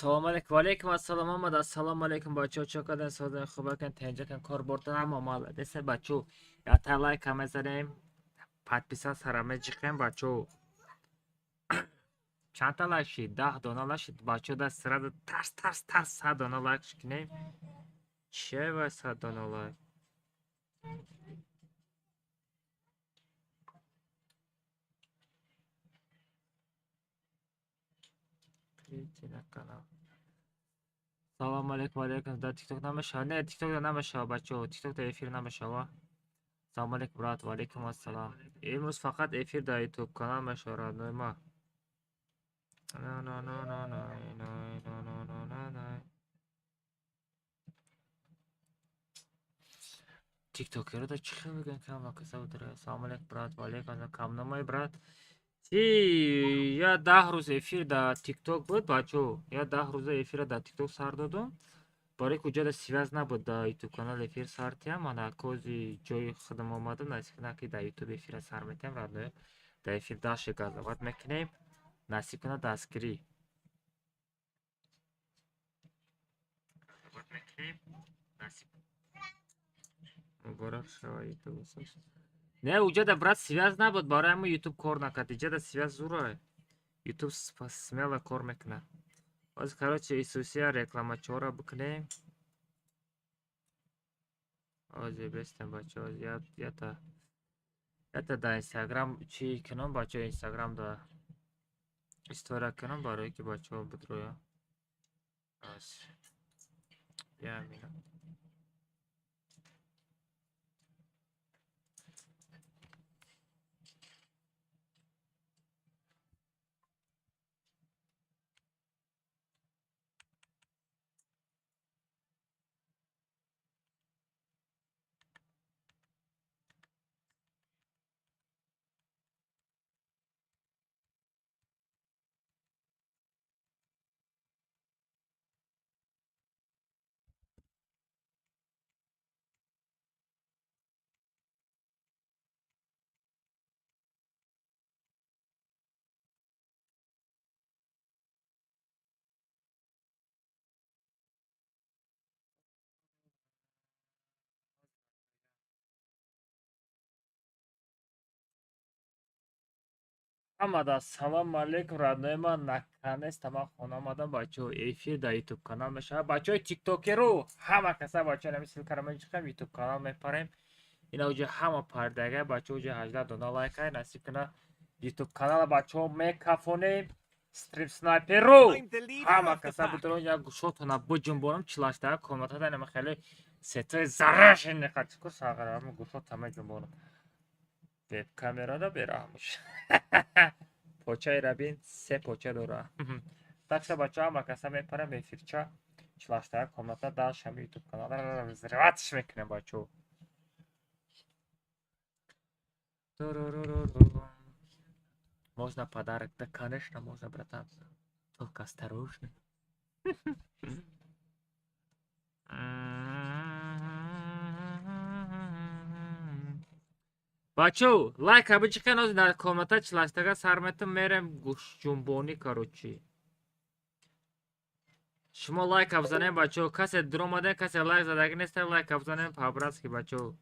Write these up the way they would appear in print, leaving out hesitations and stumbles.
Салом алейкум, ва алейкум ассалом омад. Ассалому алейкум, бачаҳо, чо карден, созен, хубакан, тенҷакан, кор бортан, ҳама молодец, бачаҳо. Ята лайка мезанем, подписаться ра меҷиқем, бачаҳо. Чандта лайк шид? 10 дона лайк шид, бачаҳо. Да сразу тарс тарс тарс 100 дона лайк кунем. Чия вай 100 дона лайк? Перейти на канал. Салом алейкум, алейкум. Да тикток намешава? Не, тикток да намешава, бачаҳо. Тикток да эфир намешава. Салом алейкум, брат, ва алейкум ассалом. Имрӯз фақат эфир дар ютуб канал мешава, родной ма. На на на на на на на на на на на. Тиктокеро да чӣ хел мегӯян, кам каса будара. Салом алейкум, брат, ва алейкум ассалом. Кам намои, брат. Ти я 10 рӯз эфир дар тикток буд, бачаҳо. Я 10 рӯза эфира дар тикток сар додум. Барои куҷода связь набуд, дар ютуб канал эфир сар тиям. Мана кози ҷои худам омадам, насиб кунад, ки дар ютуб эфира сар метиҳам, родной. Дар эфир дальше газоват мекунем. Насиб кунад, дастгирӣ. Газоват мекунем. Насиб. Муборак шава ютуб. Не, уҷада, брат, связь набуд, барои ҳамин ютуб кор накард. Иҷада связь зура. Ютуб смело кор мекунад. Ҳозир, короче, Исусия рекламачора бикунем. Ҳозир бестем, бачаҳо. Ята дар Инстаграм чӣ кунам, бачаҳо, Инстаграм да история кунам, барое ки бачаҳо бидроянд. Я минут. Ҳамада ассалому алейкум, родной ман. Наконец-то ман хона омадам, бачаҳо. Эфир дар ютуб канал мешавад, бачаҳои тиктокеру ҳама каса, бачаҳо, нами ссылка ро мечиқем, ютуб канал мепарем. Ина уҷа ҳама пардага, бачаҳо, уҷа 18 дона лайкай. Насиб куна, ютуб канала, бачаҳо, мекафонем. Стрим снайперу ҳама каса бидорон, як гӯшотона биҷунбонам, чилаштага комнатада нама хеле сетои зарашин қачику сағарам, гӯшота меҷунбонам. Веб-камерада бераҳмуш. Почаи рабин се поча дора. Так что, бачаҳо, ҳама каса мепарем эфирча, чилаштага комната, дальше ҳами ютуб канала взрывать ш мекунем, бачаҳо. Можно подарок? Да, конечно, можно, братан. Только осторожно. Бачо, лайк абичика нози дар комната чилаштага сар метам мерем гӯшҷунбонӣ, короче. Шумо лайк бизанем, бачо. Касе дуромаде, касе лайк задаги неста, лайк бизанем по-братски, бачо.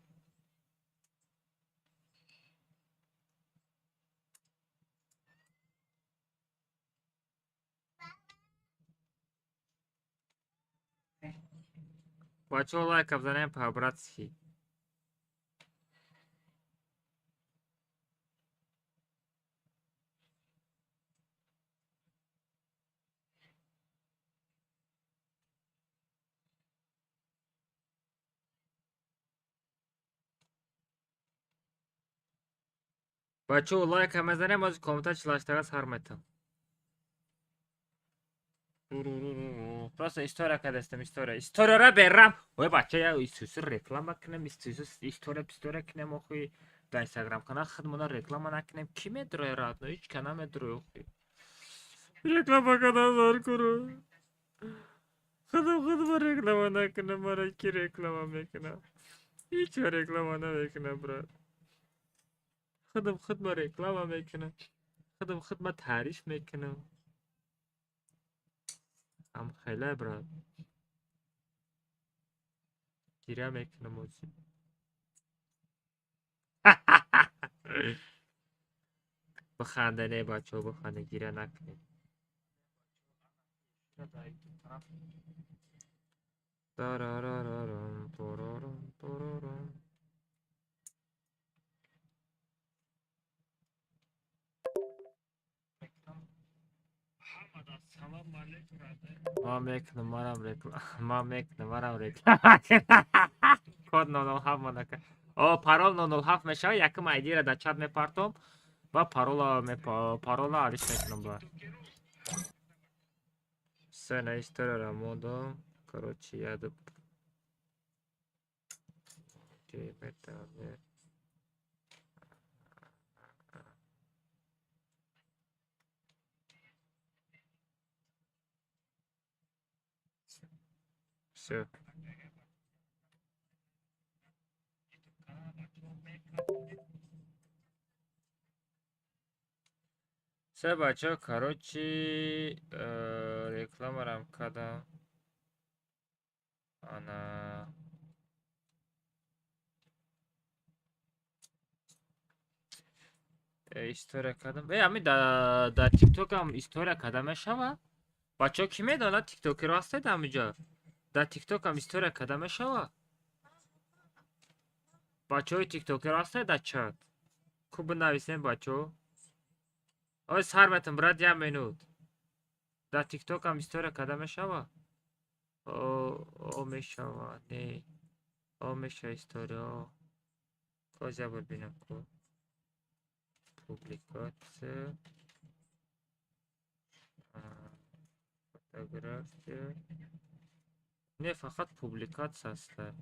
Бачо, лайк бизанем по-братски. Бачо, лайк мезанем, ози комната чилаштага сар метам. Просто история кадастам, история. Историяра берам. Ой, бача, я исусу реклама кунем, исусу история пистория кунем, охуй. Дар Инстаграм канал худмона реклама накунем. Ки медроя, родной? Ҳеҷ ка намедроя, охуй. Реклама кадам зар куру. Худам худма реклама накунам, мара ки реклама мекунам? Ҳеҷ реклама намекунам, брат. Худам худма реклама мекунам. Худам худма таъриф мекунам. Ам хеле, брат. Гиря мекунам ози. Биханда не, бачаҳо, биханда, гиря накунед. Тарарарарам, порором, порором. Ман мекунам, манам реклама. Ман мекунам, манам реклама. Код 007 монака. О, парол 007 мешава, якум айдира дар чат мепартом ва парола алиш мекунам ба. Все, на историяра мондам. Короче, я Все. Все, бачо, короче, рекламарам кадам. Ана. История кадам. Ами да ТикТокам история када мешава? Бачо, ки медонад тиктокеро ҳастед ҳамиҷо? Дар тиктокам история када мешава? Бачаҳои тиктокеро ҳастед дар чат? Ку бинависем, бачаҳо? Ой, сар метам, брат, як минут. Дар тиктокам история када мешава? О, мешава, не. О, мешава история. Коз як бор бинам ку. Публикация. Фотография. Не, фақат публикатсия аста.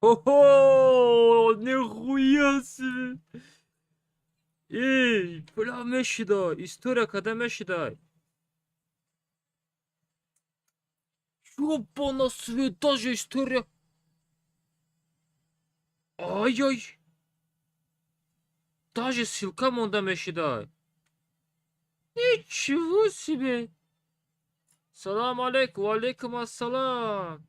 Охо, нихуя себе! Эй, бля, мешида, история када мешида. Ёбана свет, даже история. Ай-ай. Даже ссылка монда мешида. Ничего себе. Салам алейкум, алейкум ассалам.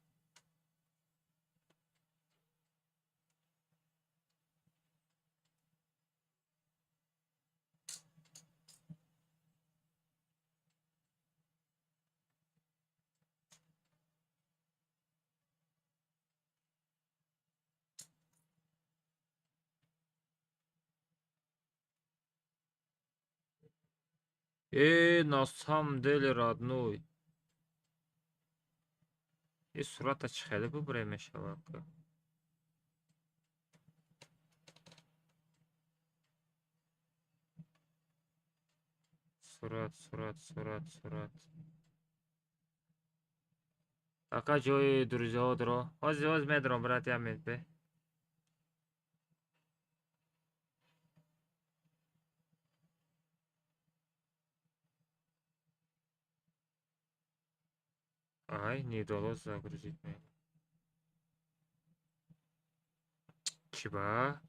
На самом деле, родной. И сурата чӣ хеле бубуре мешавад? Сурат, сурат, сурат, сурат. Ака, ҷои друзьяҳо дро. Ҳозир, ҳозир медорам, брат, як минут бе. Ай, не удалось загрузить мне. Чӣ ба?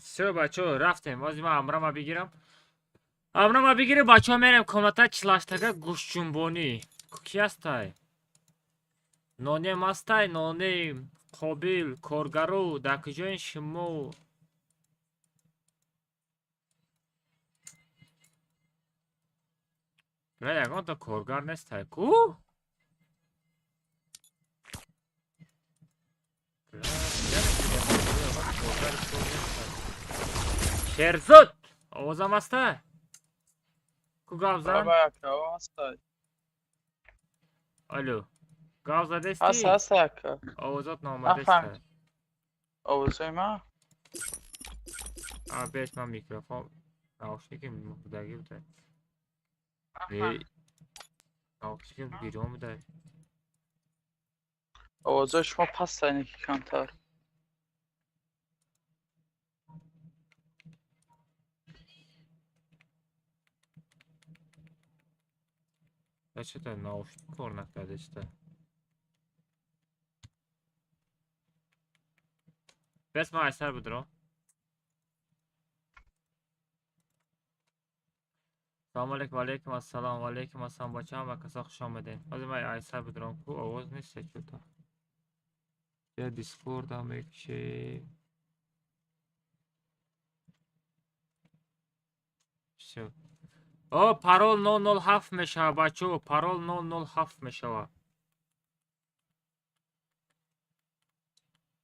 Всё, бачаҳо, рафтем. Ҳозир ман амрама бигирам. Амрама бигирем, бачаҳо, мерем комната чилаштага гӯштҷунбонӣ. Ки ҳастай? Нонем ҳастай, нонем, Қобил, коргару, дар куҷоин шумо? Бля, ягонта коргар нестай ку? Бля, куҷа мегирем? Ягон коргари кор нестай. Шерзод, овозам ҳастай? Ку гап зан? Баба, ака, ҳастай. Алло. Гап задести? Ҳаст, ҳаст, ака. Овозот наомадестай. Нафаҳмид. Овозои ман? А, беш, ман микрофон наушники будаги буда. Э, наушники гирён буда. Овозои шумо пастай, неки камтар. Я что-то наушник кор накардеста. Бес, ман айсар будро. Салом алейкум, алейкум ассалом, алейкум ассалом, бачаҳо, ва касо хуш омадед. Ҳозир ман айсар будром ку овоз нест чӯта. Я Дискордам мекушем. Всё. О, парол 007 мешава, бачаҳо, парол 007 мешава.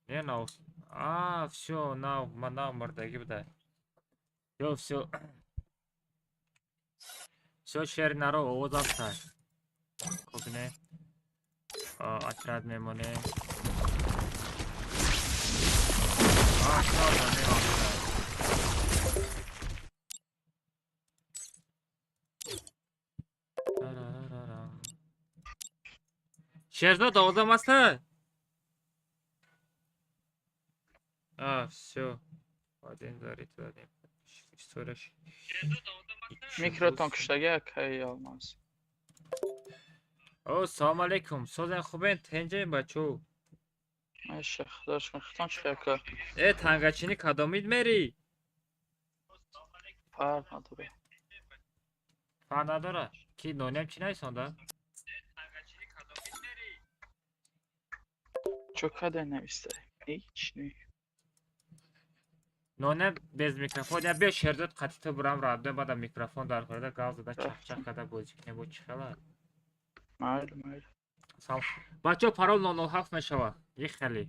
Не, наус. А, всё, нав, ман нав мурдагӣ буда. Ё, всё. Всё, шери наро овоз ҳастай. Кубине. Отряд мемонем. А, всё, мемонем. Тарарарарам. Шерзод, овозам ҳастай? А, всё. Один зарит, один. История. Микротон куштаги, акаи Алмаз. О, салом алейкум. Созен, хубен, тенҷен, бачо. Маша, худо шукр, хитон чӣ, ака? Э, тангачини кадомид мери? Фарқ надора. Фарқ надора? Ки нонем чӣ нависонда? Чо каде навистай? Ҳеч не. Нонем без микрофон. Я биё, Шерзод, қатӣ ту бурам раддо, баъда микрофон дар хӯрда гав зада чахчах када бозӣ кунем, бо чӣ хела? Майли, майли. Салом. Бачаҳо, парол 007 мешава. И хеле.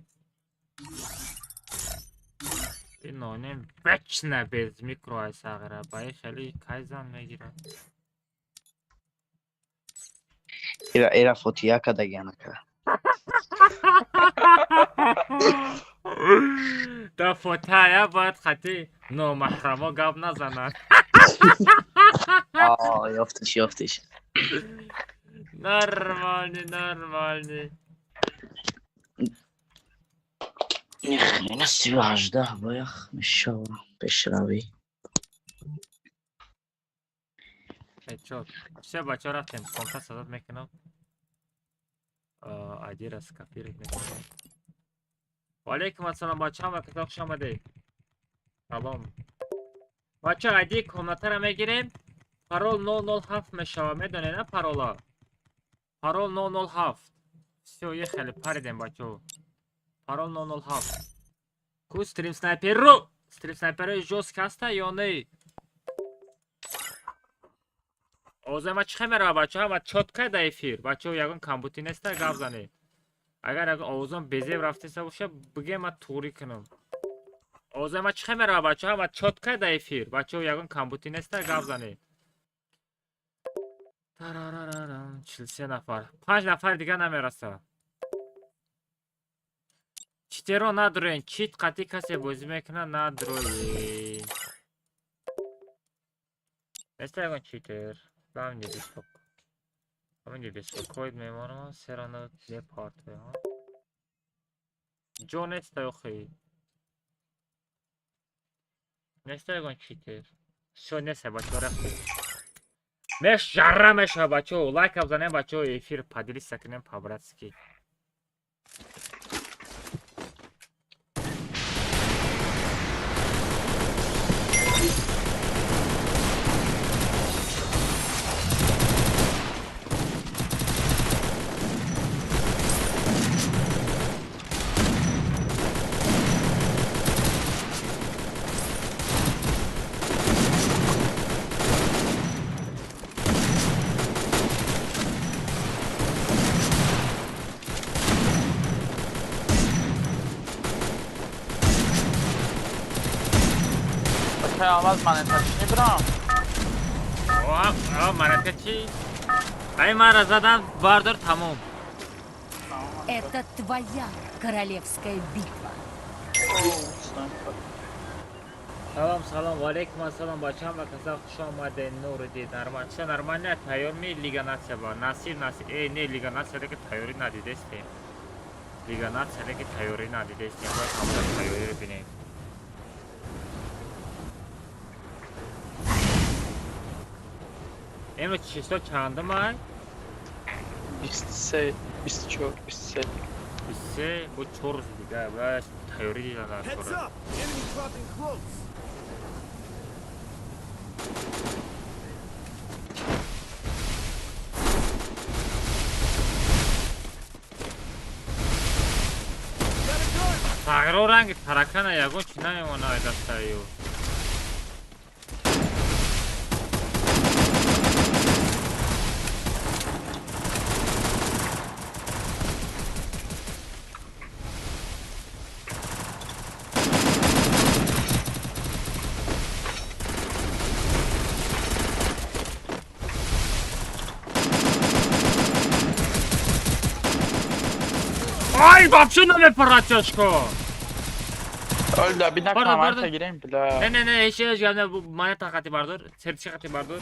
Ин нонем вечно без микро ай сағира. Ба и хеле кай зан мегирад? Ира ира фотия кадагиан, ака. Да фотая бояд хати номаҳрамо гап назанад. А, ёфтиш, ёфтиш. Нормальный, нормальный. Ни хрена 38 боях мешава пешравӣ. Чо, всё, бачаҳо, рафтем. Комната садат мекунам. Айдира скопировать мекунам. Ва алейкум ассалом, бачаҳо, ва касо хуш омадед. Салом. Бачаҳо, айди комнатаро мегирем. Парол 007 мешава, медонед, на парола? Парол 007. Всё, ехали, паридем, бачаҳо. Парол 007. Ку стрим снайперу? Стрим снайперои жёстк ҳаста ё не? Овозаи ман чӣ хел мерава, бачаҳо? Ҳама чётко да эфир. Бачаҳо, ягон камбутӣ неста, гап занед. Агар ягон овозам безеб рафтеста боша, бигем, ман туғрӣ кунам. Овозаи ман чӣ хел мерава, бачаҳо? Ҳама чётко да эфир. Бачаҳо, ягон камбутӣ неста, гап занед. Тарарарарам, 43 нафар. Панҷ нафари дига намераса. Читеро надроен, чит қатъи касе бозӣ мекунад, надроен. Неста ягон читер. Ҳаминҷо ҳаминҷо беспокоит мемонам, серано мепартоям. Ҷо неста охи. Неста ягон читер. Всё, неста, бачаҳо, рафтем. Меш жарра мешава, бачаҳо. Лайк бзанем, бачаҳо, эфир поделиться кунем по-братски. Акай Алмаз, монета чӣ мебирам? О, монетка чӣ? Ай, мара задан, бардор, тамом. Это твоя королевская битва. Салом, салом, валейкум ассалом, бачаҳам ва каса хуш омадед, Нуриддин. Нормально, всё нормально, тайёр ми Лига Нация ба. Насиб, насиб. Э, не, Лига Нация леки тайёрӣ надидестем. Лига Нация леки тайёрӣ надидестем. Бояд ҳамон тайёриро бинем. Имрӯз число чандум ай? 23, 24, 23. 23, бо 4 рӯзи дига бояд тайёрӣ дидан дар Heads кора. up! Enemy dropping close! Got a gun! Тағйиро ранги таракана ягон чи намемона ай дастаи ӯ. Ай, вообще намепарад чашко. Оля, бина Бардор, монета бардор. гирем, бля. Не, не, не, ҳеч ҳеч гап не, монета хати бардор, сердечко хати бардор.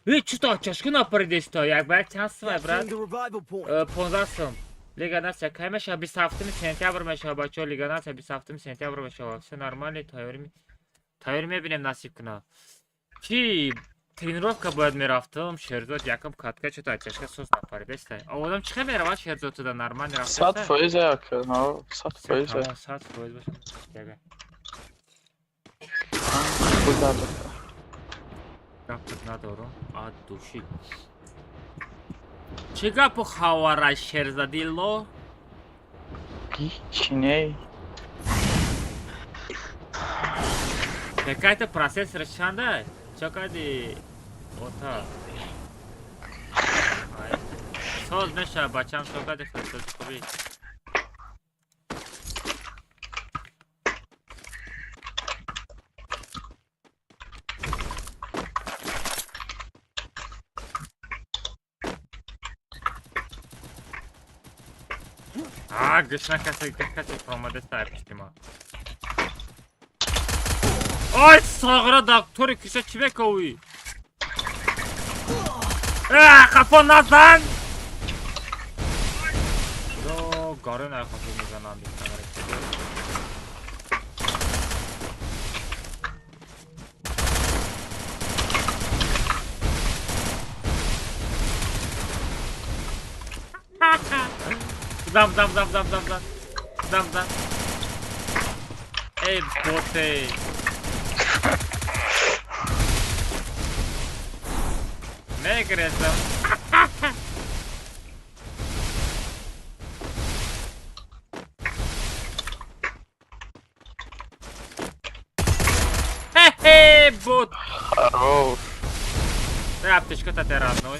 Э, чито чашко напаридесто? Як ба як чанд сум, брат? Capturing the revival point. 15 сум. Лига Нация кай мешава? 27 сентябр мешава, бачаҳо, Лига Нация 27 сентябр мешава. Всё нормально, тайёрӣ тайёрӣ мебинем, насиб куна. Чи тренировка бояд мерафтам, Шерзод якам катка чито чашка соз напаридеста. Одам чӣ хел меравад Шерзод туда нормально 100 рафтеста? фоиз, ака, но 100 фоиз. Тамом, 100% бошад. Яга. Буда, ака. Гапт надорам, от души. Чӣ гапу хавара, Шерзадилло? Ҳичи не. Какая-то процессор чанда? Чо кади? Ота. Ай. Соз меша, бачам, чо кади, сози хуби. А, гушна касе, касе омаде сай пишти ма. Ай, сағра доктори киша чӣ мекови? Э, қафо назан! Ё, гарен ай қафо мезанам бикамера. Зам, зам, зам, зам, зам, зам. Зам, зам. Эй, боте. Мегрезам. Хе-хе, бот. Хорош. Э, аптечка тате, родной.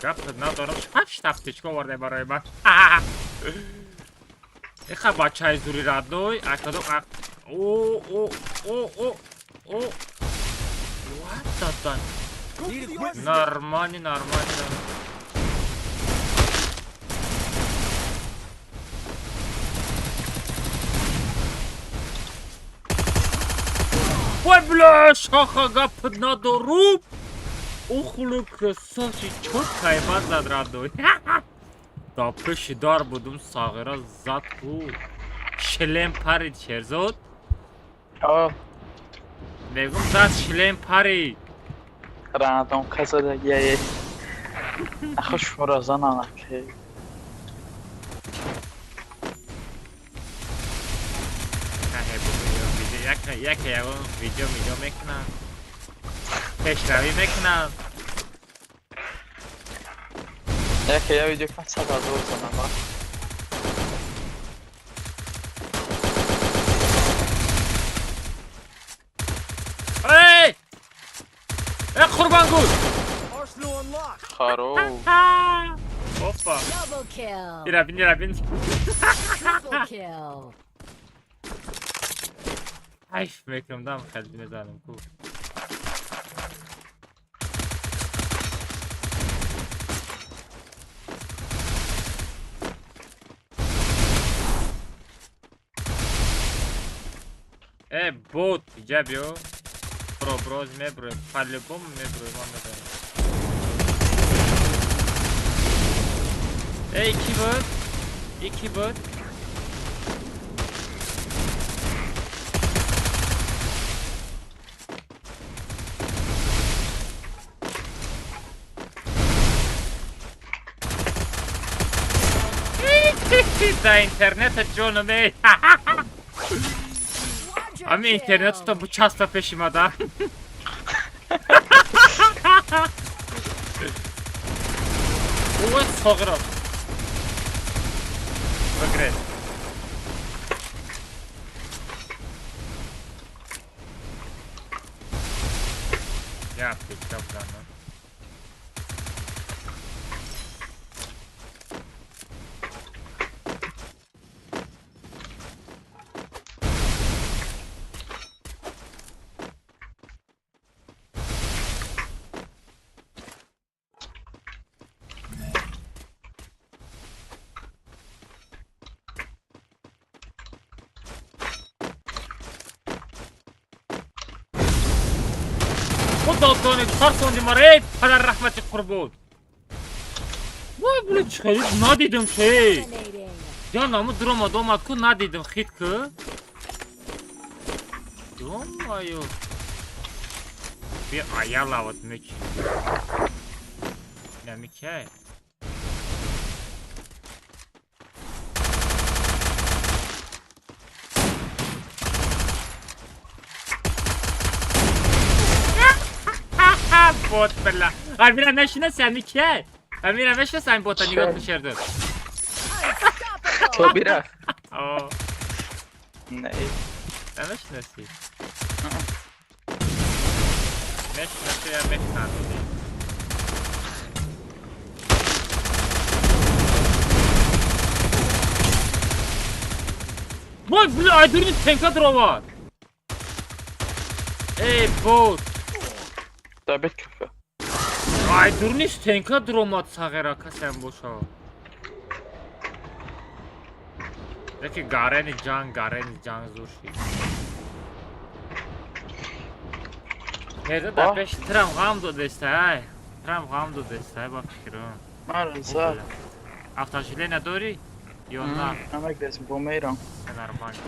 Гап надорам. Ҳашт аптечка оварде барои ман. Иха бачаи зури, родной. Акадо о о о о о. What the the? Need equipment. Нормально, нормально. Ой, бля, шаха, гап надорум. Ухлу красавчик, чо кайфат зад, родной. Да пеши дар будум, сағира зад ку. Шлем парид, Шерзод. О, Мегум, зад, шлем парид. Рандом казадагияе. Ахо шуморо занам аки. Яке ягон видео мидео мекунам. Пешравӣ мекунам. Яке я видео кунам, 100 000 занам. Ба. Эй! Э, Қурбонгул! Arsenal unlocked. Хорош. Опа! Double kill. Ира бин, ира бин. Triple kill. Ҳайф мекунам, дам хел мезанам ку. Э, бот, иҷа биё. Бро, броз меброем. По-любому меброем, ман медонам. Эй, ки буд? И ки буд? Да интернета ҷонум, эй. Quadra Ами интернет kill. то бу часто пеш имада. Ой, соғиро. Бигред. Я пичка буданам. Худо донед, тарсонди маро, эй падар раҳмати Қурбон. Вой, блин, чӣ хеле надидим ки. Dominating. Ҷон, аму дуромад омад ку, надидим хит ку. Ё-моё. Би аялават меч. Намикай. Бот била. Амира нашинаси амикай. Амира мешинаси ами бота, нигоҳ кун, Шердод. Unstoppable. Собира. О, Не. намешинаси. Мешинаси я механдиди. Вой, бля, айдурни тенка дровад. Эй, бот. Добить кафе. Айдурни стенка дромад, сағира касем боша. Яки гарени ҷанг, гарени ҷанг зур шид. Ҳеза дар Ба? пеши трам ғам додеста, ай. Трам ғам додеста, ай, ба фикрам. Мара за. Автожиле надорӣ? Ё на? Намак десм бо мейрам. Нормально.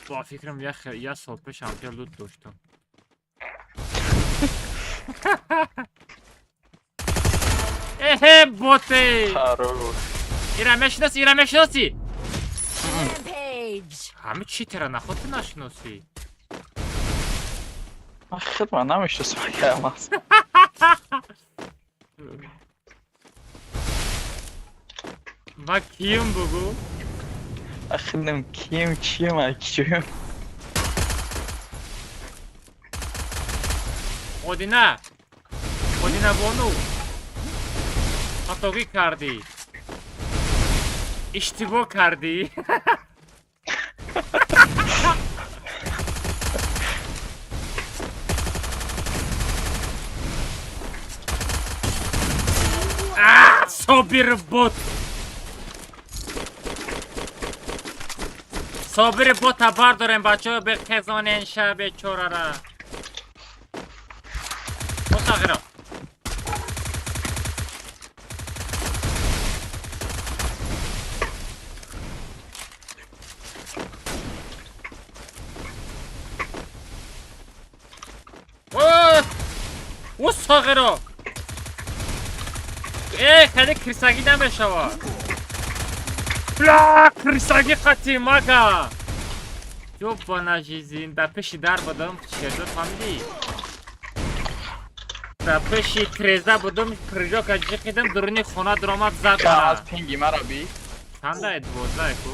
Ба фикрам, як сол пеш ҳамҷа лут доштам. Эҳе, боте! Хорош. Ира мешиноси, ира мешиноси? Rampage. Ҳами читера наход ту нашиносӣ? Ман худ ман намешиносам агар аст. Ма киюм, бугӯ? Ахидам ким чием акчием. Одина! Одина бону! Хатогӣ кардӣ. Иштибоҳ кардӣ. А, Собир бот! Собири бота бардорем бачаҳо бехезонен ша бечорара. Сағира. О, Сағира. Э, хеле крисагӣ намешавад. Бля, крисагӣ қати мага. Ёбана жизнь, дар пеши дар будам, Шерзод фаҳмидӣ? Дар пеши треза будам, прыжока ҷиқидам, дуруни хона дуромад зад. Аз пинги мара би. Чанда 12 ку?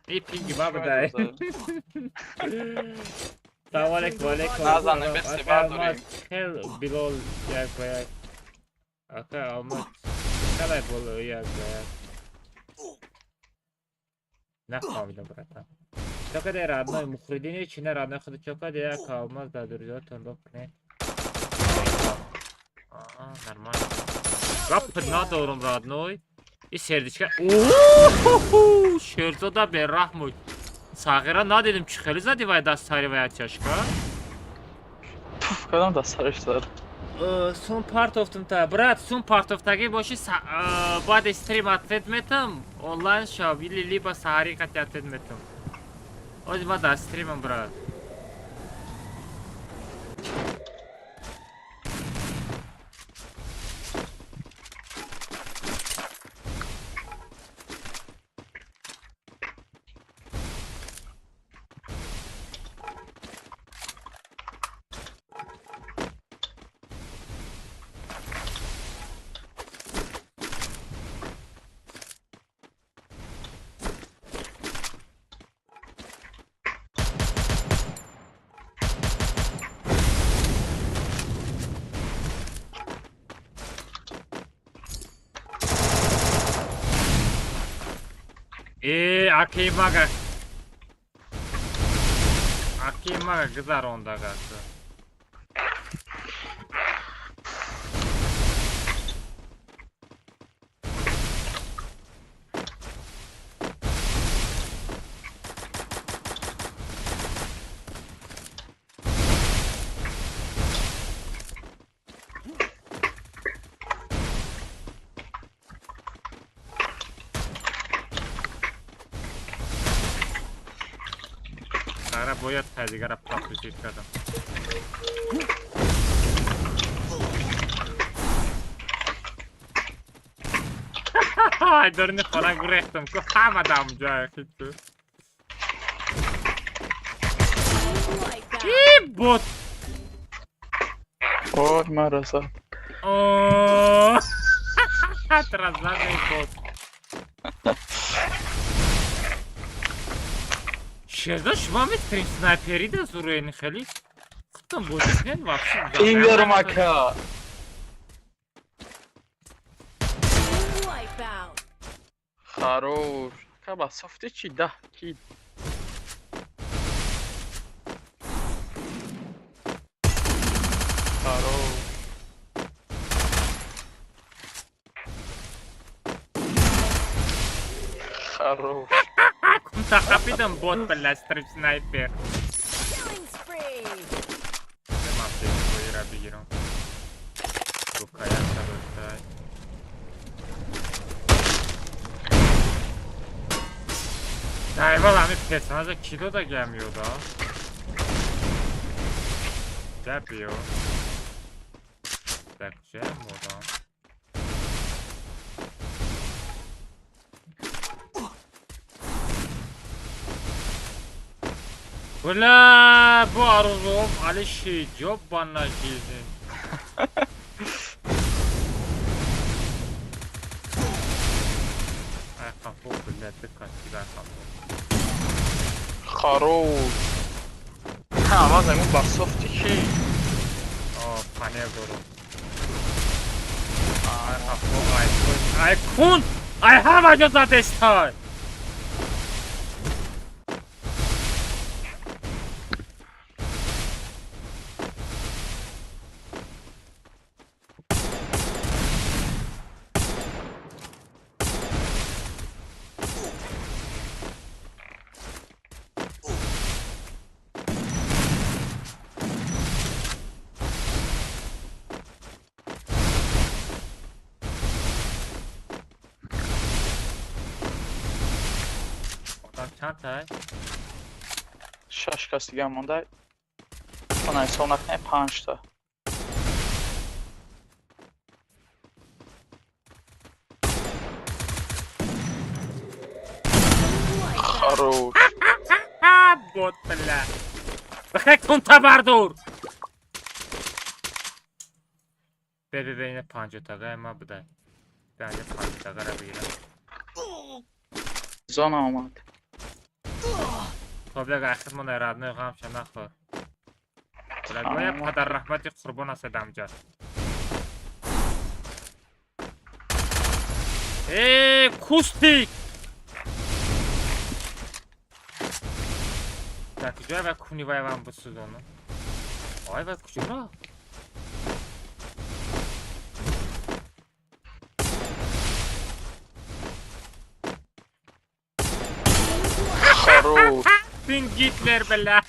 И пинги ма будай. Салом алейкум, алейкум. Назанем, бес бардорем. Хел Билол як ба як. Ака Алмаз. Қалай боло як ба як. Нафаҳмидам, братан. Чокаде родной Мухридини чи не родной худ чокаде як Алмаз дар дурҷотон бокунед. Аа, нормально. Гап надорум родной. И сердечка. Ооо, Шерзода бераҳмуд. Сағира надидим чи хеле зади вай даст сари вай чашка. Пуф кардам даст сараш зад. Сум партофтум та брат, сум партофтагӣ боши баъди стрим ответ метам, онлайн шав или либо саҳари қати ответ метам. Ози ма дар стримам брат. Акимага. Акимага гузарондагасы. Бояд дигара пропустить кардам. Дурни хона гурехтам ку ҳама дам ҷоя хиту. И бот. Ой, мараза. О, тразаный бот. Шерзод, шумо метавонед снайпери да зуруени хеле худтон бозӣ кунед вообще. Пинг дорум ака. Хорош. Ака ба софти чи 10 ки. Хорош. Хорош. Кунта бот, блядь, стрип снайпер. Дайвал ами персонажа ки дода гам ёда? Забиё. Так, ҷам одам. Бля, бу арузум Алиши, ёбана жизнь. Ай, хафо, блядь, ты как тебя хафо. Хорош. Ха, маза ему басофти ки. О, панел дору. Ай, хафо, ай, ай, кун! Ай, ҳама ҷо задестай! Чанд тай? Шаш кас дига монда. Она ҳисоб накунем, панҷта. Хорош. Бот, бля. Бихай кунта бардор. Бе, бе, бе, ина панҷотагай ма будай. Бе, ана панҷотагара бигирам. Зона омад. Хоб, як ахир монай, родной, ғамша нахӯр. Бля, гоя падар раҳмати қурбон аст дамҷа. Э, кустик! Дар куҷое вай куни вай вам бисӯзону? Ой, вай куҷо рафт? Хорош. Син Гитлер, бля.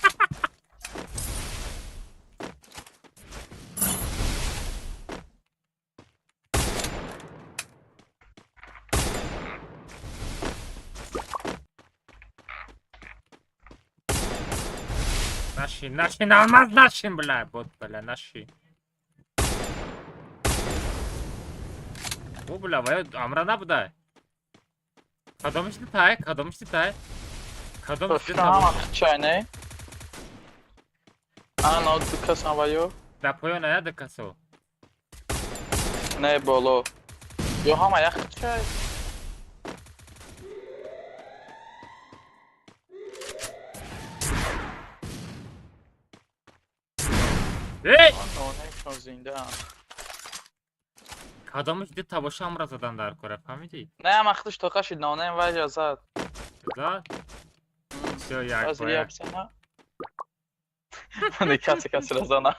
Нашин, нашин, алмаз нашин, бля, бот, бля, нашин. О, бля, вай амра набудай. Кадомиш тай, кадомиш тай. Кадомиш тай. Ҳама чай не? Ана ду касан ва ё? Да поён ая ду касо. Не, боло. Ё ҳама як чай. Эй! Нонешон зиндаам. Кадомиш дута боша, амра задан дар кора, фаҳмидӣ? Не, ҳама худаш тоқа шид, нонем вайҷа зад. Да? Всё, як Аз ба як. реаксия. Не, касе касера зана.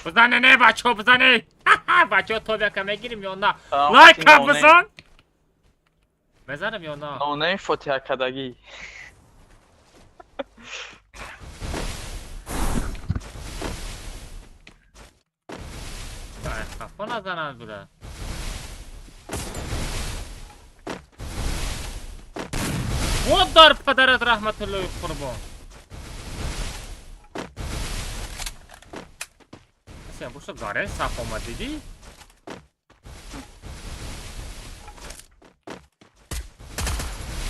Бизане, не, бачаҳо, бизане! Бачаҳо, тобяка мегирим ё на? Лайка бизан! Мезанам ё на? Нонем фотиҳа кардагӣ. Ай, хафо назананд, буда. Вот дар падарат раҳматуллои қурбон. Сен боша гарен саф омад, дидӣ?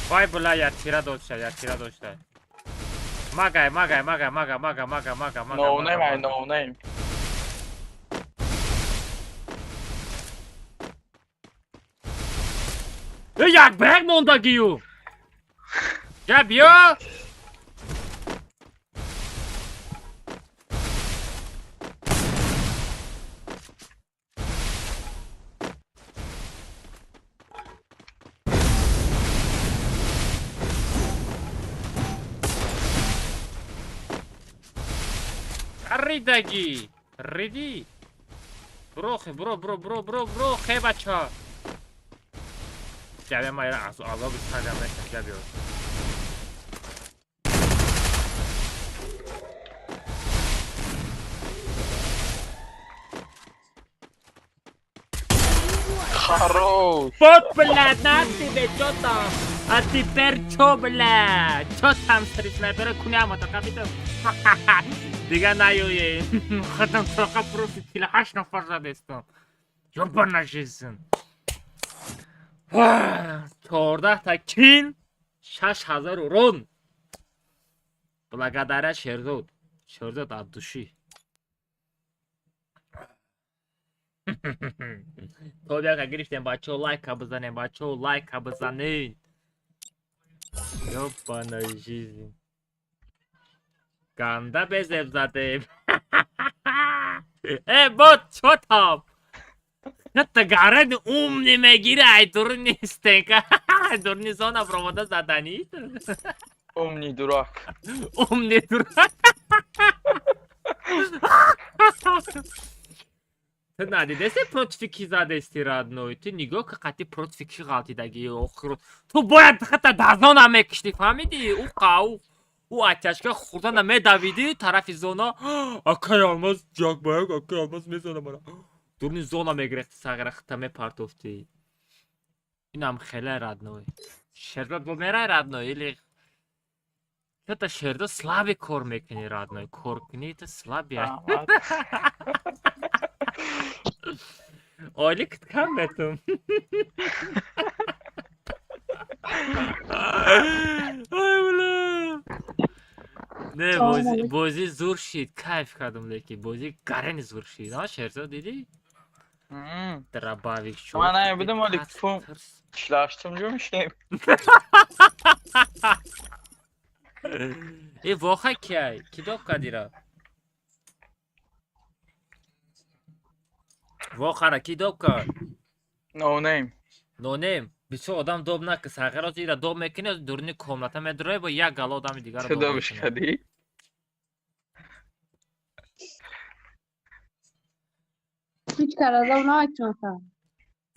Вай, була, як тира дошта, як тира дошта. Магай, магай, магай, мага, мага, мага, мага, мага. Ноунейм ай, ноунейм. Э, як ба як мондагию. Ҷа биё. Ридагӣ. Ридӣ. Бро, бро, бро, бро, бро, бро, хе бача. Ҷа ма аз азоби сагам мекам, ҷа биё. Хорош. Вот, бля, на тебе, чё там? А теперь чё, бля? Чё там сари снайпера куняма, то капитан? Дига наёе. Хатам тоқа просто 48 нафар задестам. Ёбана жизнь. 14 та kill, 6000 урон. Благодаря Шерзод. Шерзод от души. Тобяка гирифтем, бачаҳо, лайка бизанем, бачаҳо, лайка бизанед. Ёбана жизнь. Ганда безеб задем. Э, бот, чё там? Это гарен умный мегири, ай дур нестен. Дурни зона провода задани. Умный дурак. Умный дурак. Ту надидеси, против ки задести, родной? Ту нигоҳ ки қати против ки ғалтидаги охиру. Ту бояд хата дар зона мекишти, фаҳмидӣ? Ӯ қау ӯ оттяжка хӯрдана медавидӣ тарафи зона. Акай Алмаз як ба як, акай Алмаз мезана мара. Дурни зона мегирехти, сағира хита мепартофтӣ. Инам хеле, родной. Шердод бо мерай родной или Что-то Шердод слабый кор мекунӣ родной. Кор кунӣ ту слабый. Раҳмат. Ойлик кам метум. Ай бля. Не, Салом бозӣ алейкум. бозӣ зур шид, кайф кардам лекин бозӣ гарани зур шид. А Шерзод дидӣ? Дробовик чор. Ман намебудам, вале 48-ум ҷо мешудем. Э воха кияй? Ки доб кардира? Вохара ки доб кард? No name. Нонем. Бисёр одам доб накард. Сағироз ира доб мекунӣ, дуруни комната медурои бо як гала одами дигарро Ту доб добиш мекунӣ. кардӣ? Ҳеҷ карада накунам.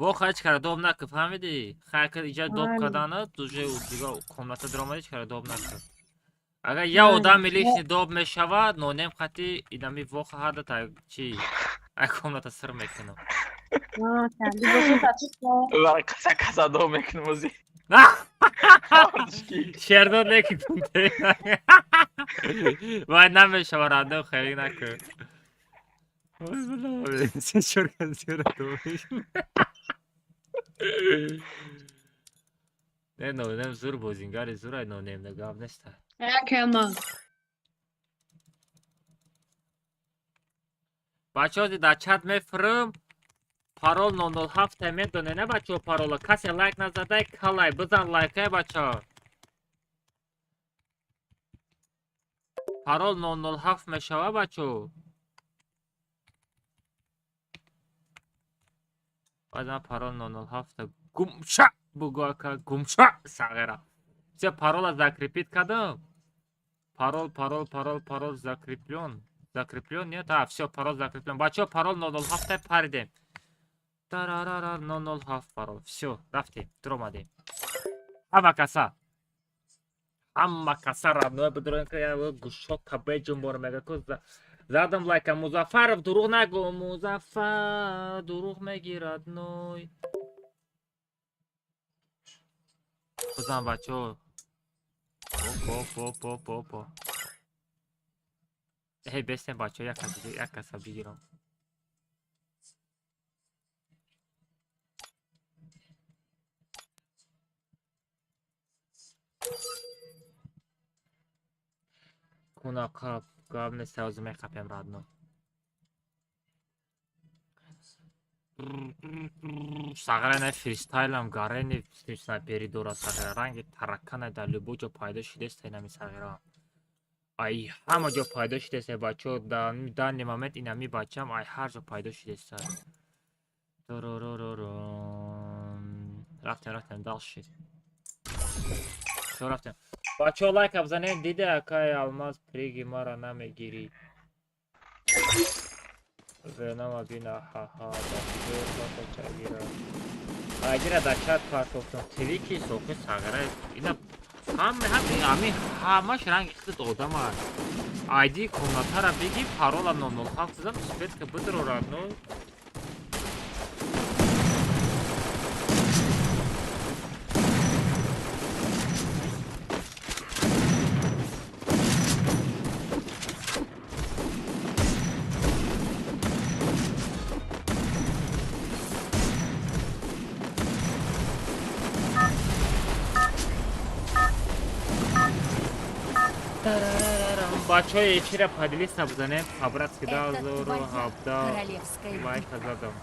Воха ҳеҷ кара доб накард, фаҳмидӣ? Хайр кард иҷа доб Бале. кардана, уже дига комната дуромадӣ ҳеҷ кара доб накард. Агар як одами лишний доб мешавад, нонем хати инами воха ҳарда та чи ай комната сир мекунам. Ва каса каса доб мекунем ози. Шердод неки кунте. Вай намешава радо хеле накун. Ой бля, се чор кас зира доб. Не, нонем зур бозингари зур ай нонем да гап неста. Якема. Бачаҳо дар чат мефурам. Парол 007 медоне не бачаҳо парола. Касе лайк назадай калай бизан лайкай бачаҳо. Парол 007 мешава бачаҳо. Баъдан парол 007 гумша бугӯ ака гумша сағира. Всё парола закрепить кардам. Парол парол парол парол закреплен. Закреплен нет? А, всё, парол закреплен. Бачаҳо парол 007 паридем. Тарарара 007 парол. Всё, рафтем, дуромадем. Ҳама каса. Ҳама каса родной бидроем ки я гӯшо кабе ҷунбор мега ку задам лайка Музаффаров дурӯғ нагӯ Музаффар дурӯғ мегирад ной. Бизан бачаҳо. Оп оп оп оп оп. Эй, бестем бачаҳо, як каса як каса бигирам. Куна қап, гап нест, ҳозир меқапем родной. Сағира на фристайлам гарени снайпери дора сағира ранги таракана дар любой ҷо пайдо шудест инами сағира. Ай ҳама ҷо пайдо шудест бачаҳо дар данный момент инами бачаам ай ҳар ҷо пайдо шудест. Рафтем рафтем дальше. Всё рафтем. Бачаҳо лайка бизанед дида акай Алмаз приги мара намегирӣ. Венама бина ха-ха чагира. Айдира дар чат партофтам. Твики соқи сағира ина ҳама ҳами ами ҳамаш ранги худат одам аст. Айди комнатара биги парола 007 зам спетка бидурорад но. Бачаҳои эфира поделиться бизанем. По-братски Это 2017 твоя королевская лайка битва. задам.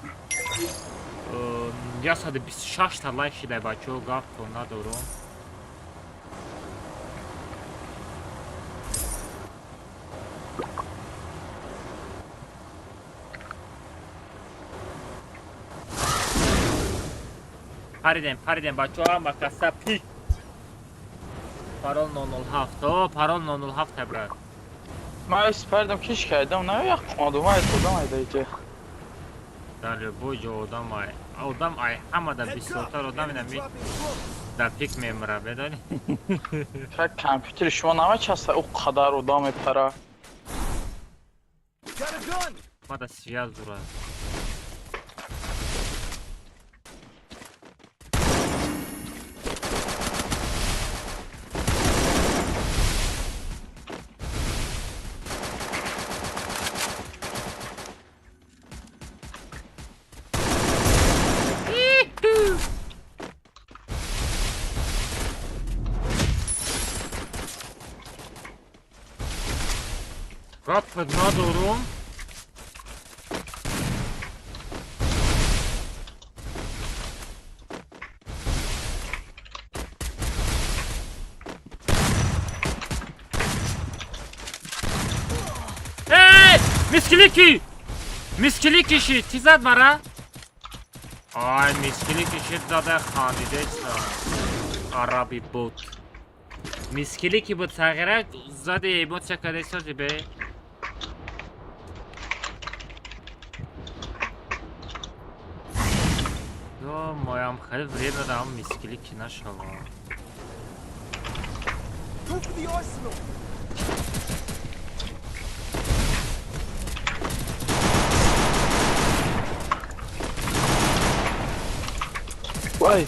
126 та лайк шидай бачаҳо, гафто надорум. Паридем, паридем бачаҳо, ҳама каса пик. Парол 007. О, парол 007 брат. Ман спардам киш кардам, на як одам ай одам ай даиҷа. Дар любой ҷо одам ай. Одам ай ҳама дар Heads up! бисёртар одам Enemy инами dropping close. дар пик мемира, медонӣ? Шояд компютери шумо намечаста о қадар одам мепара. Got a gun! Ма да связь дура. Гап надорум. Эй, мискилики! Мискилики шид, чӣ зад мара? Ай, мискилики шид зада хандидеста. Араби буд. Мискилики буд сағира зади эмоция каде сози бе. Ё, моям хеле время дам мискилики нашава. Go for the arsenal. Вай!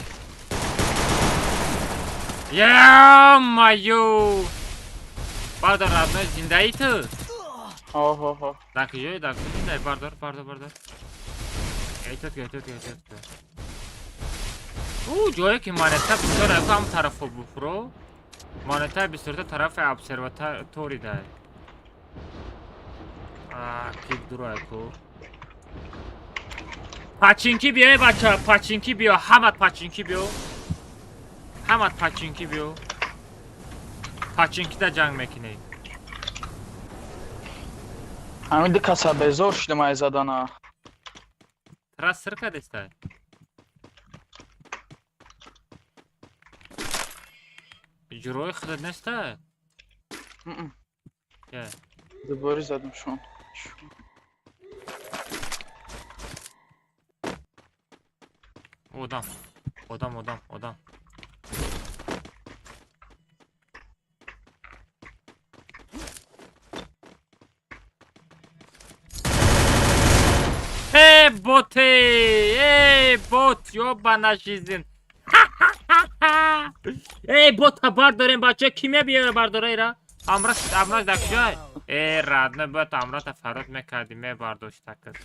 Ё-моё! Бардор, родной, зиндаи ту? Ҳо. Дар куҷое? Дар куҷо зиндаи? Бардор, бардор, бардор. Эҳтиёт кун, эҳтиёт кун, эҳтиёт кун. Ӯ ҷое ки монета бисёр аку ҳам тарафо бухӯро. Монета бисёрта тарафи обсерватори дай. А, ки дур аку. Пачинки биё, бача, пачинки биё, ҳамат пачинки биё. Ҳамат пачинки биё. Пачинкида ҷанг мекунӣ. Ҳамин ду каса безор шудем ай задана. Тра сир кадестай. Ҷурои худат нестай? Мм. Е. Дубори задам шон. Одам. Одам, одам, одам. Эй, боты! Эй, бот, ёбана жизнь! Эй, бота бардорем, бача, ки мебиёра бардора ира? Амрас, амрас дар куҷой? Э, родной, бояд амрата фарод мекардӣ, мебардошта кад.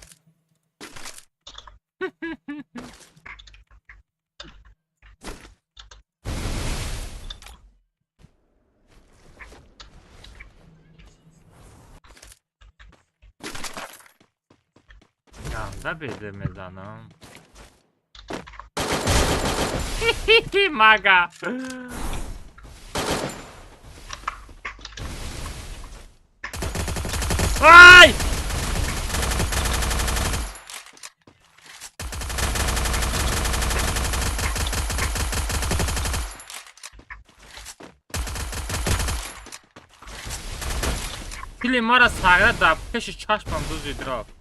Ганда беде мезанам. Мага. Ай! Тили мара сағира дар пеши чашмам дузид рафт.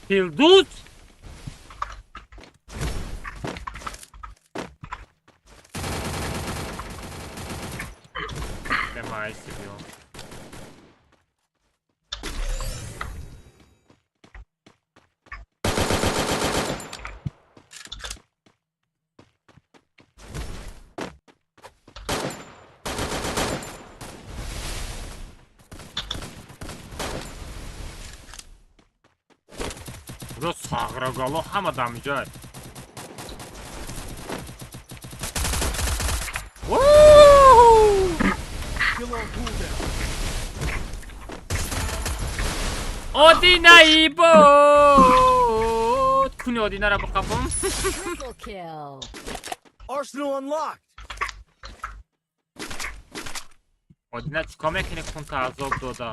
Тилдуз? Демайси биё. Ро сағрагало ҳама дамиҷай. Kill on cooldown. Одинаи бод. Куни одинара биқапам. Triple kill. Arsenal unlocked. Одина чикор мекунӣ кунта азоб дода?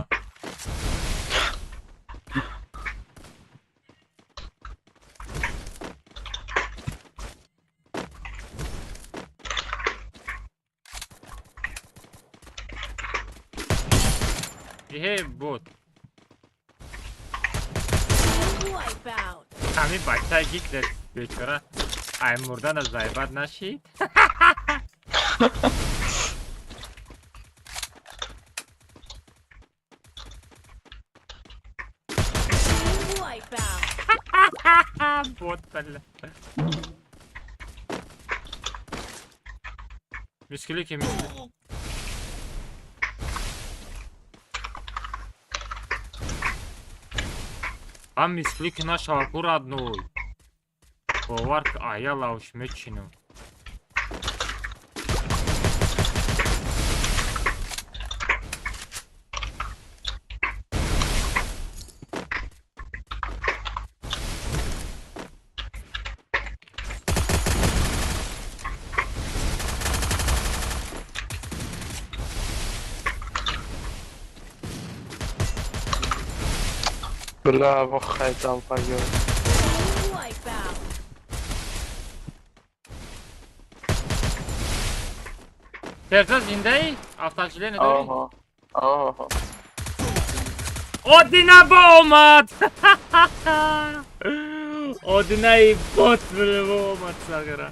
Иҳе бод. Wipeout. Ҳамин бачаи Гитлер бечора ай мурдан аз зайбат нашид. Wipeout. Бод бала. Мискили ки мискили. Ам мискили ки нашава ку родной. Бовар ки ая лавш мечинам. Бля, вохай долбоёб. Wipeout. Шерзод зиндаӣ? Автожиле надорӣ? Оҳо. Оҳо. Одина ба омад! Одинаи бот бо омад сағира.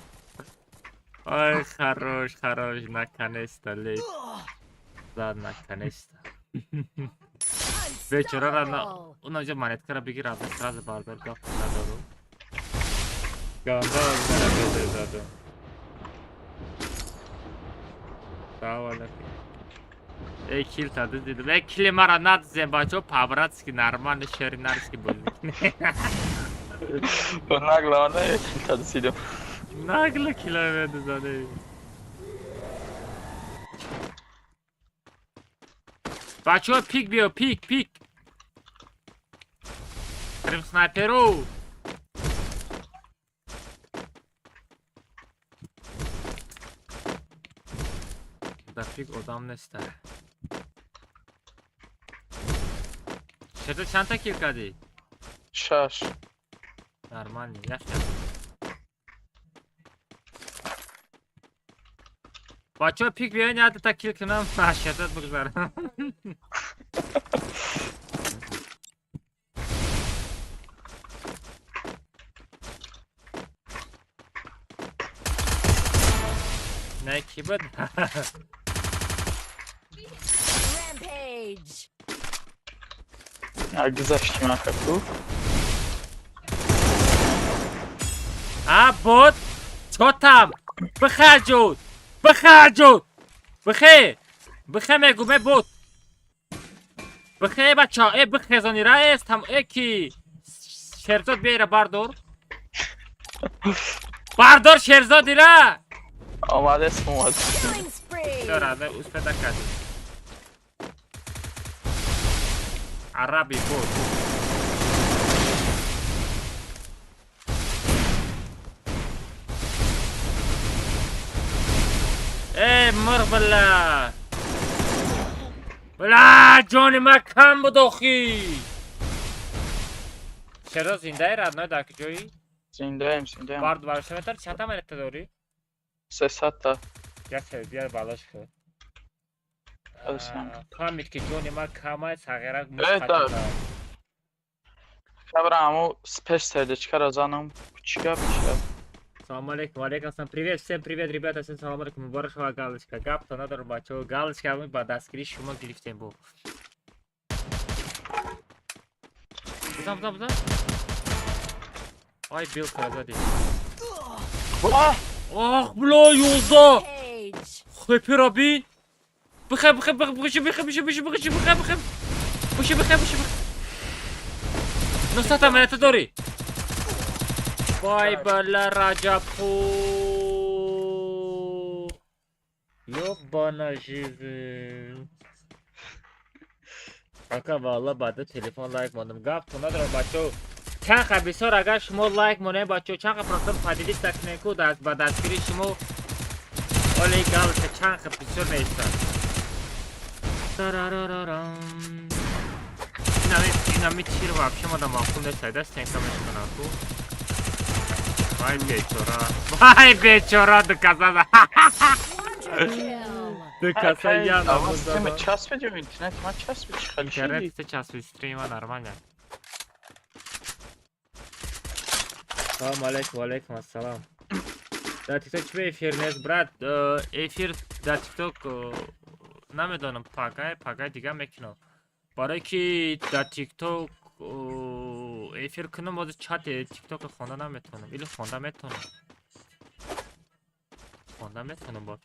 Ай, хорош, хорош, наконец-то, лей. Да, наконец-то. Бечора на унаҷа монеткара бигир, аза сразу бардор, гап надору. Ганда мара безор задум. Салом алейкум. Эй, кил та дидим. Эй, кили мара надизем, бачо, по-братски, нормально, шери нарски бозӣ мекунем. Нагло, не, та дидем. Нагло кила медизане. Бачо, пик биё, пик, пик. Прям снайперу. Да пик одам неста. Шерзод чанд та кил кардӣ? 6. Нормально, яхта. Бачо, пик биёин, як та кил кунам. Шерзод бигзар. Не, ки буд? Rampage. А гузашти мака ку? А бот, чо там? Бихаҷуд, бихаҷуд, бихе, бихе мегум, э бот. Бихе, бача, э бихезонира эст там, э ки Шерзод биера бардор. Бардор Шерзодира! Омадест, омад. Killing spree. Чора, успеда кардӣ. Араби бот. Эй, мурғ била! Била, ҷони ман кам буд охи! Шерзод зиндаи родной дар куҷоӣ? Зиндаем, зиндаем. Бард бароша метар чанд та монета дорӣ? 300 та. Як сави биёр балош кун. Алсам. Фаҳмид ки ҷони ман камай сағирак Э, да. Кабра аму спеш сердечкара занам. Чӣ гап мешавад? Салом алейкум, алейкум ассалом. Привет, всем привет, ребята, всем салом алейкум. Муборак шава галочка. Гап то надорам, бачаҳо. Галочка мы ба дастгирии шумо гирифтем бо. Бизан, бизан, бизан. Ай, билка задӣ. Ох, бля, 11. Rampage. Хепера бин. Бихе, бихе, бихе, бихе, бихе, бихе, бихе, бихе, бихе, бихе. Бихе, бихе, бихе, бихе. 900 та монета дорӣ? Вай, бала Раҷабху. Ёбана жизнь. Ака валла баъда телефон лайк мондам. Гап то надорам, бачаҳо. Чанд қа бисёр агар шумо лайк монем, бачаҳо, чанд қа просто поделиться кунем ку ба дастгирии шумо оле галочка чанд қа бисёр меистад. Тарарарарам. Инами чир вообще мада маъқул нест, айда стенка мешканам ку. Вай бечора. Вай бечора доказала. Quadra kill. Доказа я Система часпид ё интернет ман часпид чӣ хеле Интернет шиди? те часпид, стрима нормально. Салом алейкум, алейкум ассалам. Дар тикток чӣ ба эфир нест, брат? Эфир дар тикток намедонам, пагай, пагай дига мекунам. Барое ки дар тикток эфир кунам, ҳозир чати тиктокро хонда наметавонам. Или хонда метавонам. Хонда метавонам бо.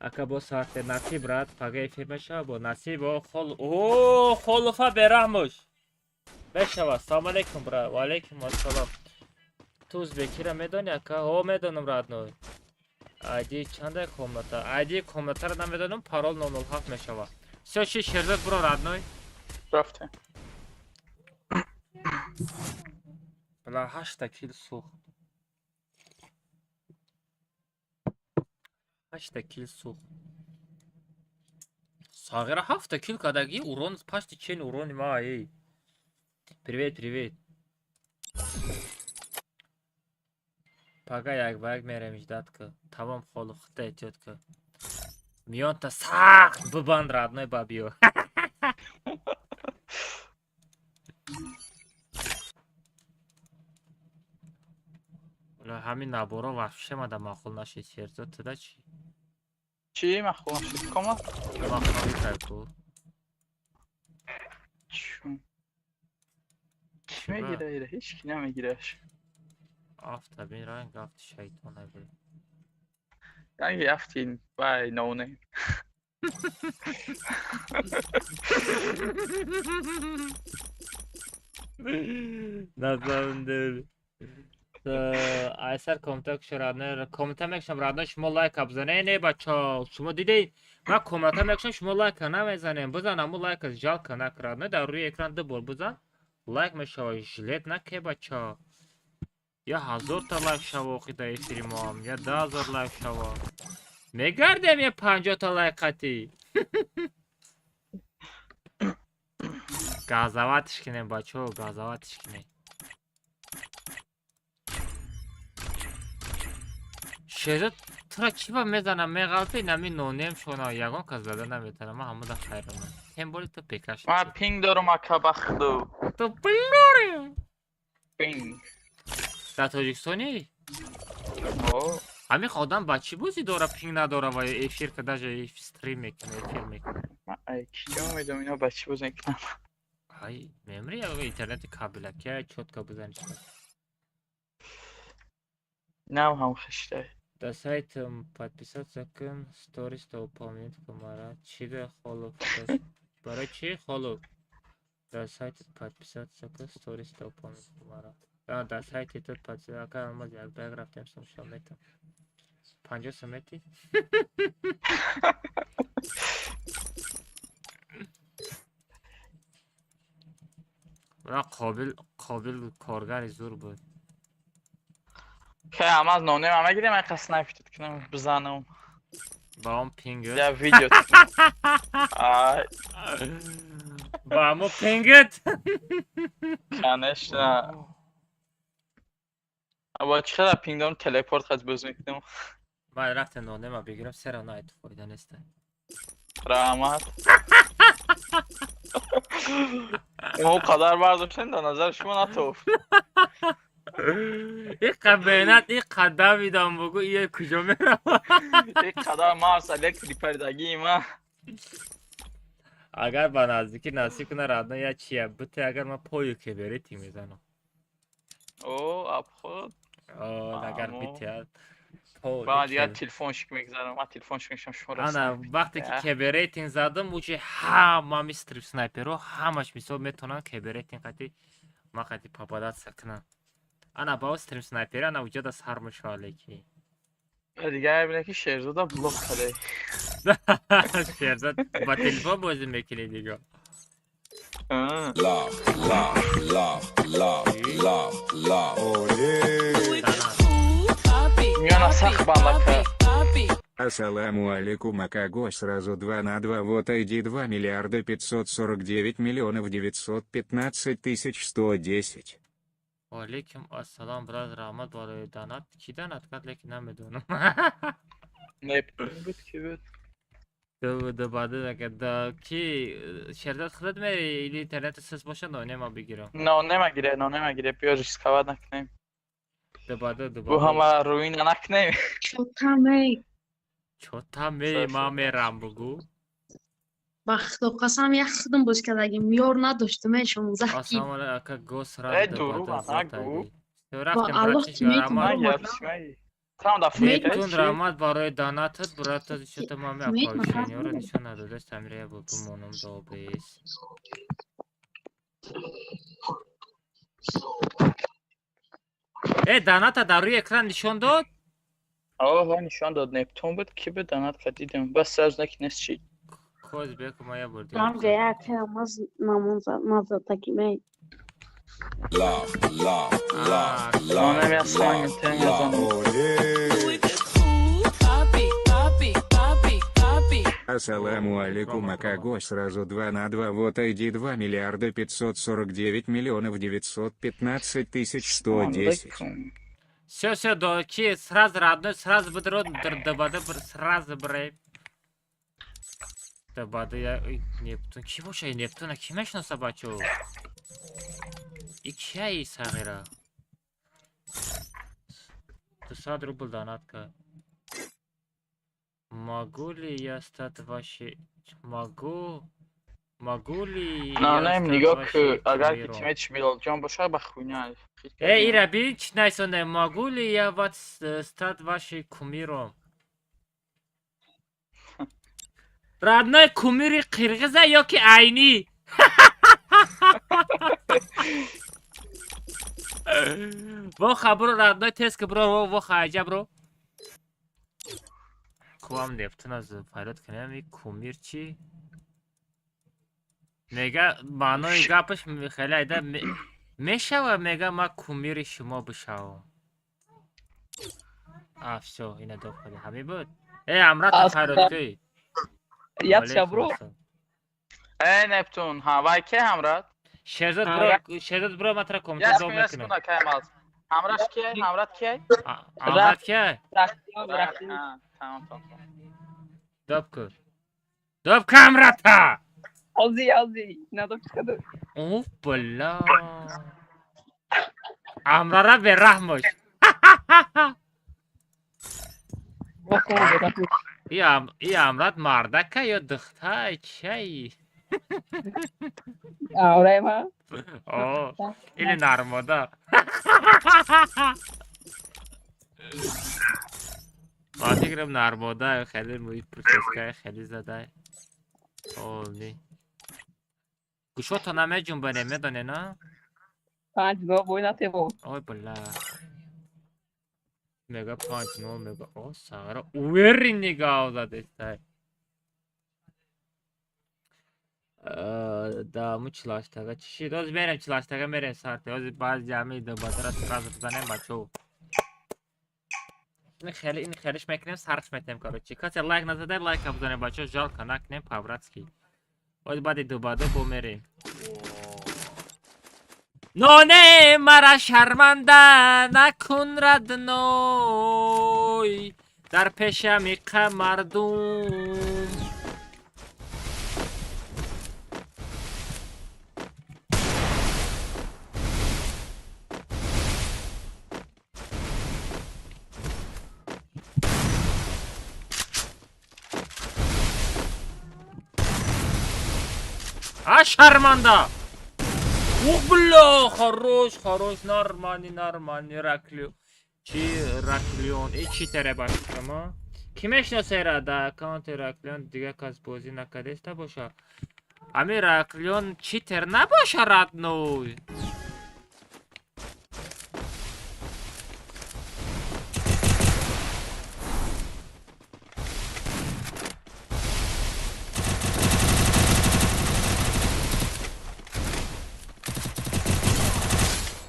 Ака бо соате насиб брат, пага эфир мешава бо насиб о хол о холуфа бераҳмуш. Мешава. Салом алейкум брат. Ва алейкум ассалом. Ту узбекира медони ака? О медонам родной. Айди чанда комната? Айди комнатаро намедонам, парол 007 мешава. Всё, ши Шерзод буро родной. Рафтем. Бла 8 кил сӯхт. 8 кил сӯхт. Сағира 7 кил кадаги урон пашти чен урони ма эй. Привет, привет. Пага як ба як мерем ждать ка. Тамом холу хита эҳтиёт ка. Миёнта сахт бибанд родной бабиё. Ола ҳамин наборо вообще мада маъқул нашид Шерзод туда чӣ? Чӣ маъқул нашид? Кома? Махнави кайку. Чун. Кӣ мегира ира? Ҳеҷ ки намегираш. Афта бин ранг афти шайтона бин. Ранги афти вай ноунейм. На самом деле. Айсар комната кушо родной, комната мекушам родной, шумо лайка бизанед. Не бачо, шумо дидед ман комната мекушам, шумо лайка намезанем. Бизан аму лайка жалко нак родной, дар рӯи экран ду бор бизан, лайк мешава, жилет наке бачо. Я 1000 та лайк шава охи дар эфири моам, я 10,000 лайк шава. Мегардем я 50 та лайк қатӣ. Газаватиш кинем бачо, газаватиш кинем. Шерзод тура чӣ ба мезанам меғалпи нами нонем шона ягон кас зада наметавонам, ман ҳамуда хайронам. Тем более ту пекаш. Ман пинг дорам ака бахту. Ту пинг дорӣ? Пинг. Дар Тоҷикистонӣ? О. Ҳамин одам ба чӣ бозӣ дора пинг надора ва эфир ка даже стрим мекунад, эфир мекунад. Ман ай киҷо медонам ино ба чӣ бозӣ мекунам. Ай, мемри ягон интернети кабелакия чётко бизаниш. Нав ҳам хиштай. Дар сайтам подписаться кун, сторис то упомянуть кун мара. Чӣ да холов? Барои чӣ холов? Дар сайтат подписаться кун, сторис то упомянуть кун мара. Дар сайти ту подписаться ака алмаз як ба як рафтем сум метам. 50 сум мети? Қобил коргари зур буд. Хе, амаз нонем ама гирем, ай қас снайпер кунам, бизанам. Ба он пингет. Я видео. Ай. Ба ҳамо пингет. Конечно. Аба чӣ қадар пинг дорам, телепорт қад боз мекунам. Ман рафтем нонема бигирам, сера на айт фоида неста. Раҳмат. Мо қадар бардоштем, дар назари шумо натофт. Ин қадр меҳнат, ин қадр давидам, бугӯ ие куҷо меравад? Ин қадар мавс электри пардагии ман. Агар ба наздикӣ насиб кунад родной я чия бите, агар ман пою кеберети мезанам. О, абход. О, агар битеяд. Ба дигар телефоншик мегзарам, ман телефоншик мешам шумо. Ана вақте ки кеберейтинг задам, учи ҳама ми стрип снайперо ҳамаш мисол метавонанд кеберейтинг қати ман қати попадаться кунанд. Ана ба стрим снайпер ана уҷада сар мешавад леки. Дигар бина ки Шерзода блок кадай. Шерзод ба телефон бозӣ мекунӣ дига. Love, love, love, love, love, love. Миёна сахт бандака. Ассаламу алейкум, Акаго сразу 2 на 2, вот ID 2 миллиарда 549 миллионов 915 тысяч 110. Алейкум ассалом, брат, раҳмат барои донат. Кӣ донат кард, лекин намедонам. Не, буд ки буд. Ду ки Шерзод худат мери или интернети сис боша нонема бигирам. Нонема гире, нонема гире, биё рисковать накунем. Дубада дубада. Бу ҳама руина накунем. Чота мей. Чота мей, ман мерам бугӯ. Ба худо қасам як худам боз кардагим, ёр надоштам, эй 16 ки. Ассалому алайкум, ака гос Э, рад дурӯғ, дубада ана гӯ. зад. Рафтем Ба Аллоҳ братиш, ки метавонам. раҳмат. Ман Нептун раҳмат барои донатат, брата, что-то маме оповещениеро нишон надодааст, Амира бо бимонам до ОБС. Э, доната дар рӯи экран нишон дод? Оҳо, нишон дод. Нептун буд, ки буд донат кард, дидем. Бас сразу наки нест чи. Коз беку ма я бор Там дигар. я намоз намоз назадагимей. Love, love, love, Нонем love, я санг love, тен love. язанам. Ассаламу алейкум, Акаго сразу 2 на 2, вот ID 2 миллиарда 549 миллионов 915 тысяч 110. Алейкум. Всё, всё, до чи сразу родной, сразу бедро дабада бир сразу бирем. Дабада я Нептун ки боша? Нептуна ки мешноса бачо? И кия и сағира? 200 рубл донат кард. Могу ли я стать вашей... Могу ли я Нонем стать нигоҳ вашей ку, агар ки кумиром? тимеч Билолҷон бошад, ба хуйня. Э, Ира, бин чи найсонда. Могу ли я вас стать вашей кумиром? Родной кумири қирғиза ё ки айнӣ? Воха бро, родной, тез ки бро, воха аҷа бро. Куам Нептун аз фарёд кунем, и кумир чӣ? Мега маънои гапаш хеле айда мешава, мега ма кумири шумо бишавам. А, всё, ина дохали. Ҳамин буд? Э, амрата фарёд кӯй. Ятша бро. Э, Нептун, ҳа, вай ке ҳамрат? Шерзод бро, Шерзод бро, ман тра комментар Яс ҷавоб кун, яс мекунам. кун, акай маз. Ҳамраш ке? Ҳамрат ке? Амрат ке? Ҳа, тамом, тамом. Доб кун. Доб ку амрата! Ози, ози. Надо чикаду. Оф, бля. Амрара бераҳм бош. И амрат мардака ё духтай чай? Аврай ма. О, или нармода. Ма фикрам нармода, хеле мӯи прическаи хеле задай. Оли. Гӯшото намеҷунбане, медоне, на? 5-0 бой натево. Ой, бля. Мега 5-0, мега. О, сара уверенный гав задестай. Да, му чилаштага чӣ шид? Ҳозир мерем чилаштага, мерем сарте. Ҳозир баъзи ҷамъи дубатара сразу бизанем, бачо. Ин хеле ин хелиш мекунем, сарш метем, короче. Касе лайк назадай, лайка бизанем, бачо, жалко накунем по-братски. Ҳозир баъди дубадо бо мерем. Ноне мара шарманда накун родной дар пешами қа мардум. А шарманда! Ух, бля, хорош, хорош, нормальный, нормальный, Раклю. Чи Раклион, и чи тере башкама? Ки мешноса ра да аккаунти Раклион дига кас бозӣ накардеста боша? Ами Раклион читер набоша, родной.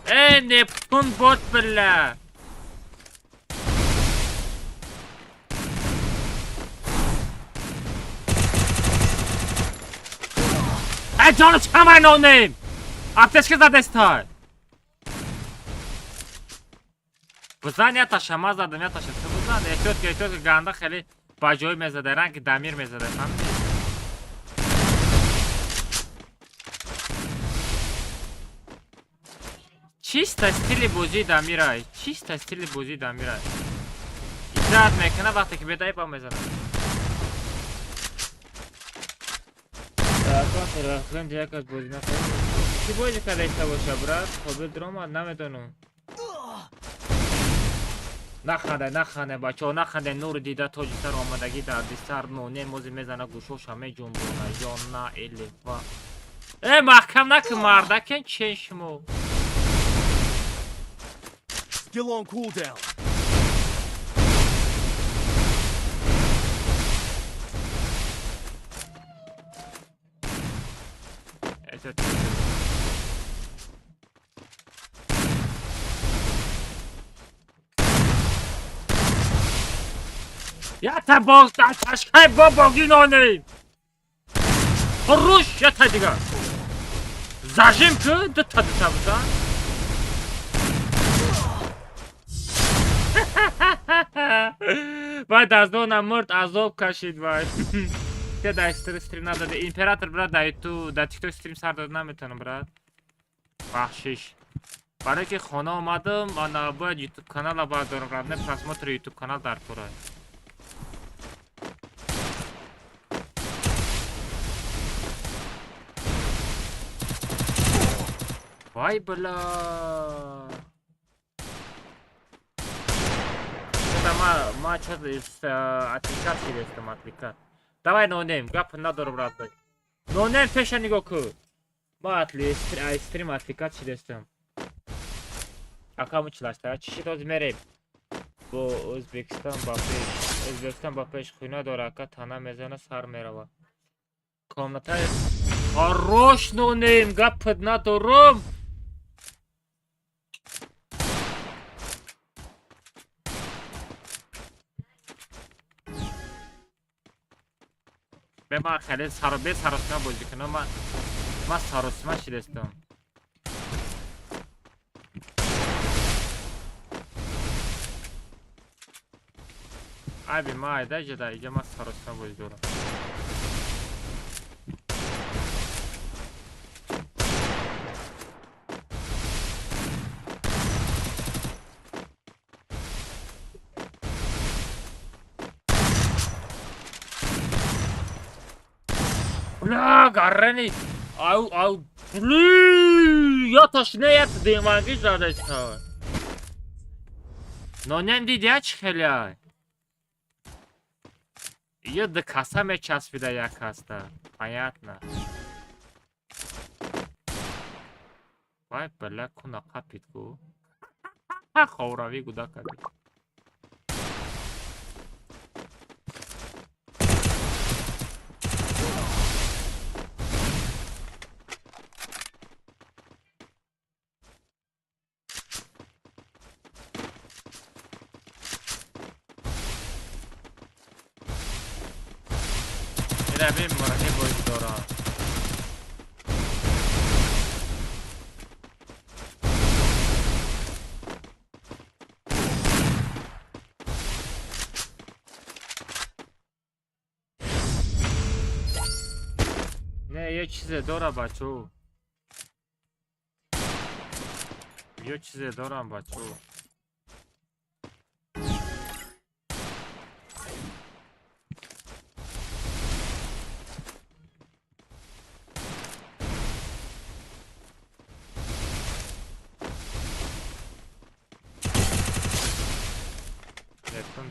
Э, Нептун бот, бля. Э, ҷону чамай нонем. Аптечка задестай. Бизан яташа, ма задам яташа. Ту бизан, эҳтиёт ки, эҳтиёт ки, ганда хеле ба ҷой мезада, ранги дамир мезада, фаҳмидӣ? Чиста стили бозии дамирай, чиста стили бозии дамирай. Иззат мекуна вақте ки бедаи ба мезанад. Як аз бозӣ накард. Чӣ бозӣ карда иста боша, брат? Қобил дуромад, намедонам. Наханде, наханде, бачаҳо, наханде, нури дида тоҷи сар омадагӣ дарди сар ноне мози мезана гӯшоша меҷунбона ё на элева. Э, маҳкам накун мардакен чен шумо. Skill on cooldown. Я та боз ташкай бобоги нонем. Хорош, я та дига. Зажим ку, дута дута буда. Вай даздона мурд азоб кашид вай. Те дар стрим надоди. Император брат дар ютуб, дар тикток стрим сар дод наметавонам брат. Бахшиш. Барои ки хона омадам, ана бояд ютуб канала бардорам, родной просмотр ютуб канал дар кора. Вай бля. Это ма что-то из отвлекать шидестам, отвлекать. Давай нонейм, гап надорам родной. Нонейм пеша нигоҳ ку. Ма атли стрим отвлекать шидестам. Акаму чилашта, чӣ шид ҳозир мерем. Бо Ӯзбекистон ба пеш. Ӯзбекистон ба пеш хуйна дора, ака тана мезана сар мерава. Комнатаи хорош нонейм, гап надорам. Бе ман хеле бе саросима бозӣ кунам, ман саросима шидестам. Аби ма айда ҷада, иҷа ман саросима бозӣ дорам. Бля, гаррани! Ау, ау, бли! Я тошне, я димаги задаста. Нонем дидя чӣ хеля? Ё да каса мечаспида як каста. Понятно. Вай, бля, куна қапид ку. Ховравӣ гуда кади. Ира мурахи бозӣ дорам. Не, ё чизе дора бачо. Ё чизе дорам бачо.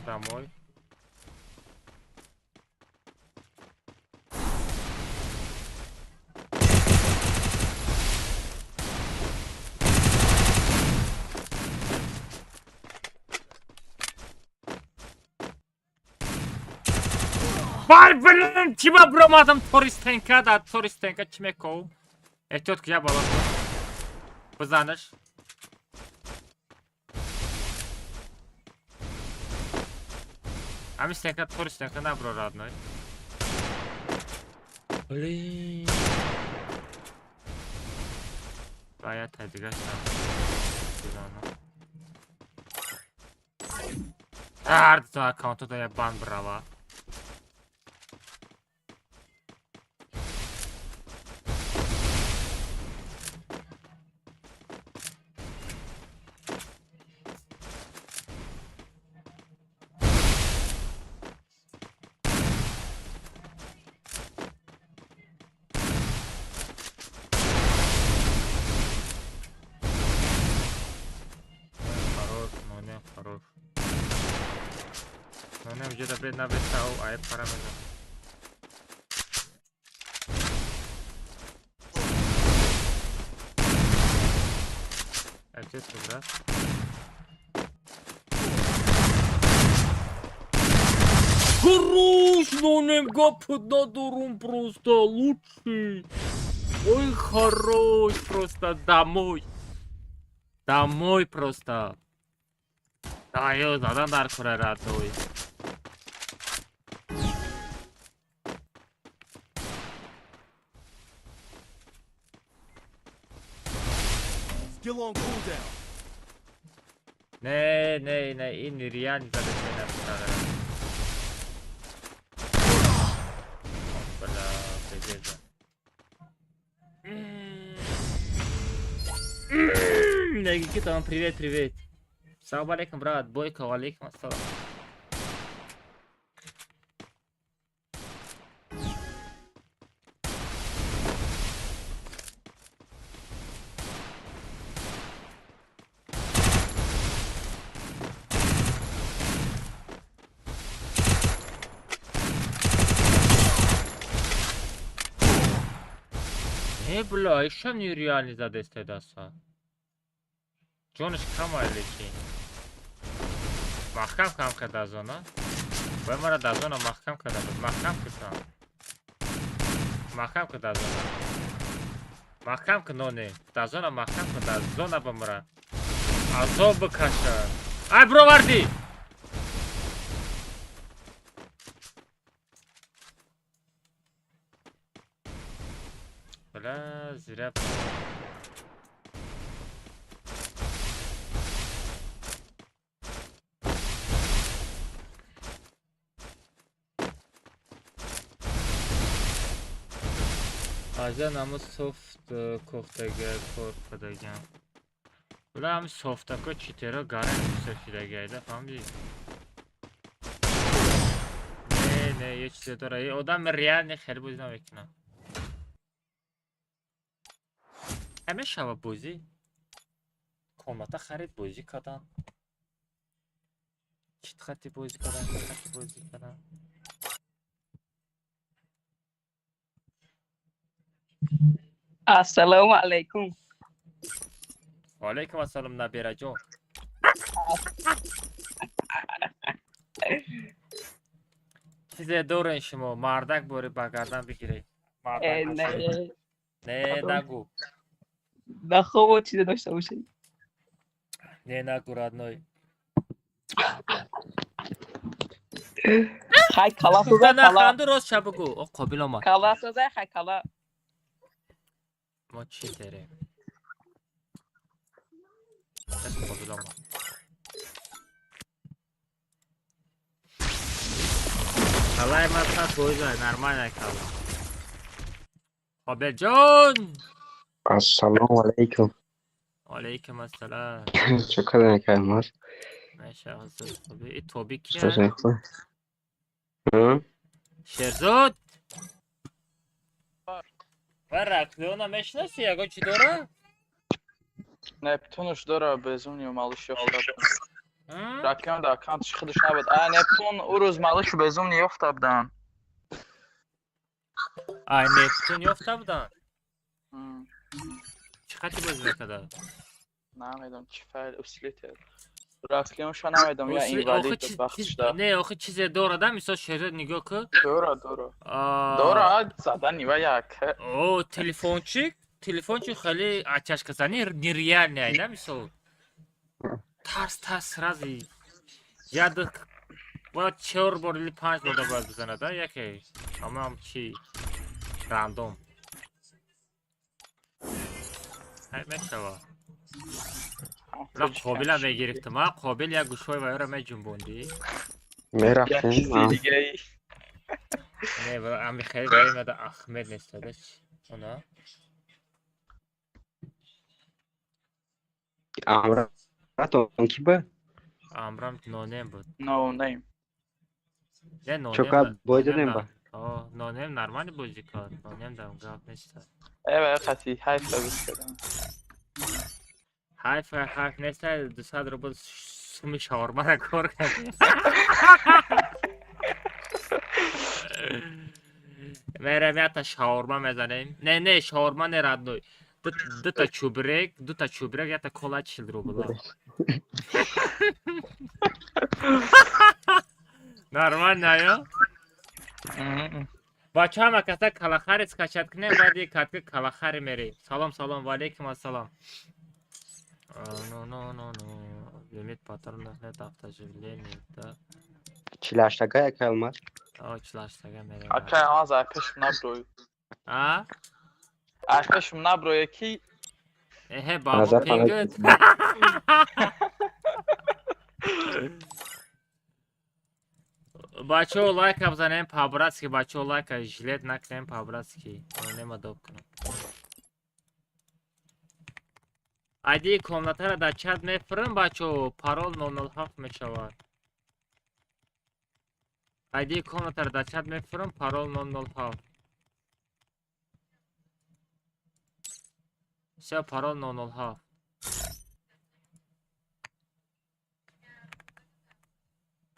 Домой. Вай, блин, чима бромадам Тористенка, да Тористенка чимеков. Эҳтиёт ки я бала. Бизанаш. Ами стенка Тористенка набро родной. Блин. Бая тадига сам. Ар, да аккаунту да я бан брала. Хорош, ну не хорош. Инам ҷода бед набеста, о ай пара мезанам. Отец, брат. Хорош, нонем гап надорум, просто лучший. Ой, хорош, просто домой. Домой просто. Даё, задан дар кура родной. Skill on cooldown. Не, не, не, ин реально задача на. Бля, пиздец. Никита, вам привет, привет. Салам алейкум, брат. Бойко, алейкум ассалам. Не, бля, ишам нереально задестедаса. Ҷонаш кама, лекин. Маҳкам кам карда зона. Бой мара дар зона маҳкам карда буд. Маҳкам кусам. Маҳкам кун дар зона. Маҳкам кун, ноне. Дар зона маҳкам кун, дар зона бимра. Азоб бикаша. Ай, бировардӣ! Бля, зря. Ажа намо софт кофтага кор кардаган. Бля, ҳами софтако читера гарен бисёр шидагайда, фаҳмидӣ? Не, не, е чизе дора. Е одам реально хеле бозӣ намекунам. Ҳамешава бозӣ. Комната харид, бозӣ кардан. Чит хати бозӣ кардан, чит хати бозӣ кардан. Ассалому алайкум. Ва алайкум ассалом, набираҷон. Чизе дорен шумо, мардак бори ба гардан бигиред. Э, Мардак не, ҳастед. Не, нагу. Нахово чизе дошта бошед. Не, нагу, родной. Хай кала созай, кала. Наханду, рост ша бугу. О, қобил омад. Кала созай, хай кала. Мо чӣ дерем? Ес қобил омад. Калаи ман 100% нормально кала. Қобилҷон! Ассалому алайкум. Алейкум ассалам. Чӣ кадан каймаз? Меша ҳозир қобил. И тоби кия? Ҳм? Шерзод! Ва Раклиона мешинаси? Ягон чӣ дора? Нептунуш дора, безумни малыш ёфта. М? Раклион да аккаунтиш худаш набуд. А Нептун ӯ рӯз малыш безумни ёфта будан. Ай, Нептун ёфта будан? М, Чӣ хати бозӣ мекарда? Намедонам чӣ файл усилитель. Раклионша намедонам, я инвалид Охи буд чиз вақтшда. Не, охи чизе дора да, мисол Шерзод нигоҳ кун. Дора, дора. А, Дора, задани ва як. О, телефончик, телефончик хеле чашказани нереальный ай, да, мисол. Тарс тарс сразу яд бояд чор бор или панҷ бор да бояд бизанад, да, яке. Ҳамаам чи рандом. Ай мешава. Ла қобила мегирифтам, а қобил як гӯшҳои вайро меҷунбондӣ. Як Мерафтем. чизи дигаи. Не, ами хеле ваимада Ахмед нестада. Она? Амратон ки ба? Амрам нонем буд. No name. Не, нонем. Чока бой додем ба? О, нонем нормально бозӣ кард. Нонем дам гап нест. Э, қати ҳайф бис кардам. Ҳайф ҳайф нест, 200 рубл суми шаурмара кор кардем. Мерем якта шаурма мезанем. Не, не, шаурма не, родной. Дута чубрек, дута чубрек, якта кола 40 рубла. Нормально, ё? Бачаҳо, ҳама каса калахари скачать кунем, баъди катки калахари мерем. Салом, салом, ва алейкум ассалом. Ну, ну, ну, ну. Лимит патронов нет, автоживление, да. Чилаштага яка алмаз. О, чилаштага мерем. Ака, аз ай пешм наброй. А? Ай пешм наброй ки. Эҳе, бабо пингит. Бачаҳо, лайка бизанем по-братски, бачаҳо, лайка жилет накунем по-братски. Нема доб кунам. Айди комнатаро дар чат мефурам, бачаҳо, парол 007 мешавад. Айди комнатаро дар чат мефурам, парол 007. Всё, парол 007.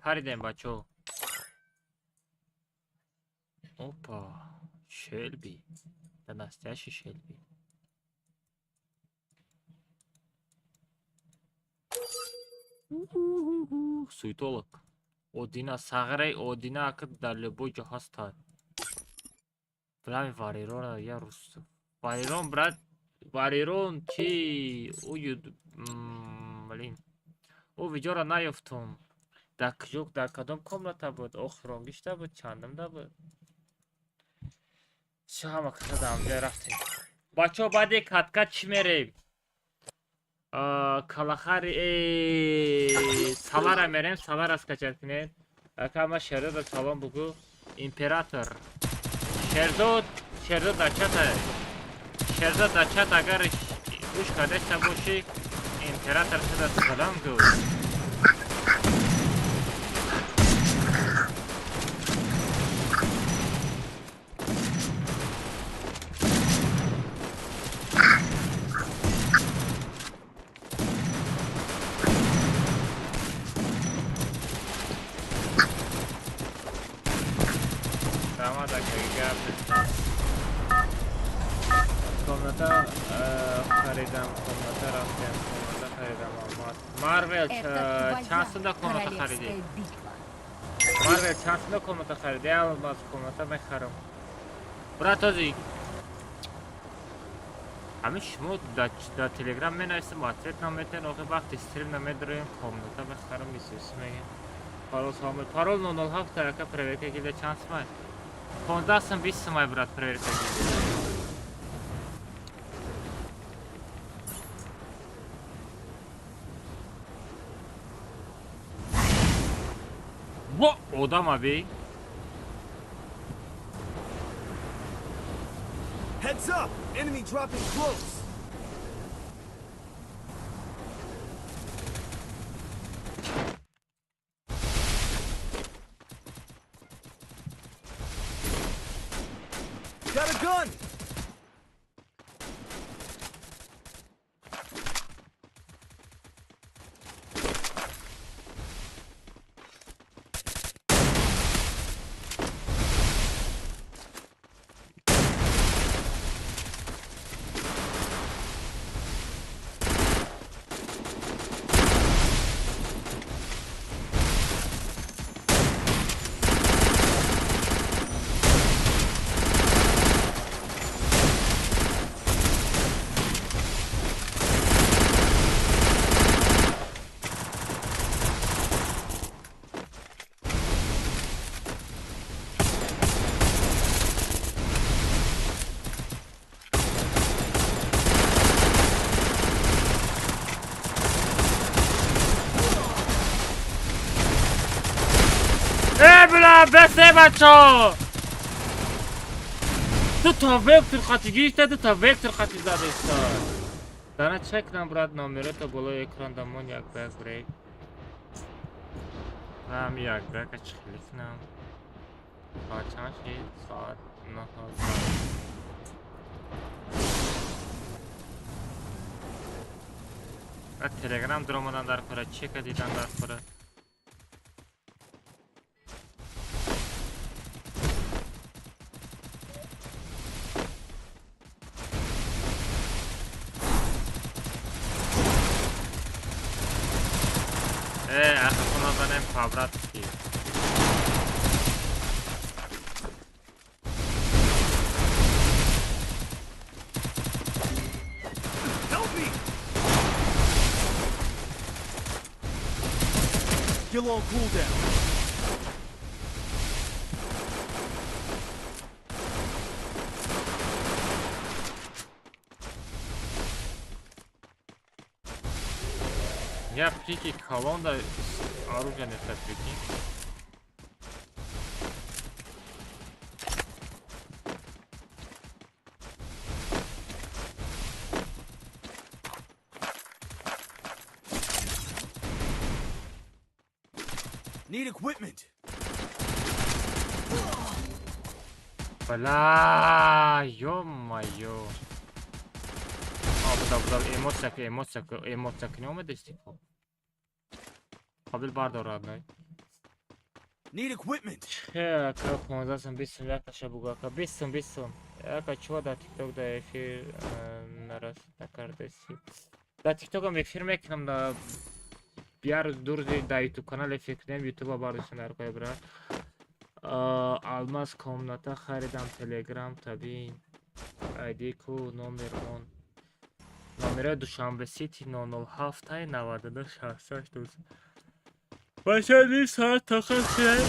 Паридем, бачаҳо. Опа, Шелби. Да, настоящий Шелби. Суетолог. Одина сағрай, Одина акд дар любой ҷо ҳастад. Брами Варирона я рус. Варирон, брат, Варирон чи? Ӯ, блин. Ӯ видеоро наёфтум. Дар куҷо, дар кадом комната буд? Охиронгишта буд, чандумда буд? Чӣ ҳама каса дар ҳамҷоя рафтем. Бачаҳо, баъди катка чӣ мерем? Калахари салара мерем, салара скачать кунед. Ака, ма Шерзода салом бугӯ. Император. Шерзод, Шерзод дар чата. Шерзод дар чат агар гӯш кардаиста бошӣ, император шуда салом гӯ. Комната харидам, комната рафтем, комната харидам, алмаз. Марвел, чанд сумда комната харидӣ? Марвел, чанд сумда комната харидӣ? Алмаз, комната мехарам. Брат, ози ҳамин шумо дар телеграм менависем, ответ наметен, охир вақти стрим намедроем, комната мехарам, исус мегем. Парол салом, парол 007 ака, проверка гилда чанд сумай? 15 сум, 20 сумай, брат, проверка гилда. Во, одам аби. Heads up! Enemy dropping close. Got a gun! Бля, бесе бачо! Ту то вектор хати гирифта, ту то вектор хати задаиста. Дана чек кунам, брат, номерото болои экран дамон як ба як брейк. Ҳам як ба яка чӣ хеле кунам. Соат чанд шид? Соат 9. Ба телеграм дуромадан дар кора, чека дидан дар кора. Ахо назанем по-братски. Help me! Skill on cooldown. Я прикинь, колонна оружие не так, прикинь. Need equipment. Бля, ё-моё. А, буда, эмоция, эмоция, эмоция к нему достигло. Қабил бардор, родной. Need equipment. Че, ака, 15 сум, 20 сум, якаша бугу, ака, 20 сум, 20 сум. Ака, чува дар TikTok да эфир нарас накардаси. Дар TikTok ам эфир мекунам, да як рӯз ду рӯзи дар YouTube канал эфир кунем, YouTube бардоштам дар кои брат. Алмаз комната харидам, Telegram табин. ID ку номер он. Номерои Душанбе Сити 007 99 68. Бача ним соат тоқат шуд.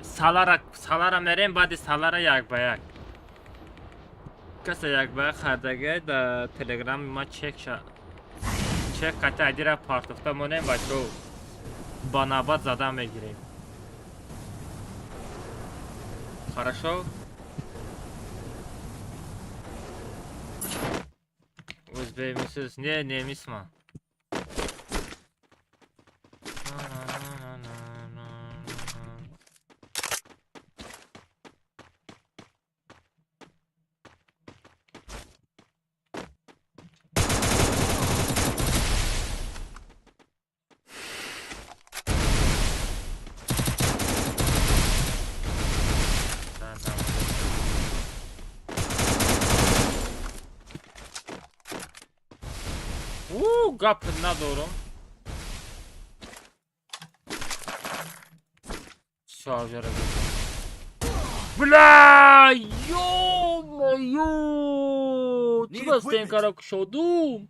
Салара салара мерем, баъди салара як ба як. Каса як ба як хардага дар телеграми ма чек ша. Чек қати айдира партофта монем бачо. Ба навбат зада мегирем. Хорошо? Узбей мисус. Не, не мисма. Гап надорам. Шаржера. Бля, ё-моё! Чӣ бастен кара кушодум?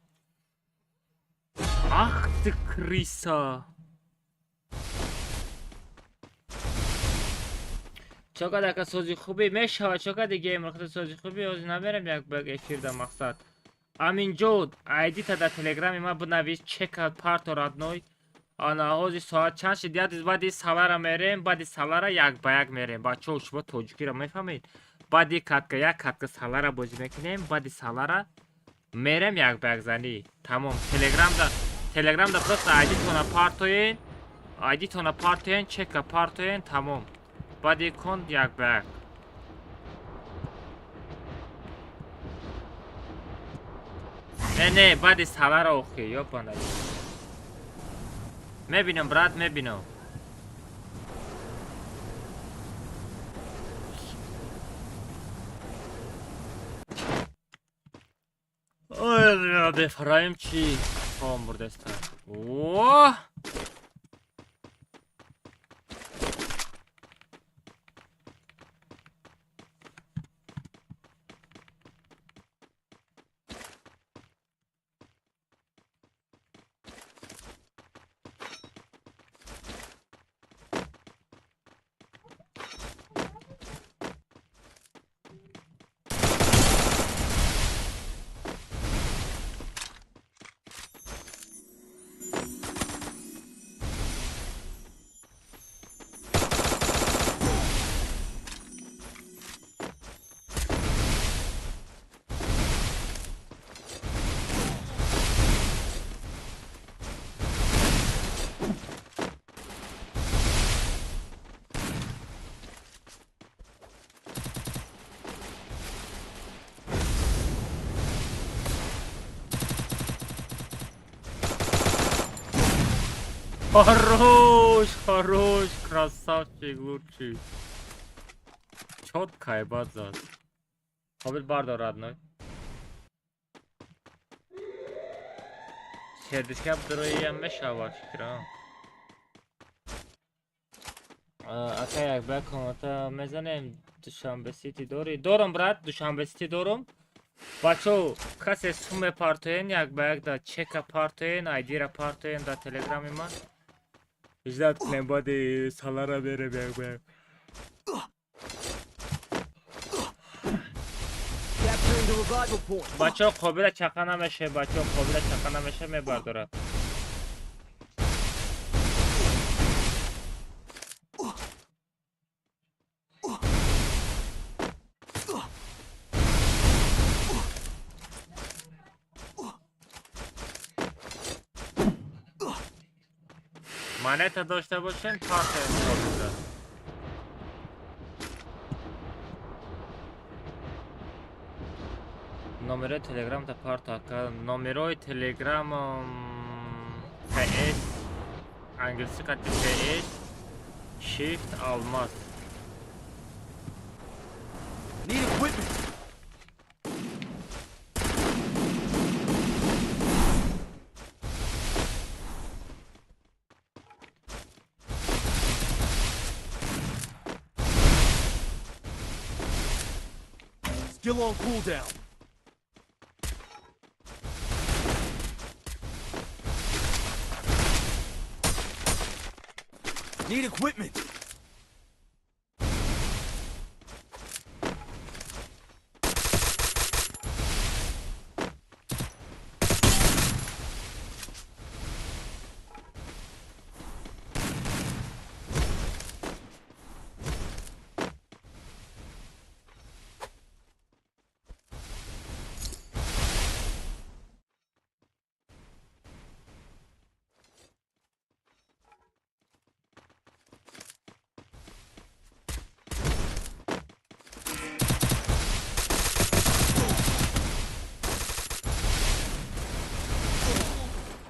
Ах ты крыса! Чокад ака сози хубе мешава, чокад геймер худ сози хубе ҳозир намерам як ба эфир да мақсад. Аминҷон, айдита дар телеграми ман бинавис, чека парто родной. Ана ҳозир соат чанд шид? Як рӯз баъди салара мерем, баъди салара як ба як мерем. Бачаҳо, шумо тоҷикиро мефаҳмед? Баъди катка як катка салара бозӣ мекунем, баъди салара мерем як ба як занӣ. Тамом. Телеграмда, телеграмда просто айдитона партоен, айдитона партоен, чека партоен, тамом. Баъди кон як ба як. Не, не, баъди салара охи, ёпана. Мебинам, брат, мебинам. Ой, бефараем чӣ? Хом бурдаста. О! Хорош, хорош, красавчик, лучший. Чётко ебать зад. Қобил бардор, родной. Сердечка дуроиам мешавад фикрам. Ака, як ба комната мезанем. Душанбе Сити дорӣ? Дорам, брат, Душанбе Сити дорам. Бачо, касе сум мепартоен, як ба як да чека партоен, айдира партоен да телеграми ман. Ждать кунем, баъди салара берем як ба як. Capturing the revival point. Бачаҳо, қобила чақа намеше, бачаҳо, қобила чақа намеше, мебардорад. Монета дошта бошем, партия қобила. Номерои телеграмта парто, ака. Номерои телеграмам ПС, англиси қати ПС, Shift Алмаз. Need equipment. Skill on cooldown. Need equipment.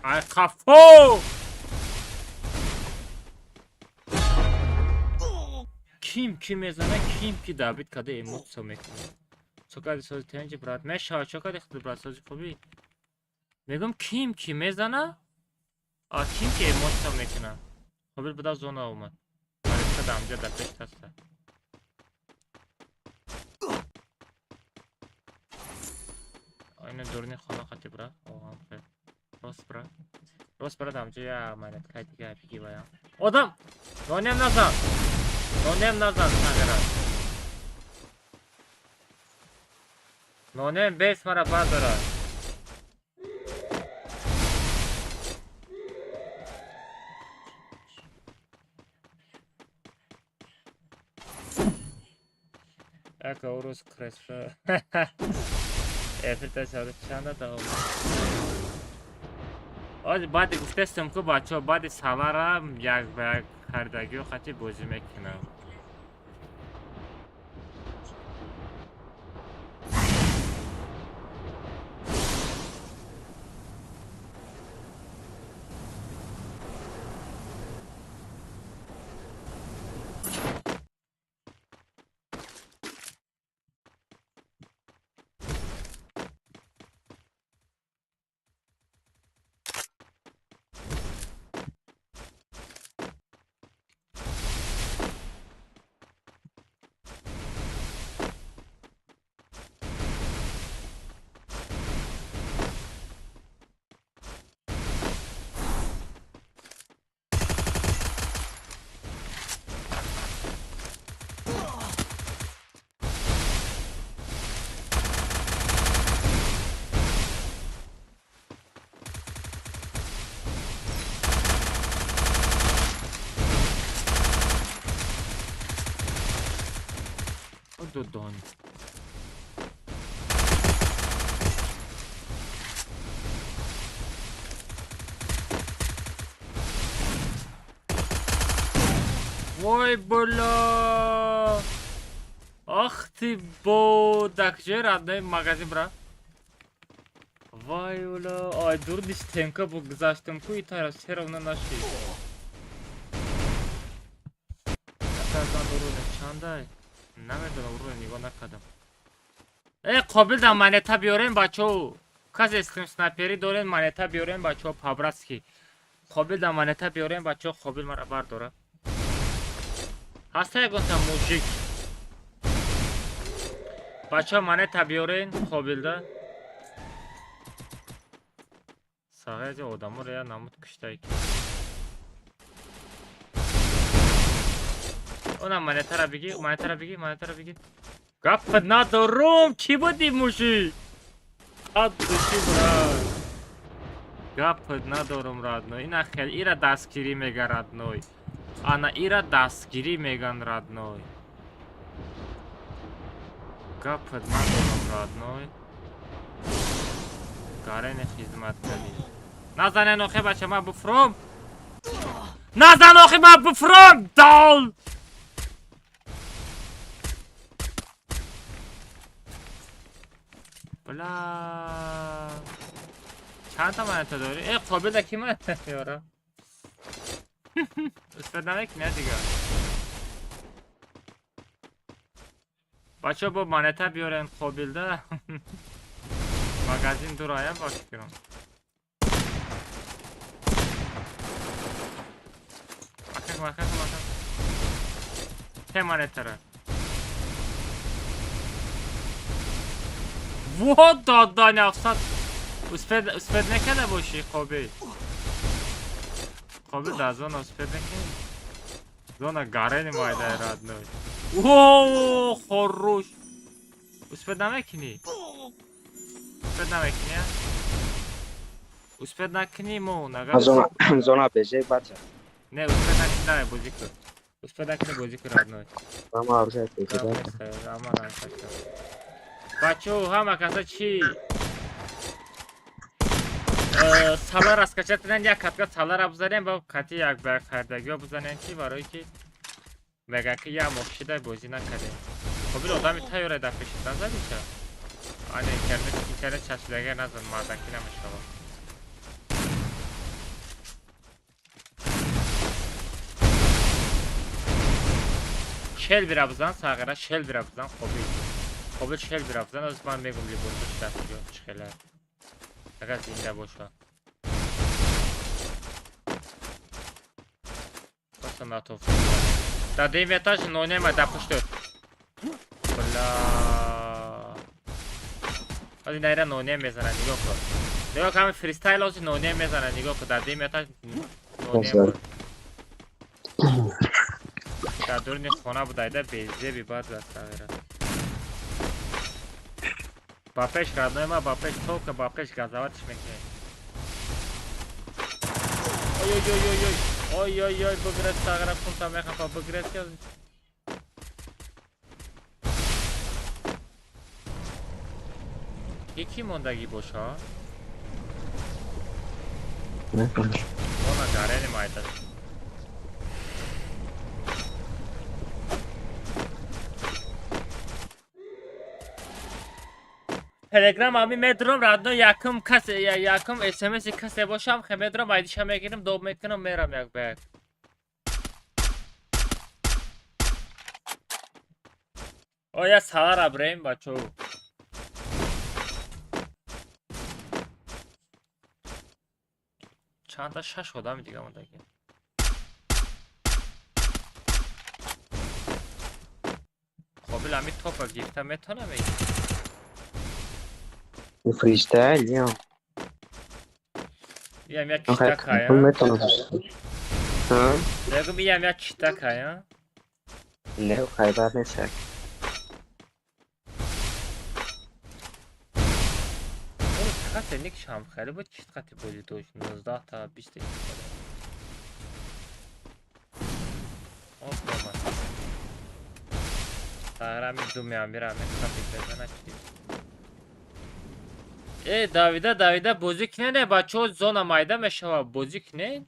Ай, қафо! Ким ки мезана, ким ки добить када, эмоция мекунад. Чокади, сози тенҷи, брат, мешава, чокади худ, брат, сози хуби. Мегум, ким ки мезана, а ким ки эмоция мекунад. Қобил буда, зона омад. Марика дамҷа дар пеш таста. Айна дурни хона қати, брат. Оғам хел. Рост бра. Рост бра, дамҷа я монеткаи дига биги ваям. Одам! Нонем назан! Нонем назан, тағира. Нонем бес мара бардора. Яка урус кресло. Эфирта сари чанда давом. Ози баъди гуфтестам ку, бачаҳо, баъди салара як ба як харидагиҳо хати бозӣ мекунам. Додон. Вой, бля! Ах ты, бо! Так же родной магазин, бра. Вай, бля! Ай, дурни стенка бу гузаштам ку и тара все равно нашли. Аказан уруне чандай? Намедонам, уруне нигоҳ накардам. Э, қобил да монета биёрем, бачао. Касе стрим снайпери дорен, монета биёрен, бачаҳо, по-братски. Қобил да монета биёрен, бачаҳо, Қобил мара бардора. Ҳаста ягонта мужик. Бачаҳо, монета биёрен, Қобилда. Сағази одаморо я намуд куштай ки. Она монетара биги, монетара биги, монетара биги. Гап надорум, кӣ буди мужик? Ад души брат. Гап надорум, родной. Ина хел ира дастгирӣ мега, родной. Ана ира дастгирӣ меган, родной. Гап надорум, родной. Гарени хизмат кардӣ. Назанен охе, бача, ман буфром. Назан охе, ман буфром. Дол. Бля. Чанд та монета дорӣ? Э, Қобил ки монета меёра? Устод намекунӣ дига. Бачаҳо, бо монета биёрен Қобилда. Магазин дуроя ба фикрам. Макак, макак, макак. Те монетара. Вот додан афсад. Успед накарда бошӣ, Қобил. Қобил дар зона успед накард. Зона гарени майдай, родной. О, хорош. Успед намекунӣ? Успед намекунӣ? Успед накунӣ мо нага. Зона зона безе бача. Не, успед накунӣ, давай бозӣ кун. Успед накунӣ, бозӣ кун, родной. Ама оружие безе. Ама бачаҳо, ҳама каса чӣ салара скачать кунанд, як катка салара бизанем ва кати як ба як хардагиҳо бизанем, ки барое ки мегӯянд, ки як моҳ шида бозӣ накардем. Қобил одами тайёре дар пеши назади ча? Ана интернет часпидага назан, мардакӣ намешавад. Шел бира бизан, сағира, шел бира бизан, Қобил. Қобил, шел бира бизан, аз ман мегум либосош дар куҷо чӣ хела. Агар зинда боша. Просто натов. Дар дуюм этаж нонема дар пушто. Бля. Ҳозир наира нонем мезанад, нигоҳ кун. Нигоҳ кун, ҳамин фристайл ҳозир нонем мезанад, нигоҳ кун, дар дуюм этаж нонем буд. Дар дуруни хона буд, айда безеби бад зад сағира. Ба пеш, родной ма, ба пеш, только ба пеш газоватиш мекунем. Ой ой ой ой ой. Ой ой ой, бигрез, сағира, пунта мехапа, бигрез ки. Ки мондагӣ боша? Она гарени майдаш. Телеграм ами медром, родной, якум кас якум смс касе бошам, хе медром, айдиша мегирам, доб мекунам, мерам як ба як. Оя салара бирем, бачаҳо. Чанда шаш одами дига мондагӣ. Қобил ами топа гирифта метонам эй? Фристайл, я. Иам як читакая. Метонам. Ҳа? Мегум, иам як читакая. Не, хайбар нест. Касе никшам хеле буд, чит қати бозӣ дошт, 19 та 20 та. Оп, омад. Сағира ми думи амира ами қати безана чи. Э, давида, давида бозӣ кунед, не, бачаҳо, зона майда мешавад, бозӣ кунед.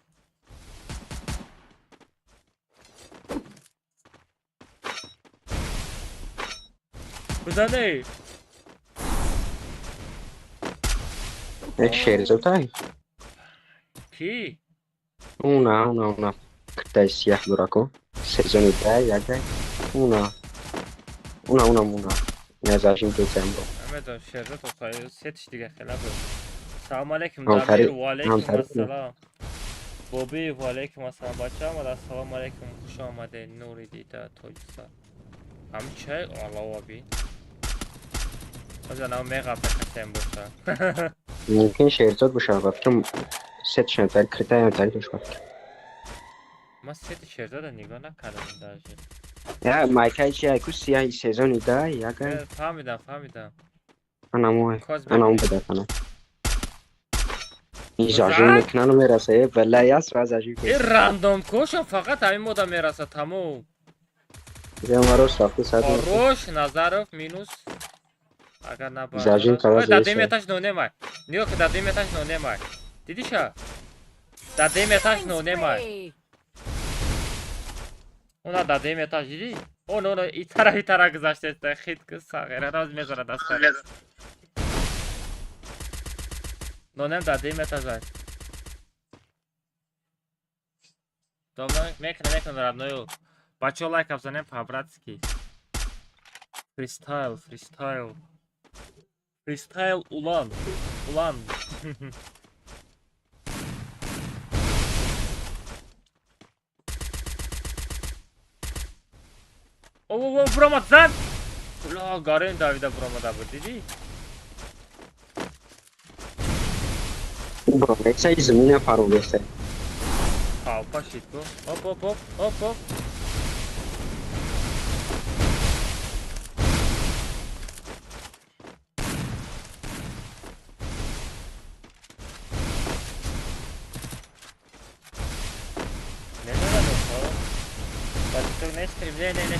Бизане. Шерзотай? Кӣ? Уна, уна, уна. Киртай сияҳ дурако. Сезони дай, як дай. Уна. Уна, уна, уна. Назашим кечам бо. Намедонам, Шерзод охай сетиш дига хела буд. Салом алейкум, Дамир, ва алейкум ассалом. Бобиев, ва алейкум ассалом. Бача омад, ассалому алейкум, хуш омадед, нури дида, тоҷиса. Ҳам чай алова би. Ҳозир нав меғапа касем боша. Мумкин Шерзод боша, ба фикрам сет шантар, крита янтари дош ба фикрам. Ман сети Шерзода нигоҳ накардам даже. Я майкай чи айку сияҳи сезони да, яга. Фаҳмидам, фаҳмидам. Анамой, анам бадатана. Ин зажим мекунану мераса, э, валла яс ва зажим. Ин рандом кошам фақат ҳамин мода мераса, тамом. Марош рафти сад. Хорош, Назаров минус. Агар набар. Зажим кала. Дар дуюм этаж нонемай. Нигоҳ кун, дар дуюм этаж нонемай. Дидиша? Дар дуюм этаж нонемай. Она дар дуюм этаж дидӣ? Он он и тарафи тара гузаштеста, хит ки сағира раз мезанад аз сар. Нонем дар дуюм этажай. Дома мекунам, мекунам родною. Бачаҳо лайк абзанем по-братски. Фристайл, фристайл. Фристайл улан. Улан. О, о, буромад зад! Ла, гарен давида буромада буд, дидӣ? Буромеса и замина паролеса. Толпа шид ку. Оп, оп, оп, оп, оп. Не, не, не, не, не,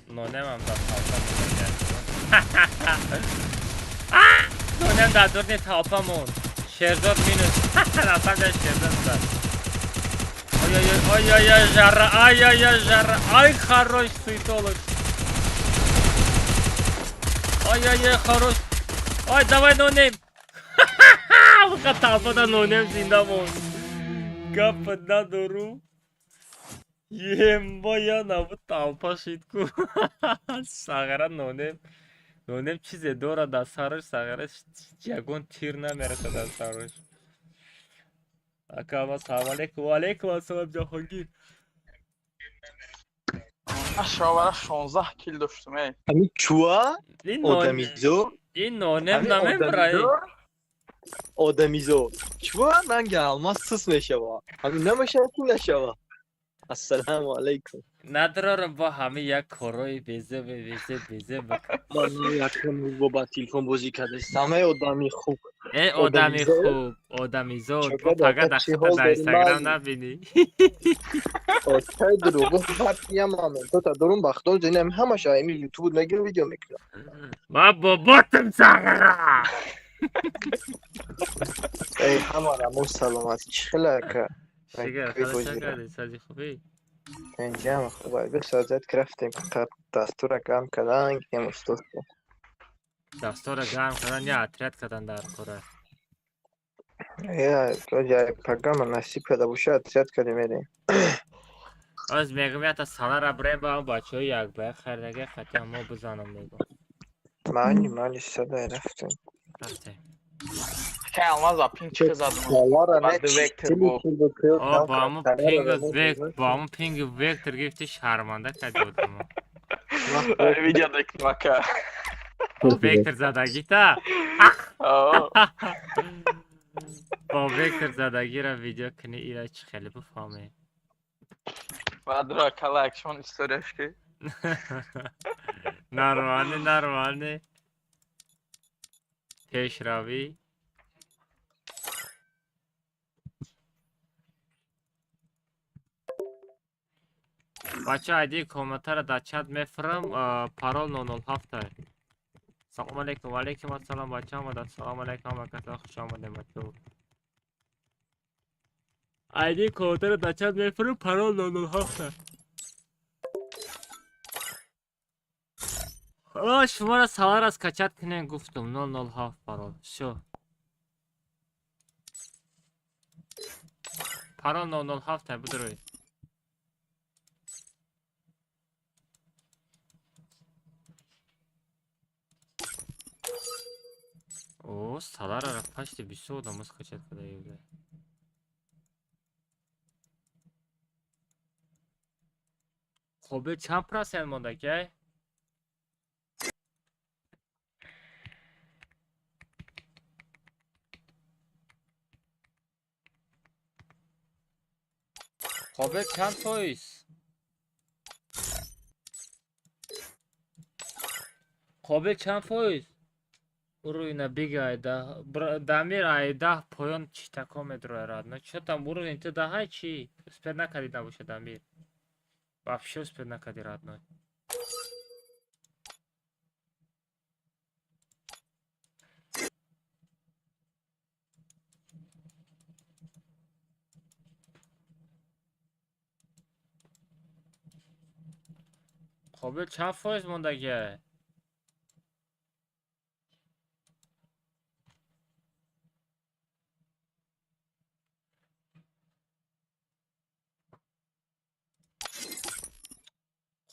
нонемам дар толпа нонем дар дурни толпа монд. Шерзод минус. Насам Шерзод зад. Ой-ой-ой, жара, ай-ой-ой, жара, ай, хорош суетолог. Ой-ой-ой, хорош. Ой, давай нонем. Фақат толпада нонем зинда монд. Гап надору. Емба я набуд толпа шид ку. Сағара нонем. Нонем чизе дорад дар сараш, сағара ягон тир намерасад аз сараш. Ака, ассалому алейкум. Ва алейкум ассалом, Ҷаҳонгир. Ашовара 16 кил доштум, эй. Ҳамин чуа? Одамизо? Ин нонем намебарад. Одамизо. Чуа ранги алмаз сус мешава. Ҳамин намешава ки нашава. Ассалому алайкум. Надрорам бо ҳама як корои безе безе безе. Ман якум бо телефон бозӣ кардастам. Ҳамаи одами хуб. Э, одами хуб, одамизод. Фақат дар Инстаграм набинӣ. Чай дурӯғ фарқиям ҳамин. То та дорум бахтон зинам ҳамаша ами YouTube мегирам видео мекунам. Ма боботам сағира. Эй, ҳамара мо саломатӣ чӣ хела ака? Шигар, хела кардӣ? Сази хубӣ? Инҷам хуб, бисозад ки рафтем фақат дастура гарм кардан, гем устод. Дастура гарм кардан я отряд кардан дар кора. Я, я программа насиб карда боша, отряд кардем мерем. Оз мегум ята салара брем ба бачаҳои як ба як хардаге хати мо бизанам мегум. Мани, мани сада рафтем. Рафтем. Кай алмаз ба пинг чӣ задум? О, ба ҳамун пинг вектор, ба ҳамун пинг вектор гирифти шарманда кардӣ одамо. Видео декунам ака. Вектор задагита? Бо вектор задагиро видео кунӣ ира чӣ хеле бифаҳмӣ. Баъдро кала акшон историяш ки. Нормально, нормально. Пешравӣ. Бача айди комментара дар чат мефирам, парол 007. Салом алейкум, ва алейкум ассалом, бача омад. Ассалому алейкум, ҳама каса хуш омадем бачаҳо. Айди комментара дар чат мефирам, парол 007. О, шуморо салар аз качат кунем гуфтум, 007 парол. Всё. Парол 007 будурӯй. О, Саларара почти бисёр одамо скачать карда буда. Қобил чанд процент монда кай? Қобил чанд фоиз? Қобил чанд фоиз? Уровень бига айда. Дамир айда поён читако медроя родной. Чё там уровень ты даҳай чи? Успеть накарди набоша Дамир. Вообще успеть накарди родной. Қобил чанд фоиз мондагиай?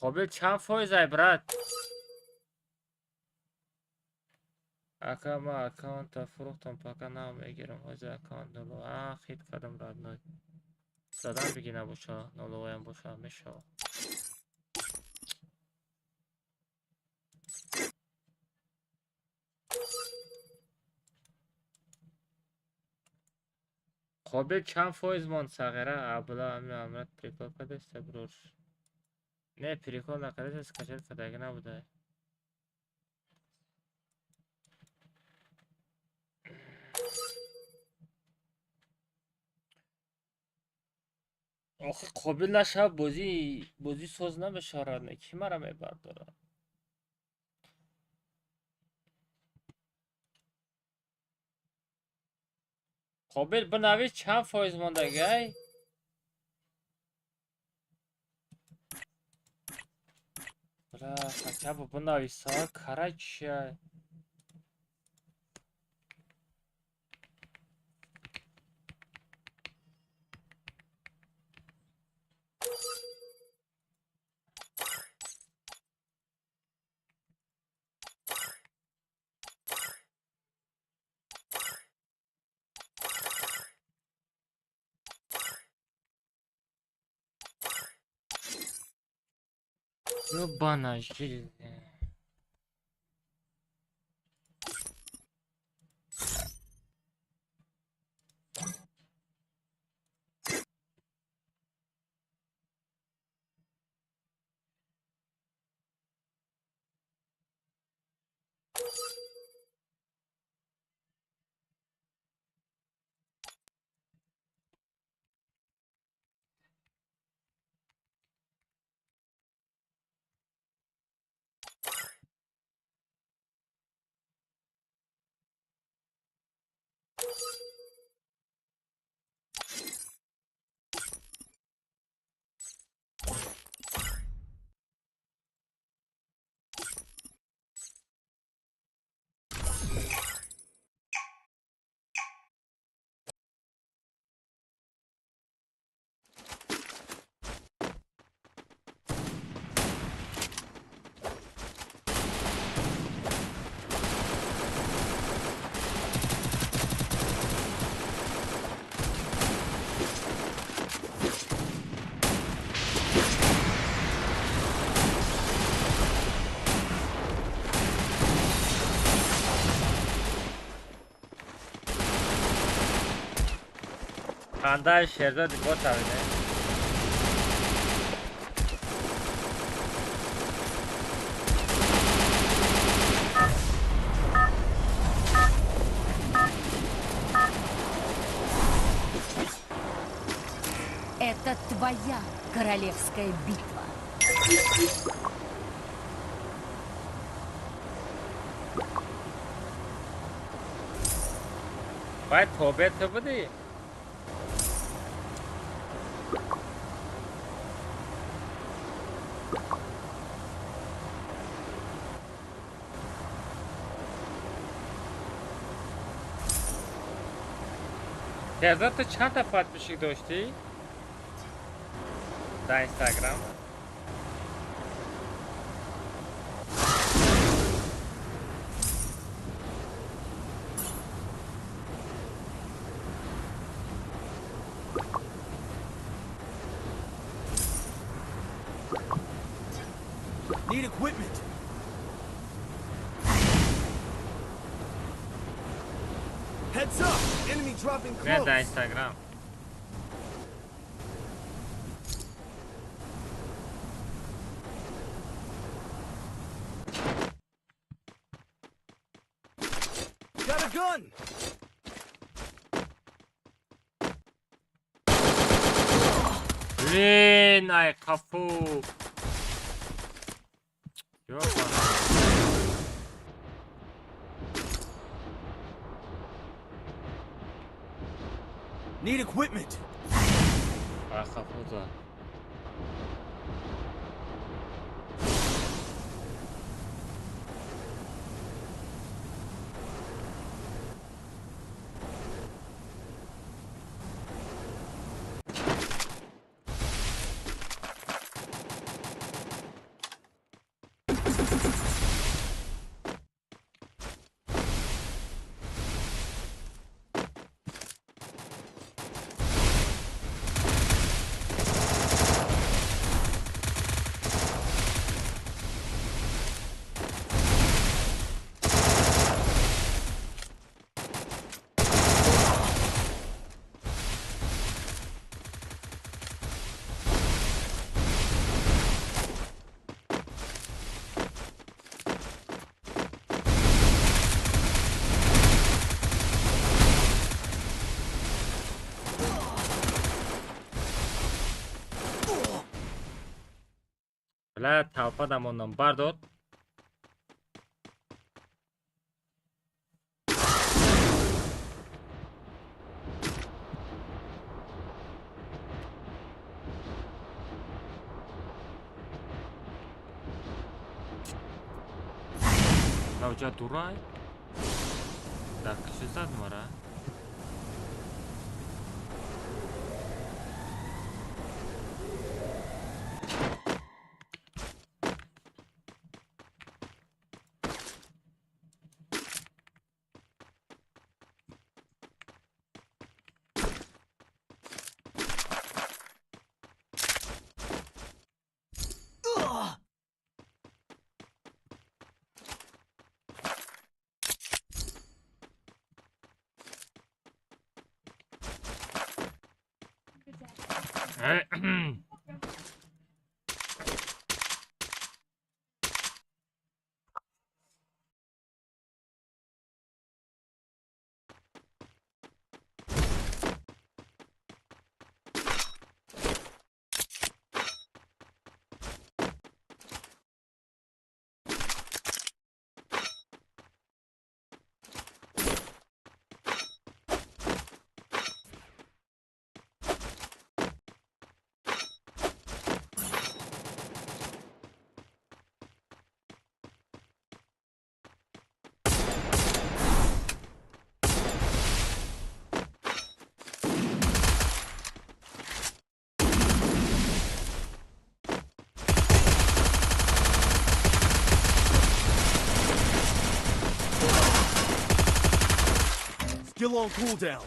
Қобил чанд фоиз ай брат? Ака ма аккаунта фурӯхтам, пока нав мегирам. Ҳозир аккаунт нуло. А, хит кардам родной. Задан биги набоша, нуловаям боша, мешава. Қобил чанд фоиз монд сағира? Абла ами амрат прикол кардеста брош. Не, прикол накардеста, скачать кардаги набуда. Охи қобил нашава бозӣ соз намешава родной. Ки мара мебардорад? Қобил бинавис чанд фоиз мондагиай? Бля, хотя бы бинависа, короче. Ёбана жизнь. Хандаи Шерзоди ботавиде. Это твоя королевская битва. Бай тобе ту будӣ? Шерзод ту чанд та подписчик доштӣ? Дар Инстаграм? equipment. Heads up! Enemy dropping Не, да, close. Инстаграм. Got a gun! Блин, ай қафу. Ёбана. Need equipment. Ай қафу да. Бля, толпа дамонам бардод. Навҷа дурай? Дар киши зад мара? Skill on cooldown.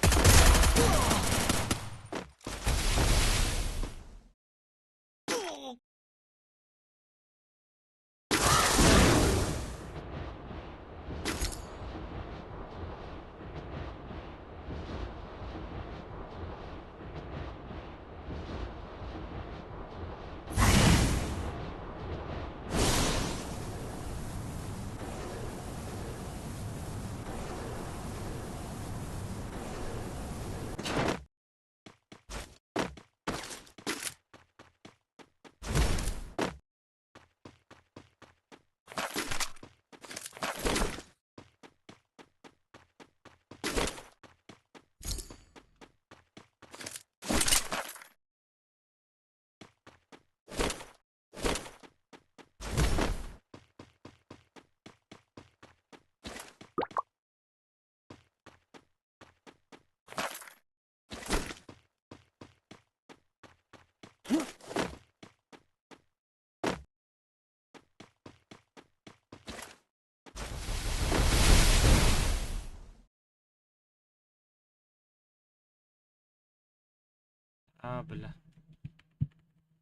А, бля.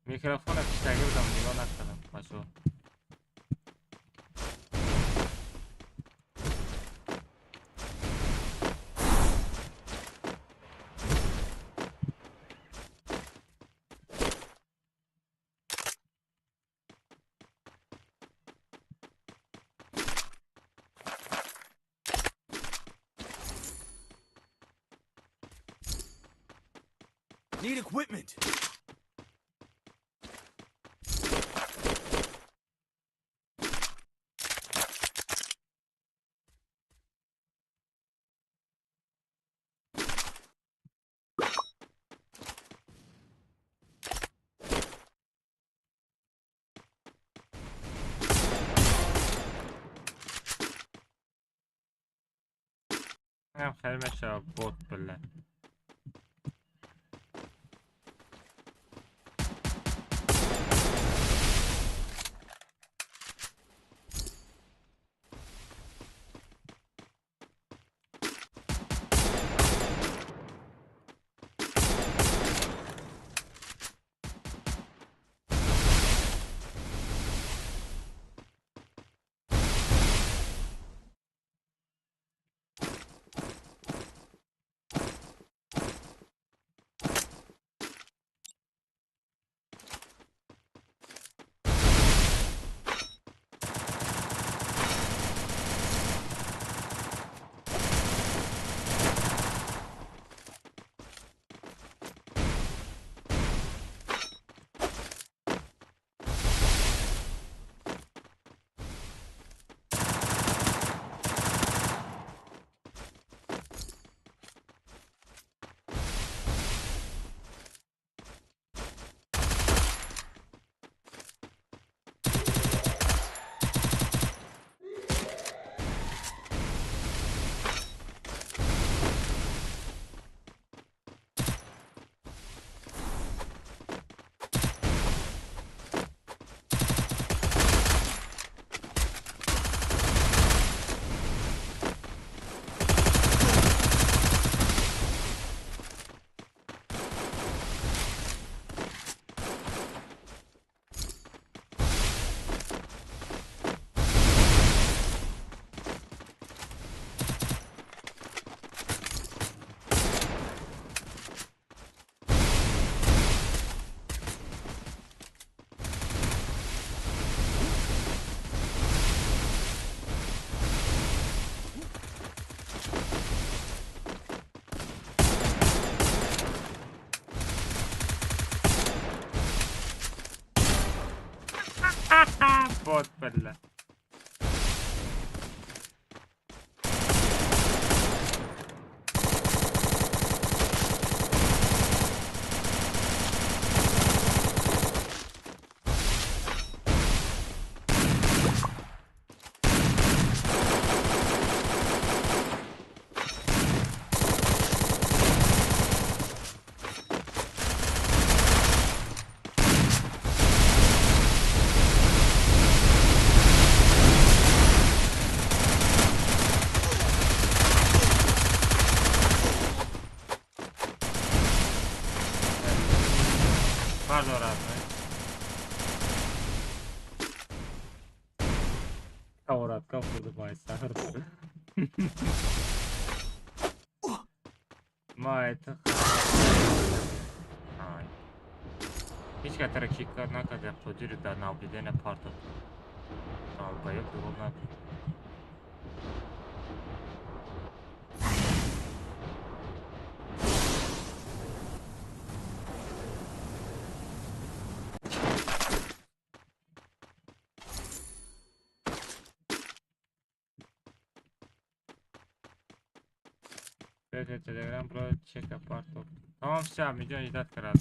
Микрофона киштагӣ будам, нигоҳ накардам. Бачаҳо. Need equipment. Ҳам хеле мешава бот била. Бот била. Сковородка хурдубайсар. Ма это... Ай. Ҳеҷ катара ки кар накарда қодири дар наблюдения партов. Долбоёб дурӯғ нагӯ. Телеграм про чека партов. Тамом всё, мидён ждать карад.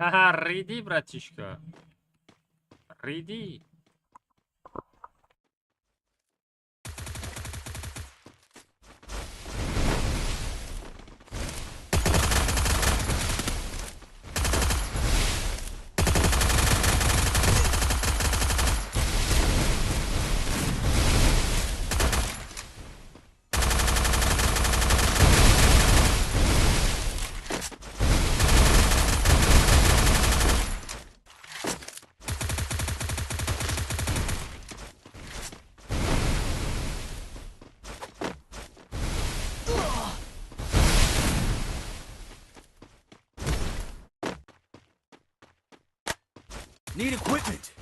Ха-ха, риди, братишка. Риди. Need equipment.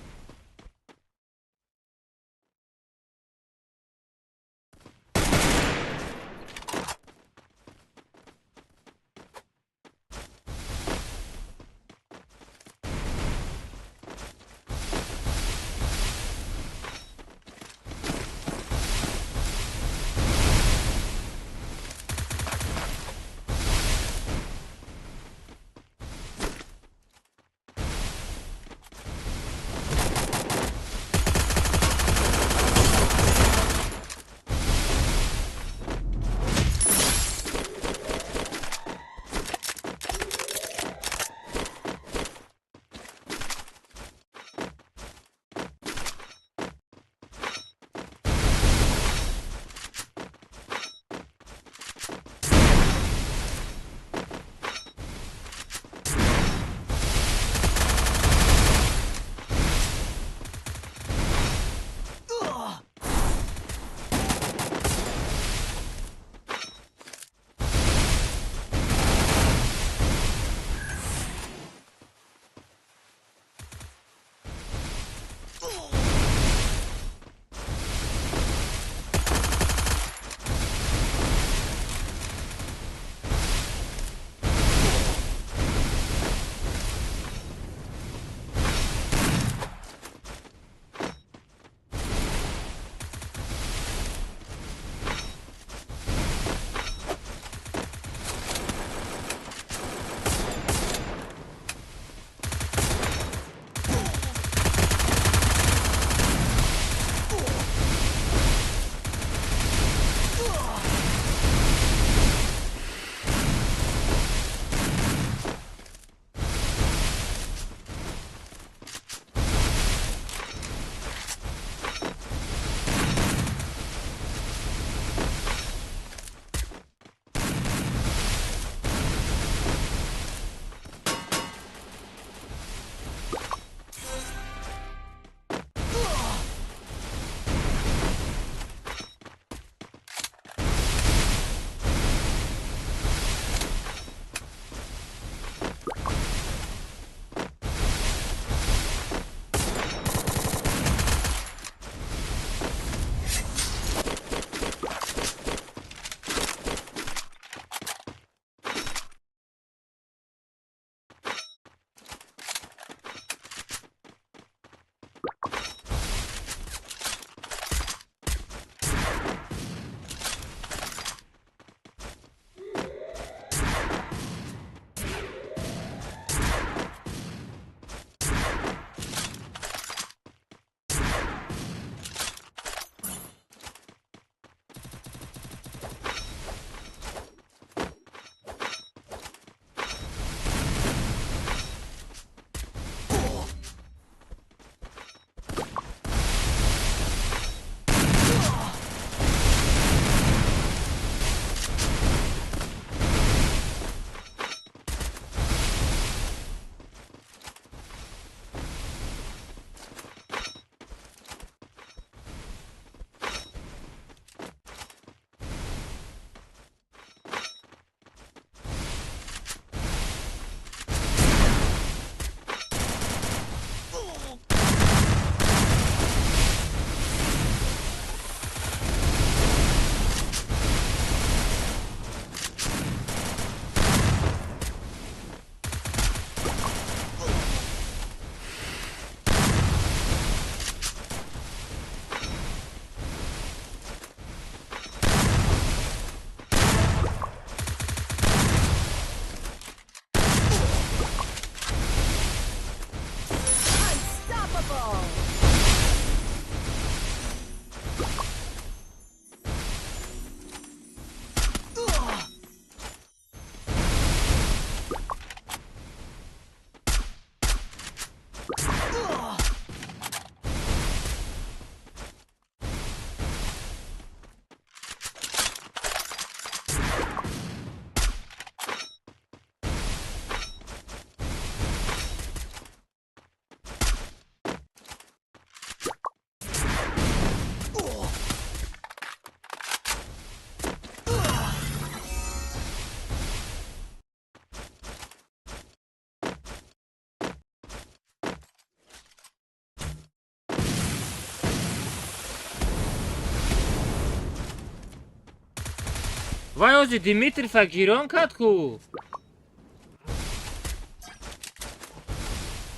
Вай ози Димитрифа гирон кард ку.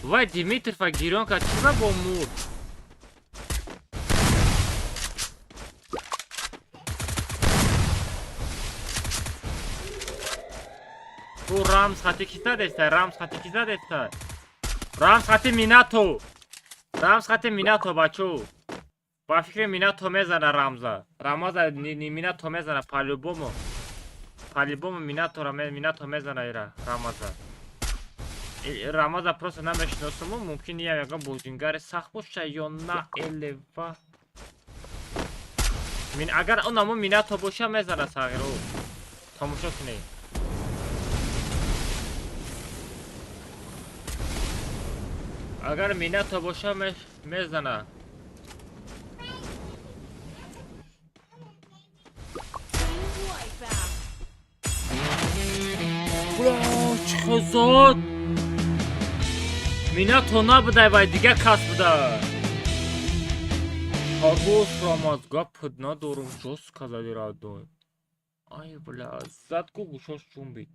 Вай Димитрифа гирон кард, чӣ ба бо мурд? Ку Рамз хати ки задеста? Рамз хати ки задеста? Рамз хати Минато. Рамз хати Минато бачо. Ба фикри Минато мезана Рамза. Рамаза Минато мезана по-любому. По-любому Минатора Минато мезана ира Рамаза. Рамаза просто намешиносуму, мумкин ям ягон бозингари сахт боша ё на элева. Мин агар он аму Минато боша мезана сағиро. Тамошо кунед. Агар Минато боша мезана. Бля, чӣ хезод! Минато набудай, вай дигар кас буда. Хорош Рамаз, гап надорум, жёстко зади родной. Ай, бля, зад ку гӯшош ҷунбид.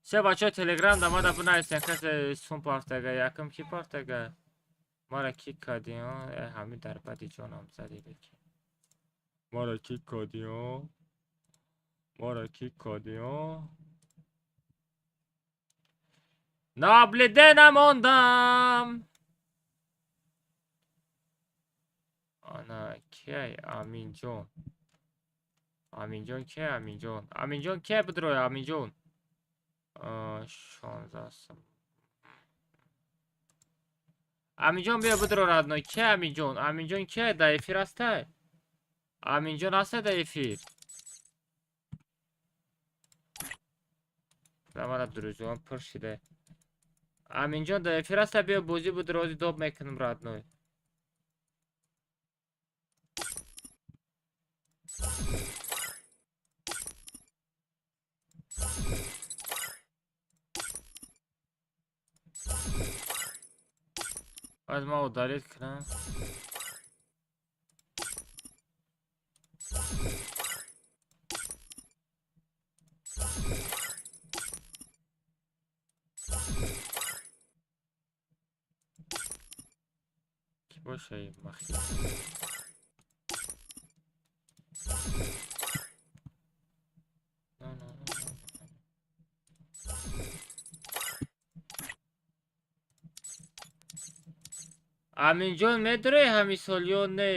Се бачаҳо Телеграм да мада бинависен касе сум партага, якум ки партага? Мара ки кадӣ, а? Ҳамин дар бади ҷонам зади лекин. Мара ки кадӣ, а? Мара ки кадӣ, а? Наблиде намондам. Ана киай Аминҷон? Аминҷон киай Аминҷон? Аминҷон киай бидроя Аминҷон? 16 сум. Аминҷон биё бидро родной. Киай Аминҷон? Аминҷон киай дар эфир ҳастай? Аминҷон ҳастай дар эфир? Мара друзьям пур шида. Аминҷон дар эфир ҳастай, биё бозӣ бидро, ози доб мекунем родной. Аз ман удалить кунам. Ки боша ин махи? На, на, на. Аминҷон медурӣ ҳамин сол ё не?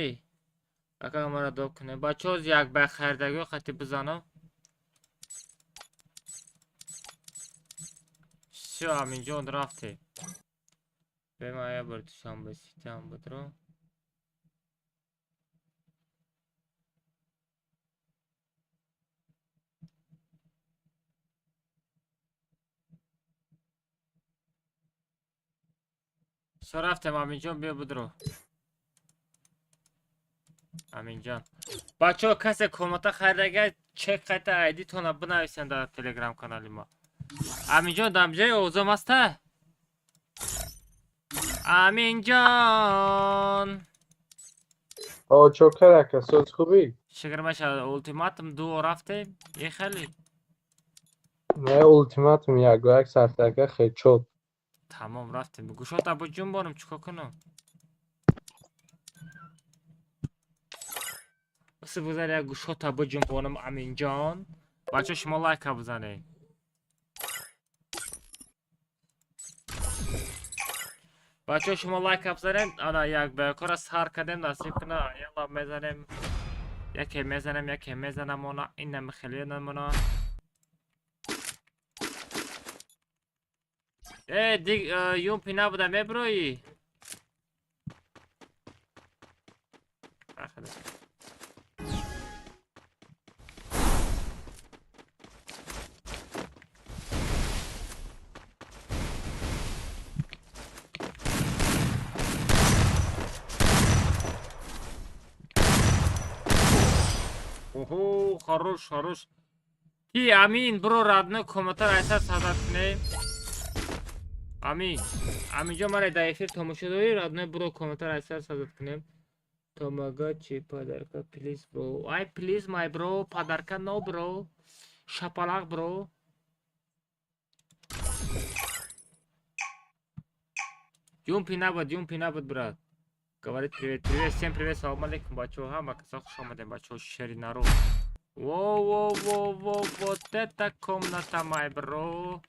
Ака мара доб кунем. Бачаҳо як ба хайрдагиҳо хати бизанам. Всё, Аминҷон рафте. Бема я бор Душанбе Ситиам будро. Всё рафтем, Аминҷон биё будро. Аминҷон. Бачаҳо касе комната хайрдага чек қайта айдитона бинависен дар телеграм канали мо. Аминҷон дар ҷои овозам ҳаста? Аминҷон. О, чокар ака, соз хубӣ? Шукр маша, ултиматум ду рафтем? Е хеле? Не, ултиматум як як сартака хечот. Тамом рафтем. Гӯшота бо ҷунбонам чӣ кор кунам? Бас бизар як гӯшота биҷунбонам Аминҷон. Бачаҳо шумо лайка бизанед. Бачаҳо шумо лайка бизанед. Ана як ба якора сар кардем, насиб куна. Яла мезанем. Яке мезанем, яке мезанам она, инам хеле намона. Э, диг юмпи набуда меброӣ? Охо, хорош, хорош. Ки Амин, бро, родной комната айса садат кунем. Амин, Аминҷон мара дар эфир тамошо дорӣ, родной бро комментар айса садат кунем. Тамагочи, подарка, please, bro. Ай, please, my bro. Подарка, no, bro. Шапалак, bro. Юмпи набуд, брат. Говорит привет, привет, всем привет, салам алейкум, бачо, ҳама каса хуш омадем, бачо, шери народ. Во-во-во-во, вот это комната, my bro.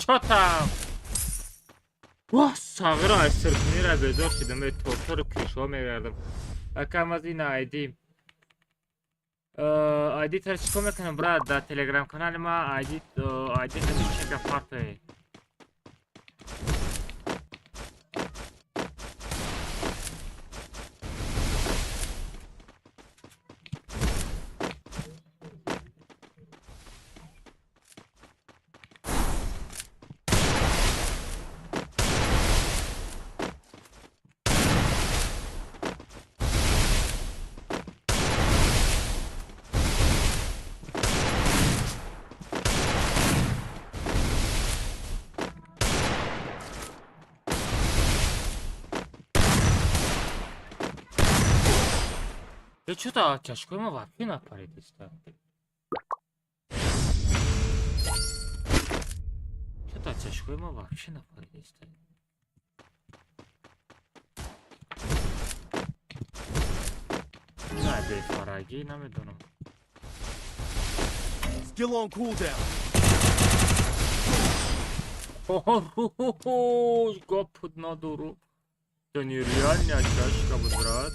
Чо там? Ва, сағира аз сиркунира безор шидам, тортору кришҳо мегардам. Акам аз ин айди. Айди тар чикор мекунам, брат? Дар телеграм канали ма айди айди хати чека партое. Что-то чашкои ма вообще напарит иста. Что-то чашкои ма вообще напарит иста. На бефараги намедонам. Skill on cooldown. Хорош, гопут на дуру. Это нереальная чашка, брат.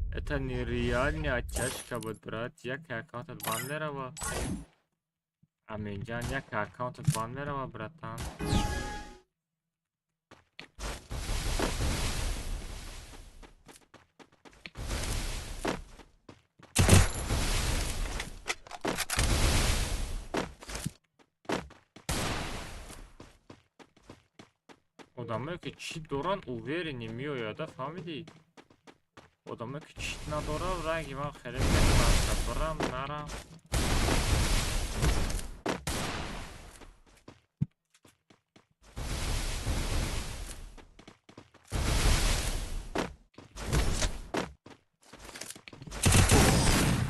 Это нереальная оттяжка, вот, брат. Як аккаунт от Баннерова. Аминджан, як аккаунт от Баннерова, братан. Одамое ки чӣ доран, уверени меояда, фаҳмидӣ? Одамое ки чит надорам, ранги ман хеле мехарам, барам, нарам.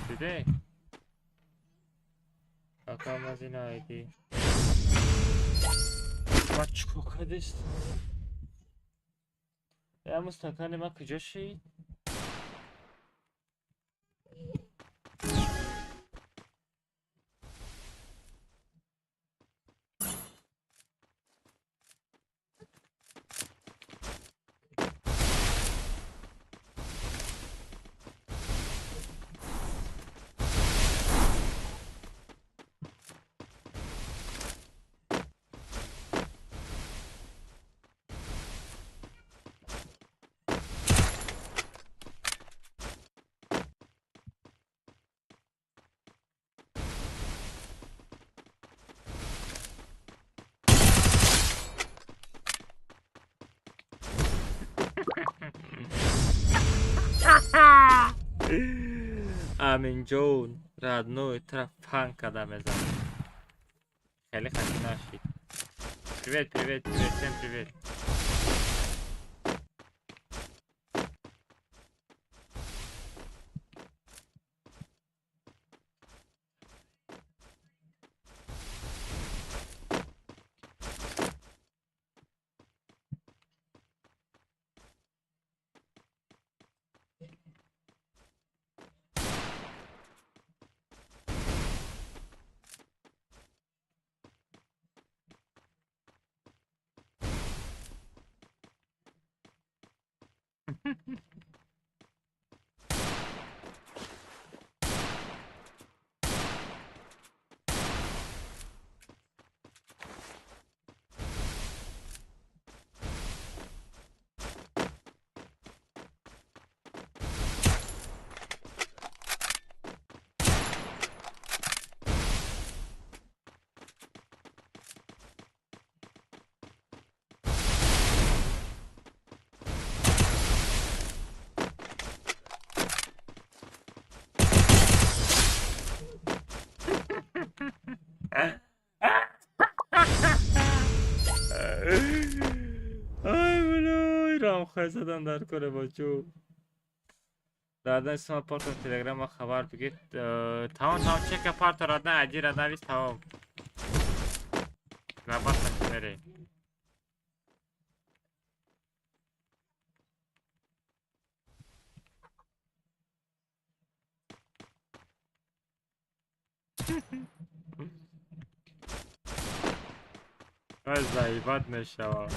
Диде? Акам аз ин айди. Ма чикор кардист? Я мустакани ма куҷо шид? Аминҷон, родной, тура фан када мезанам. Хеле хати нашид. Привет, привет, привет, всем привет. Ай, блой, рамхай задан дар коре бачо. Радан сма портом телеграма хабар бигир. Тамом, тамом, чека парто радан, ади радан виз тамом. Рабат мере. Ай, заебать мешава.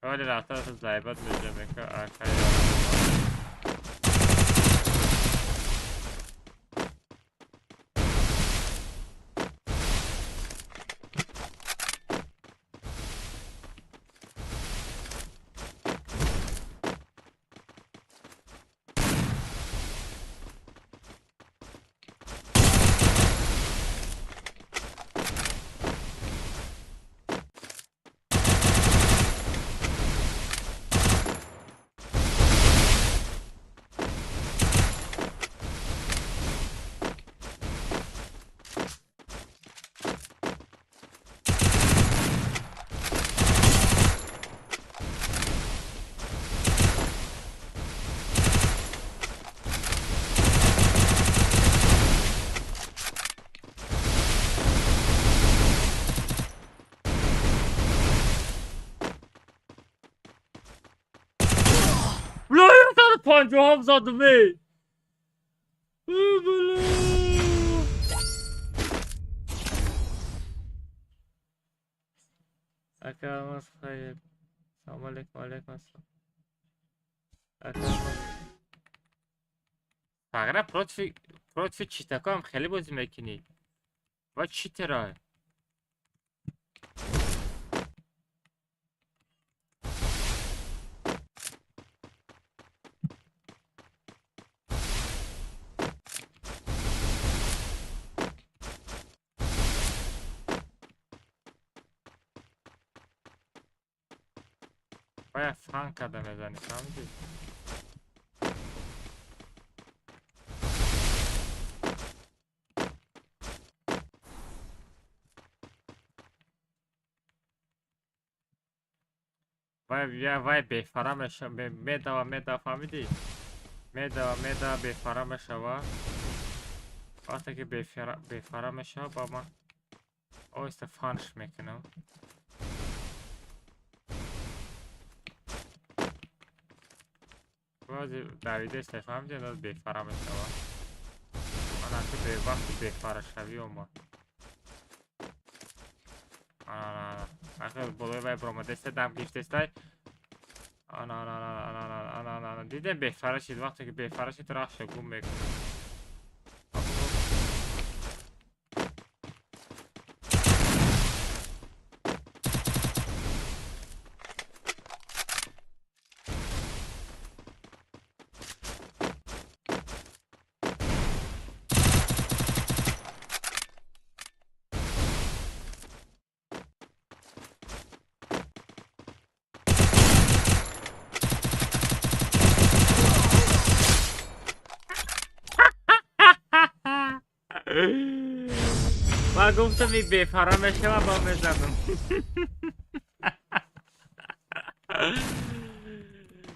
Вале рафта заебать мешава. Акай. 57 задум эй. Ака хайр. Салом алейкум, алейкум ассалом. Ака Фақра против читакам хеле бозӣ мекунӣ. Ва читера. Бояд фан карда мезанӣ, фаҳмидӣ? Вай бефара мешава, медава, медава, фаҳмидӣ? Медава, медава, бефара мешава. Вақте ки бефара мешава, ба ман оҳиста фанш мекунам. Баъзе давидаест, фаҳмидӣ, бефара мешава. Ман аки вақти бефарашавӣ омад. Ана, ана, болои вай баромадеста, дам гирифтестай. Ана, ана, ана, ана, ана, ана, дидем бефара шид. Вақте ки бефара шид, рахша гум мекунад. Ман гуфтам и бефара мешава, ба мезанам.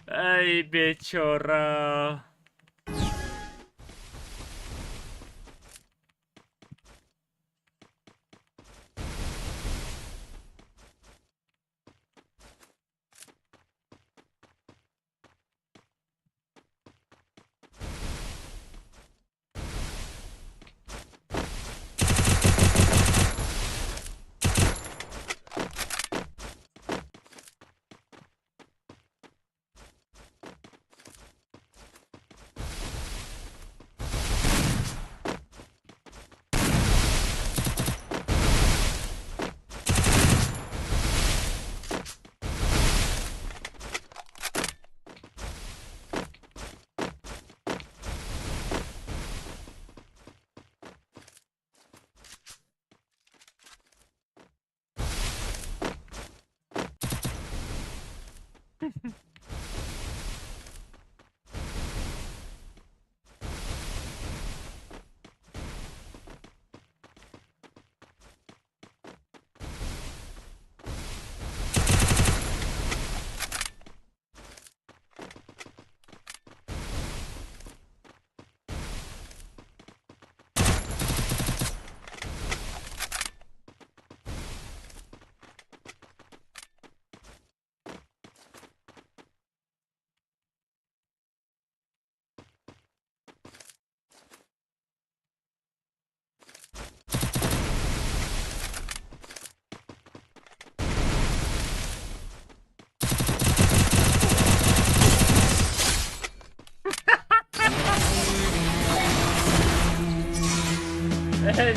Ай бечора.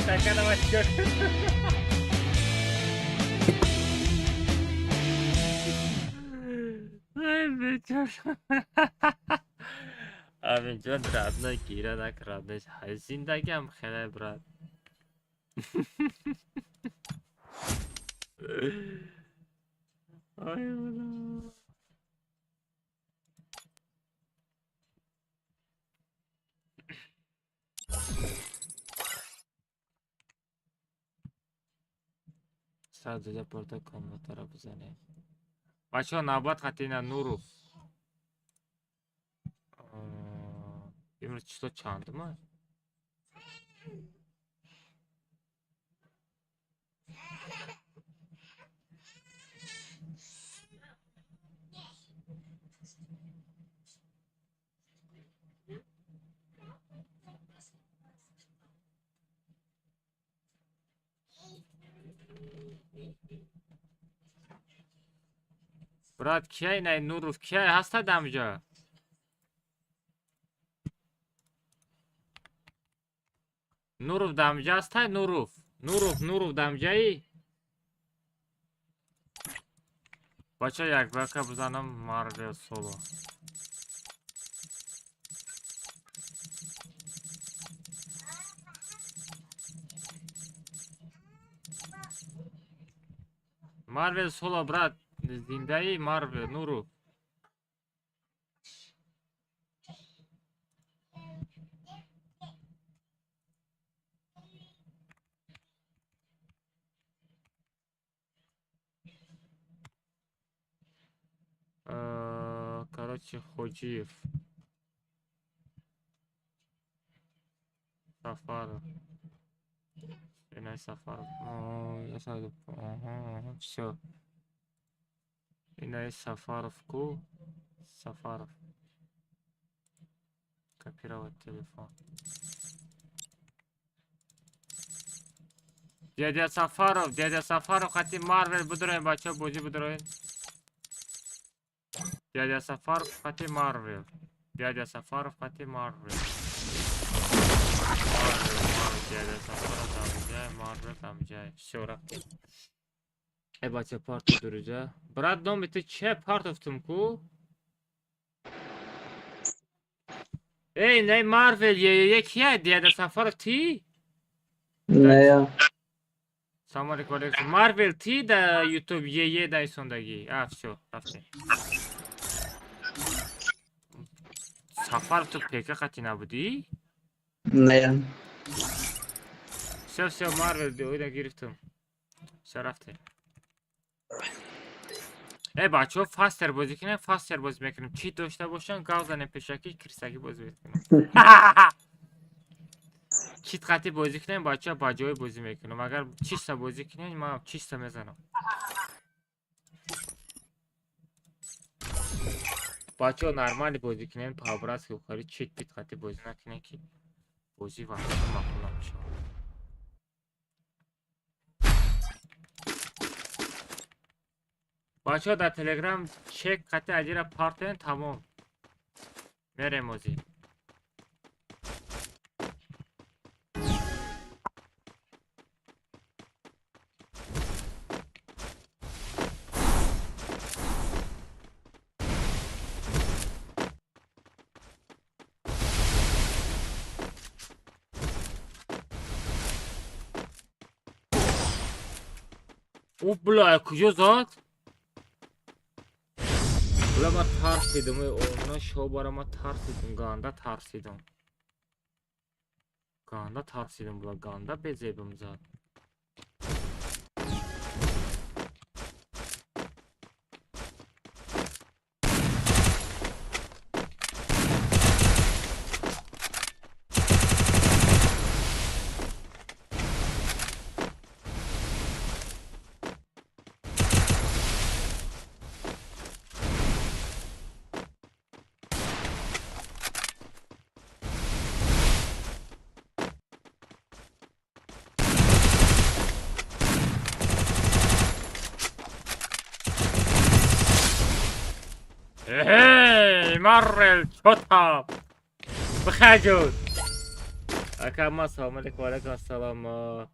Sakana başlıyor. Ай бечора. Аминҷон родной гира нак родной. Зиндагиам хеле брат. Ай бля. Садза порта комнатаро бизанед. Бачаҳо навбат қатина Нуров. Имрӯз число чандума? Брат, кияй най Нуров, кияй ҳаста дамҷа? Нуров дамҷа ҳастай Нуров? Нуров, Нуров дамҷаи? Бача як бака бизанам Марвел соло. Марвел соло, брат. Зиндаи Марвел, Нуров. Короче, Ходжиев. Сафаров. Инай Сафаров. Все. Инай Сафаровку. Сафаров. Копировать телефон. Дядя Сафаров, дядя Сафаров, хотим Марвел будроем, бача, буди будроем. Дядя Сафаров, хотим Марвел. Дядя Сафаров, хотим Марвел. Марвел, дядя Сафаров, там джай, Марвел, там джай. Все, рафтем. Э, бача, парту, друзья. Брат, дом, ты че парту ку? Эй, не Марвел, е, кия, дядя Сафаров, ти? Не, я. Салом алейкум, алейкум. Марвел, ти да YouTube, е, дай сондаги. А, все, рафтем. Сафаров, ту пека хати набуди? Не. Всё, всё, Марвел, оида гирифтам. Всё, рафтем. Э, бачаҳо, фастер бозӣ кунем, фастер бозӣ мекунем. Чӣ дошта бошанд, гав занем пешакӣ, кирсакӣ бозӣ мекунем. Чит қатӣ бозӣ кунем, бачаҳо, ба ҷое бозӣ мекунем. Агар чиста бозӣ кунем, ман чиста мезанам. Бачаҳо, нормали бозӣ кунем, по-братски ухари чит пит қатӣ бозӣ накунем, ки бозӣ вақти маъқул намешавад. Бачаҳо, дар Телеграм чек қатӣ адира партоен, тамом. Мерем озӣ. О, бля, куҷо зад? Бля, ман тарсидам, она шобара ман тарсидам, ганда тарсидам. Ганда тарсидам, бля, ганда безебам зад. Эй, Марвел, чё там? Выходи! Ака, ма, салом алейкум, алейкум ассалом.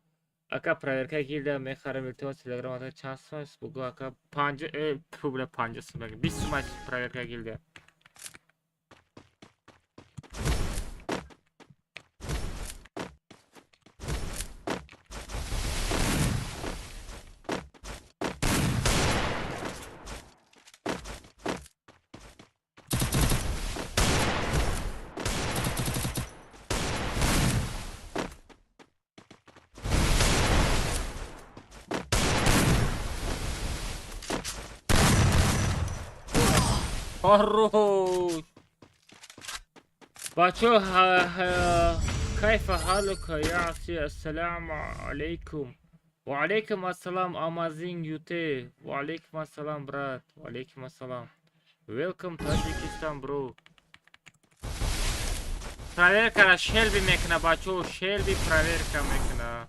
Ака, проверка гилда, мехарам, илтимос, телеграм, ака, чанд сум аст? Бугу, ака, панҷ, фу, бля, 50 сум, 20 сум аст проверка гилда. Хорош! Бачо, кайфа ҳалука я аси, ассалому алейкум. Ва алейкум ассалам, Amazing Ют. Ва алейкум ассалам, брат. Ва алейкум ассалам. Welcome Tajikistan, bro. Проверка Шелби мекна, бачо, Шелби проверка мекна.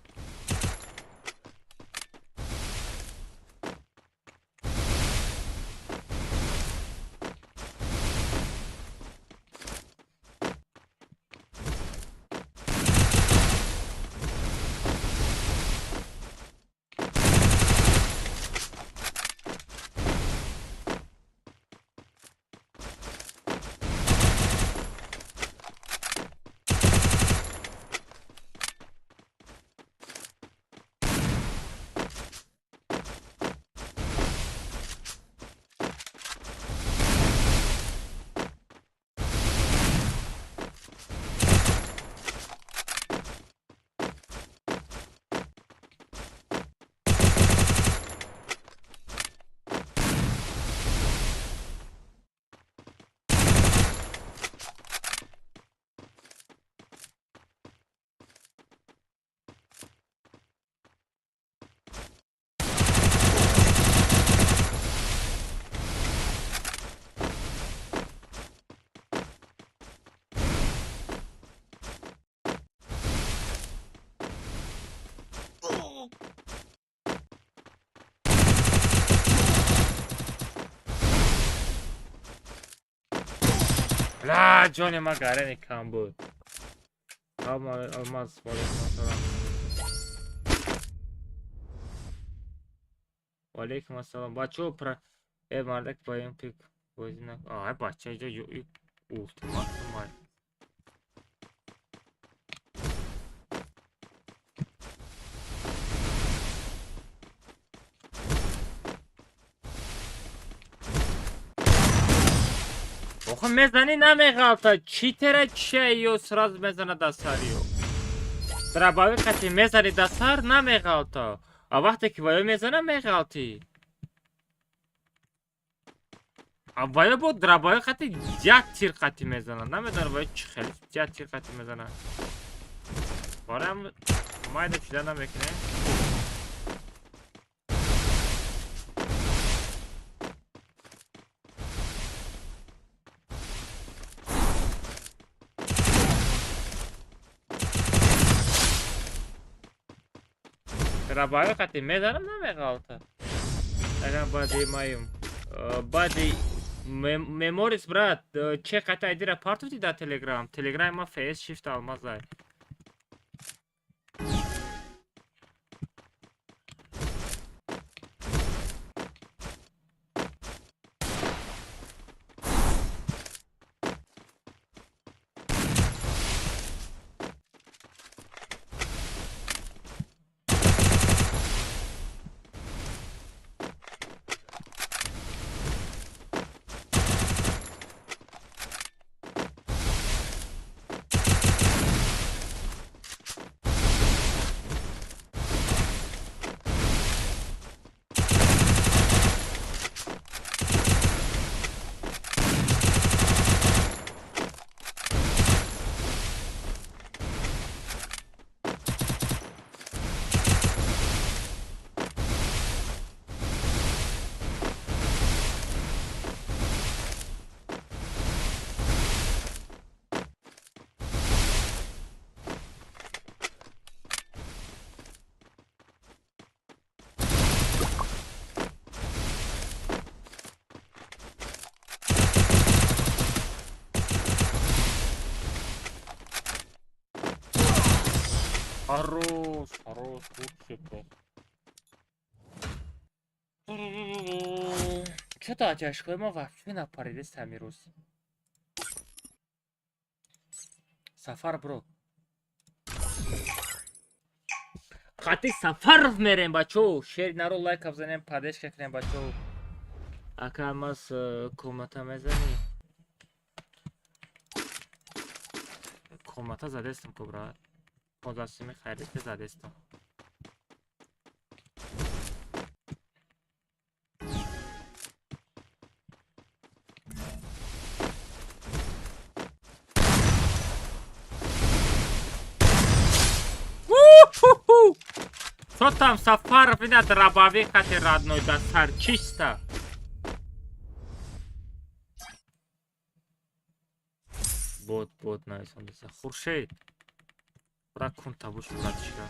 Ла, ҷони ма гарани кам буд. Алмаз, валейкум ассалам. Валейкум ассалам. Бачо, про э мардак ба ин пик бозӣ на. Ай, бача, иҷо ултиматум ай. Охо мезанӣ намеғалта. Читера чия ё сразу мезана дар сариё. Дробовик қати мезани да сар намеғалта. А вақте ки ваё мезана меғалтӣ. А ваё бо дробовик қати як тир қати мезана. Намедонам ваё чӣ хеле як тир қати мезана. Барам майда чида намекунем. Дробовик қати мезанам намеғалта. Агар баъди маем. Баъди меморис брат, че қати айдира партофти дар Телеграм. Телеграм ма фс шифт алмазай. Хорош, хорош, вообще просто. Чё-то аҷашкои мо вообще напаридест ҳамин рӯз. Сафар бро. Қати Сафаров мерем бачо. Шери наро лайк бзанем, поддержка кунем бачо. Ака мас комната мезанӣ? Комната задестам ку брат. 15 хайрите задестам. Чо там Сафаров ина дробовик қати родной да сар чисто. Бот бот нависондаса. Хуршед. Бра кун табуш братишка.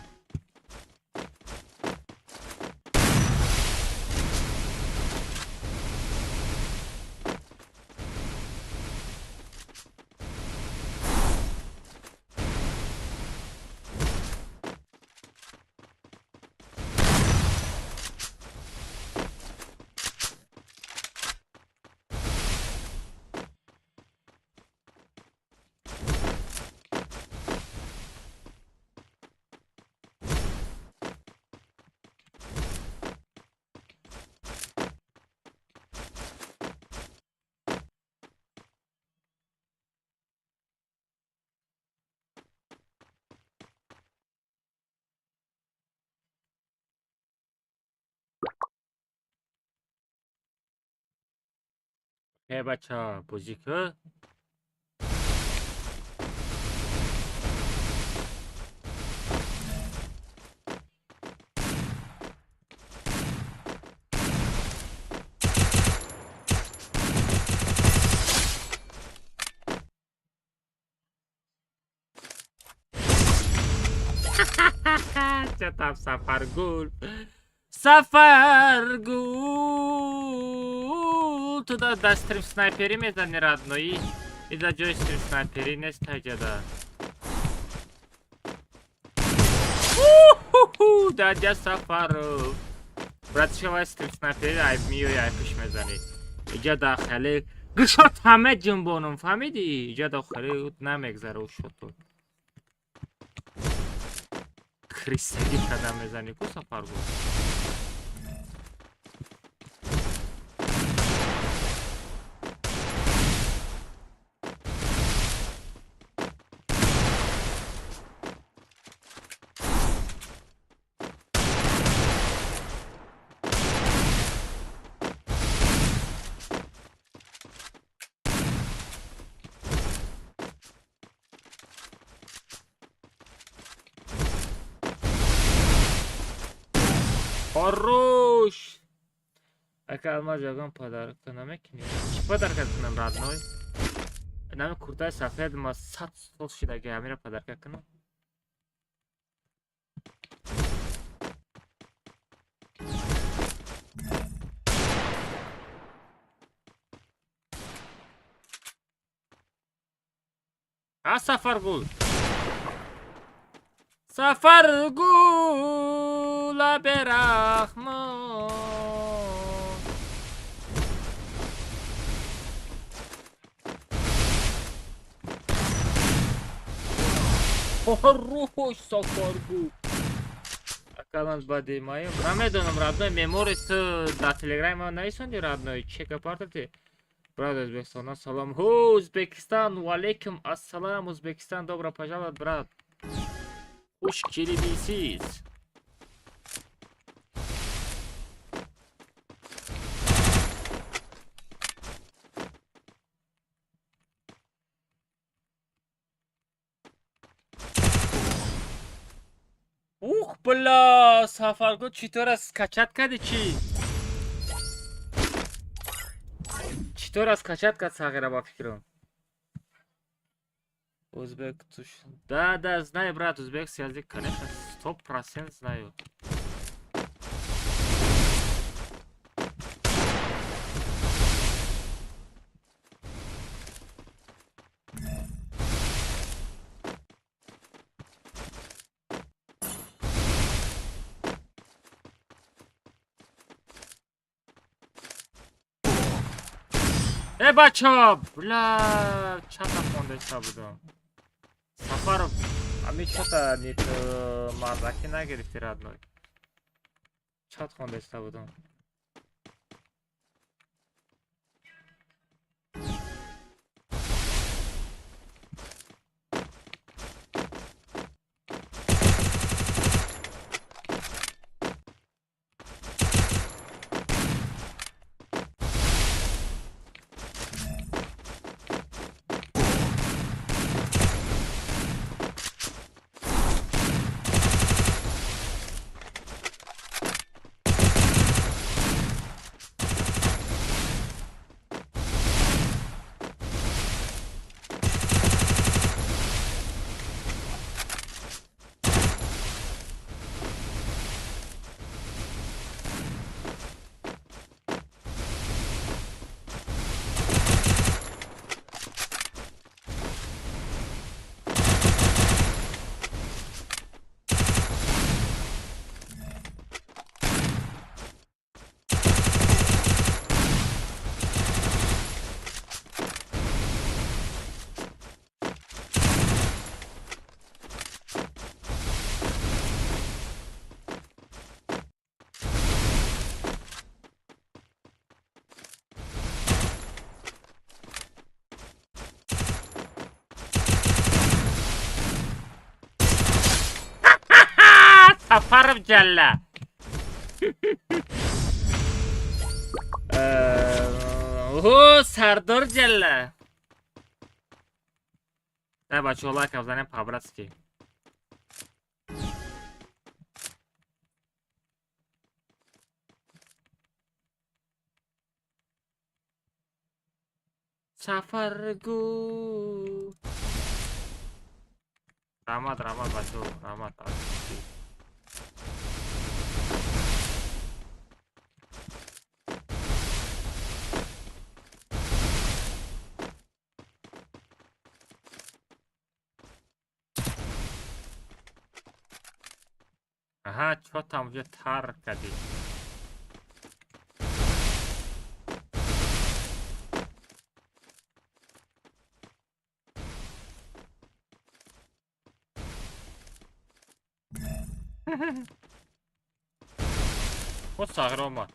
Э бача, бозӣ ку? Чё там Сафаргул? Сафаргул! Туда да стрим снайпери мезани родной. И да ҷои стрим снайпери нест таҷада. Дадя Сафаров. Братишка вай стрим снайпери ай миёи ай пиш мезани. Иҷа да хеле гӯшот ҳама ҷунбонум фаҳмидӣ? Иҷа да хеле намегзара шоту. Крисагӣ када мезани ку Сафаргул. Хорош! Ака Алмаз ягон подарка намекунӣ? Чӣ подарка кунам, родной? Нами куртаи сафед ма 100 сол шидаги, ҳамира подарка кунам? А Сафаргул? Сафаргула берахмо. Хорош, Сафаргул. Акаланс бади маем. Намедонам, родной, меморис дар телеграм нависонди, родной, чека партати. Брат, Узбекистан, салом. Хо, Узбекистан, валейкум ассалам, Узбекистан, добро пожаловать, брат. Хуш келибисиз. Ух, бля, Сафаргул читора скачать кади чи? Читора скачать кад сағира ба фикрам. Узбек туш. Да, да, знаю, брат, узбекский язык, конечно, 100% знаю. Э, бачо, бля, чата хондаиста будам. Сафаров, ами чата нит мардаки нагирифти, родной. Чат хондаиста будам. Сафаров ҷалла. О, Сардор ҷалла. Да, бачаҳо, лайк бзанем по-братски. Сафаргул. Раҳмат, раҳмат, бачаҳо, раҳмат. Аҳа, чотам уже тар кардӣ. Вот сағир омад.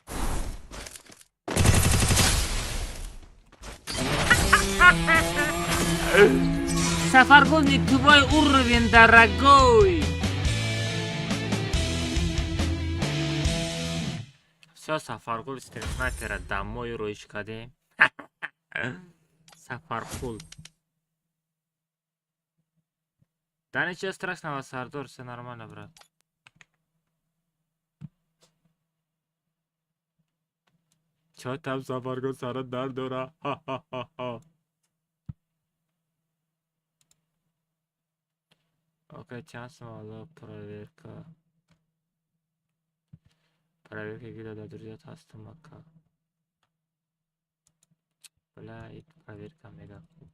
Сафаргул, не твой уровень, дорогой. Всё, Сафаргул стрим-снайпера домой роиш кардем. Сафаргул. Да ничего страшного, Сардор, всё нормально, брат. Бачаҳо там сафаргоҳ сара дард дора. Ха-ха-ха-ха. Окей, чанд сомало проверка. Проверка гида дар друзьят ҳастам ака. Бля, ит проверка мега хуб.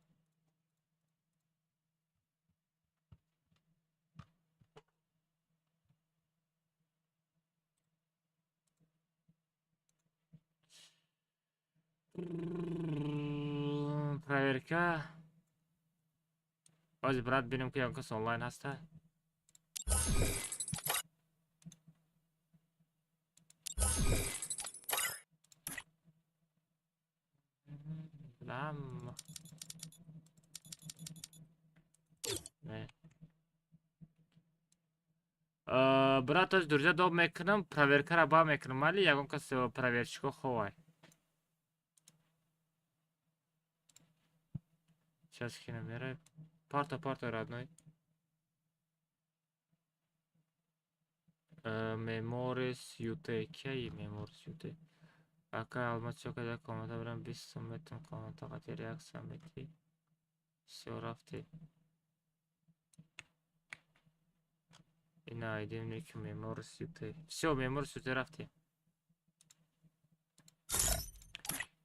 Проверка. Ҳозир брат бинем ки ягон кас онлайн ҳаста. Лам. Не. Брат, ҳозир друзья доб мекунам, проверкаро ба мекунам, майли ягон кас проверщико ховай. Сейчас кина мерай. Парта, парта, родной. Memories UT. Кияи Memories UT? Ака алмаз чо када комната барам 20 сом метам комната қати реаксия мети. Всё рафти. Ина айдим ник Memories UT. Всё, Memories UT рафти.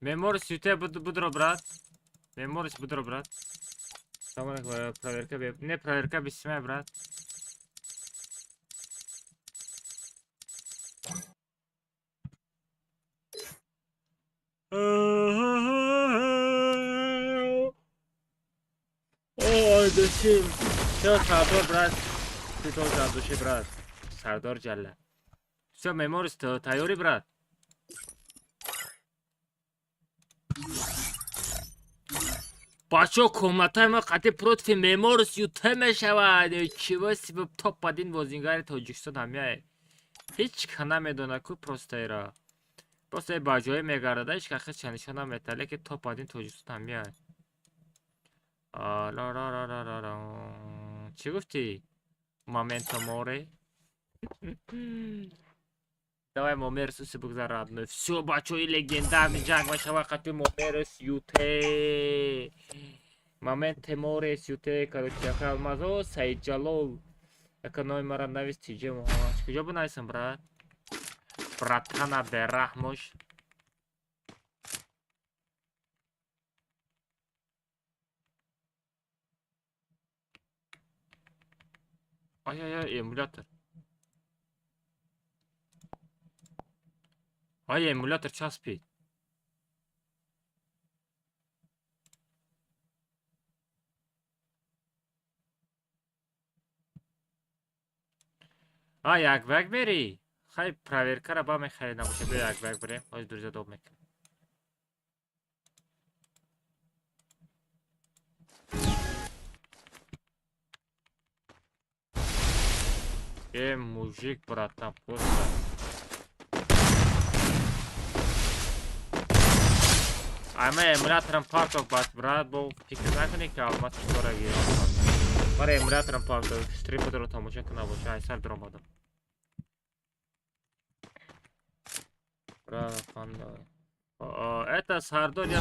Memories UT будро брат. Memories будро брат. Салом алейкум, проверка бе. Не проверка бисмай брат. Ой, души. Всё, Сардор брат. Ты тоже от души, брат. Сардор Джалла. Всё, Memories тайёрӣ брат. Бачаҳо комнатаи ма қатъи против Memories UT мешавад. Чиво себе топ один бозингари Тоҷикистон ҳамяе. Ҳеҷ ка намедона ку просто ира. Просто ба ҷое мегардада ҳеҷ ка хеча нишон наметаҳад, лекин топ один Тоҷикистон ҳамяе. Ла-ла-ла-ла-ла. Чӣ гуфтӣ? Моменто море. Давай Момерс уси бигзар родной. Всё, бачаҳо, и легендарный ҷанг мешавад қатъи Момерс UT. Моменте Морес UT, короче, яка алмазо Саид Ҷалол. Яка номи мара навис TJ Муҳаммад. Куҷо бинависам, брат? Братана бераҳмош. Ай ай ай, эмулятор. Ай, эмулятор часпид. А, як ба як мерӣ? Хай проверкаро ба мехарӣ набоша, биё як ба як бирем. Ҳозир друзья доб мекунем. Э, мужик, братан, просто. Ама эмуляторам партов бас, брат, бо фикр накунӣ ки алмаз чикора гирам. Мара эмуляторам партов, стрим будро тамошо кунам боша, ай сар даромадам. Это Сардор, я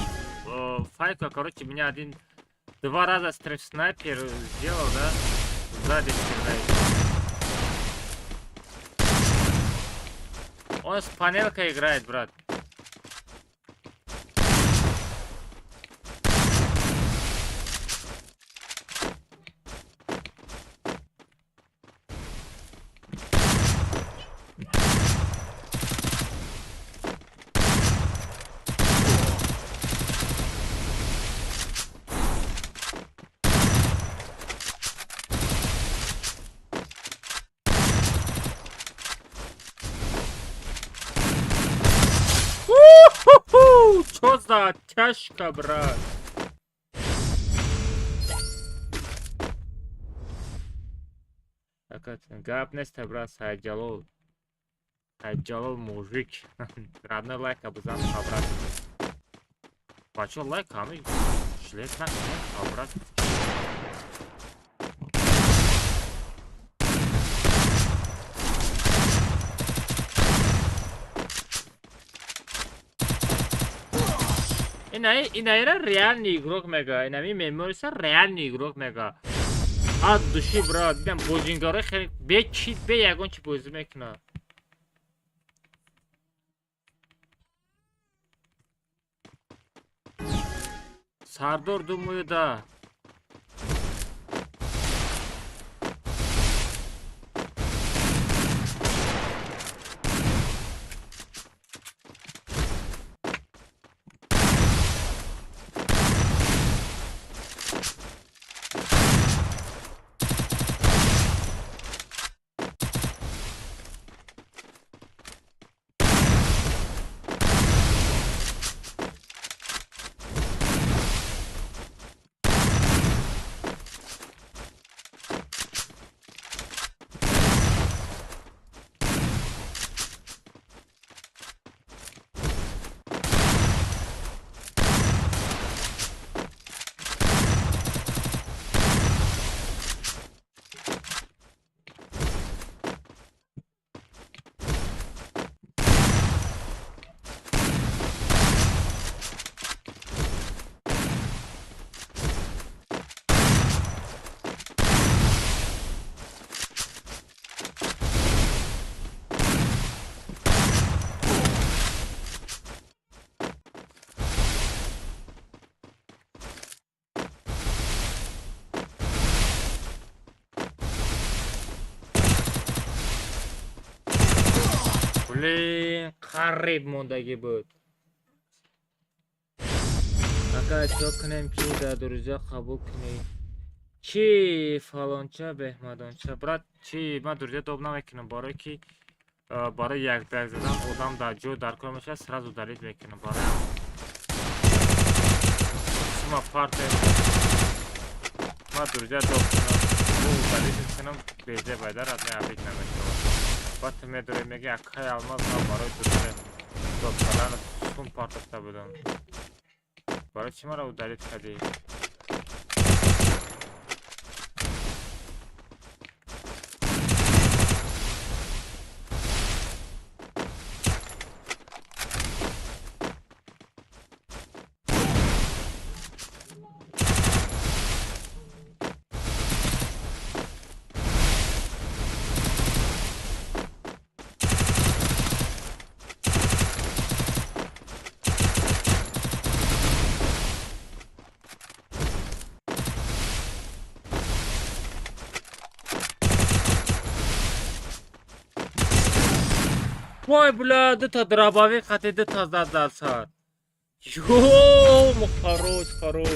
Файка, короче, меня один-два раза стрим снайпер сделал, да? Сзади стреляет. Он с панелкой играет, брат. Что за оттяжка, брат? Так, это гап неста, брат, Сайджалол. Сайджалол мужик. Родной лайк обязан собрать. А чё лайк, а мы шлет на обрат. Инаира реальный игрок мега. Инами мемориса реальный игрок мега. От души, брат. Дидам бозингарои хеле бе чит, бе ягон чи бозӣ мекунад. Сардор, думаю, да. Блин, қариб мондагӣ буд. Ака, чо кунем, ки дар друзья қабул кунӣ? Чи фалонча беҳмадонча? Брат, чи ман друзья доб намекунам, барое ки барои як ба як задан одам дар ҷой дар кор мешавад, сразу далид мекунам барои. Сума парте. Ман друзья доб кунам, удалить кунам, безе байдар аз ман абид намешавад. Баъд ту медорӣ мегӣ акай алмаз ман барои друзья доб кардан сум партофта будам. Барои чӣ маро удалить кардӣ? Вой, бля, дута дробовик хати дута зад дар сар. Ё, хорош, хорош.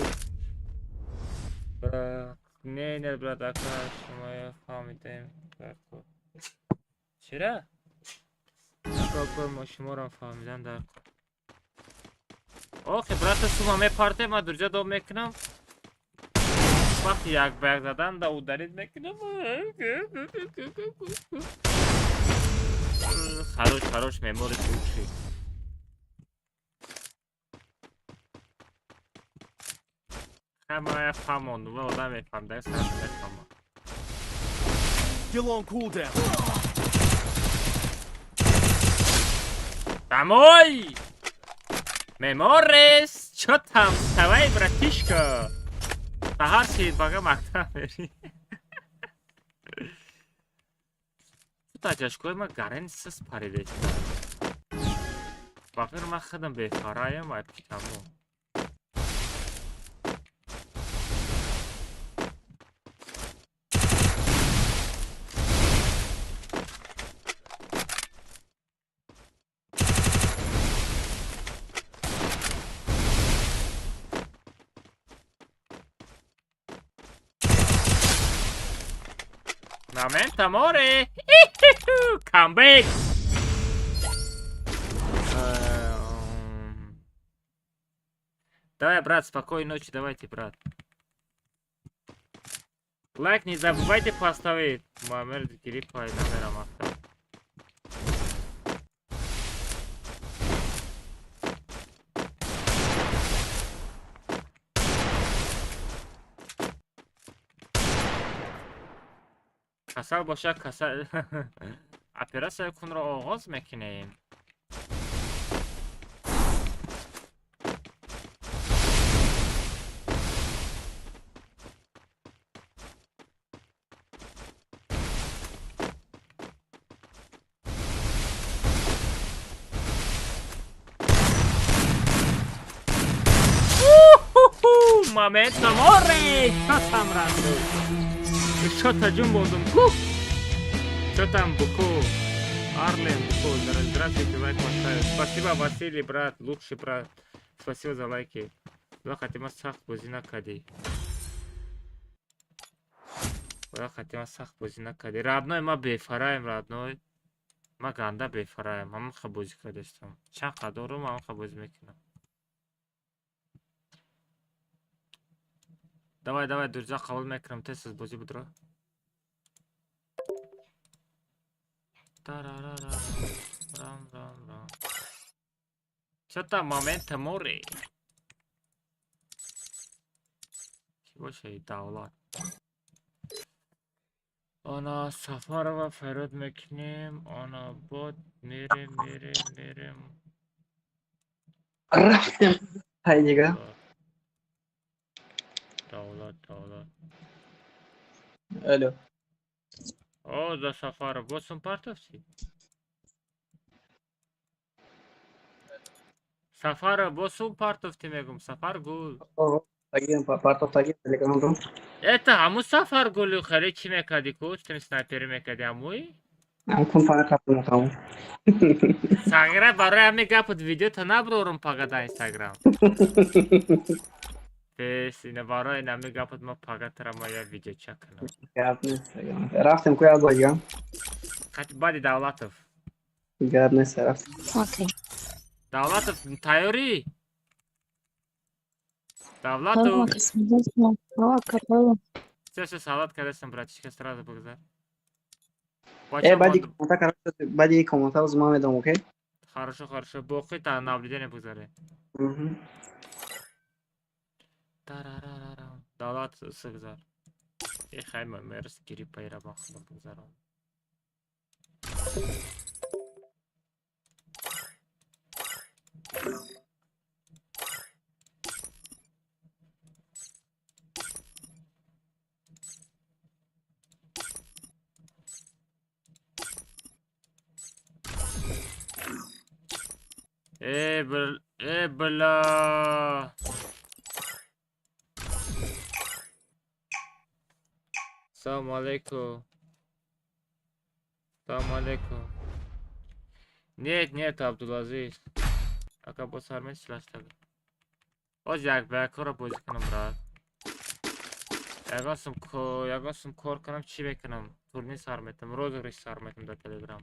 Брат, не, не, брат, ака, шумо фаҳмидем. Чера? Ака, ака, мо шуморо фаҳмидан дар кор. Охи, брат, сума мепарте, ман друзья доб мекунам. Вақти як ба як задан да удалить мекунам. Хорош, хорош, мемори лучший. Ҳамая фаҳмон, ва одам мефаҳм, дар сар мефаҳмон. Still on cooldown. Домой! Меморис! Чё там? Вставай, братишка! Саҳар шид, бага мактаб мери. Таҷашкои ман гарен сис паридеста. Ба фикр ман худам бефараям ва питаму. Momento, amore! Come back! Давай, брат, спокойной ночи, давайте, брат. Лайк не забывайте поставить. Мамер гриппа и номером авто. Касал боша, касал. Операция кунро оғоз мекунем. моментом оре! Чё там ранду? Чё таҷум бондум? Ку? Чё там буку? Арлен буку. Здравствуйте, лайк поставил. Спасибо, Василий, брат, лучший брат. Спасибо за лайки. Ва хатима сахт бозӣ накардӣ. Ва хатима сахт бозӣ накардӣ. Родной, ма бефараем, родной. Ма ганда бефараем. Ҳамин ха бозӣ кардастам. Чанд қадорум ҳамин ха бозӣ мекунам. Давай, давай, друзья, қабул мекунам. Тез тез бозӣ будро. Тарарара. Рам, рам, рам. Чё там момента море? Чӣ боша и давлат? Ана Сафарова фарёд мекунем, ана бод мерем, мерем, мерем. Рафтем. Ҳай дига. Давлат, давлат. Алло. О, да Сафаров, босум партовси? Сафаров, босум партовти мегум, Сафар гул. Партов таги телеграмдум. Это ҳамун Сафар гулу хеле чӣ мекарди ку? Тим снайпери мекарди ҳамуи? Ҳам кун фақат қабул. Сағира барои ҳамин гапат видеото наброрум пага дар Инстаграм. Бес, ина барои ҳамин гапат ма пага тара ма я видеоча кунам. Гап нест. Рафтем ку як бор дига. Баъди Давлатов. Гап нест, рафтем. Окей. Давлатов, тайёрӣ? Давлатов. Все, все, салат кардастам, братишка, сразу бигзар. Э, баъди комната, короче, баъди комната боз ман медам, окей? Хорошо, хорошо. Боқӣ та наблюдение бигзаре. Тарарарарам. Давлат сигзар. Э, хай ма мерс гири пайра ба худам бигзарам. Э, бл... Э, бля. Салом алейкум. Салом алейкум. Нет, нет, Абдулазиз. Ака бо сармен силаштаг. Оз як ба якро бозӣ кунам, брат. Ягон сум кор кунам, чӣ мекунам? Турнир сар метам, розыгрыш сар метам дар Телеграм.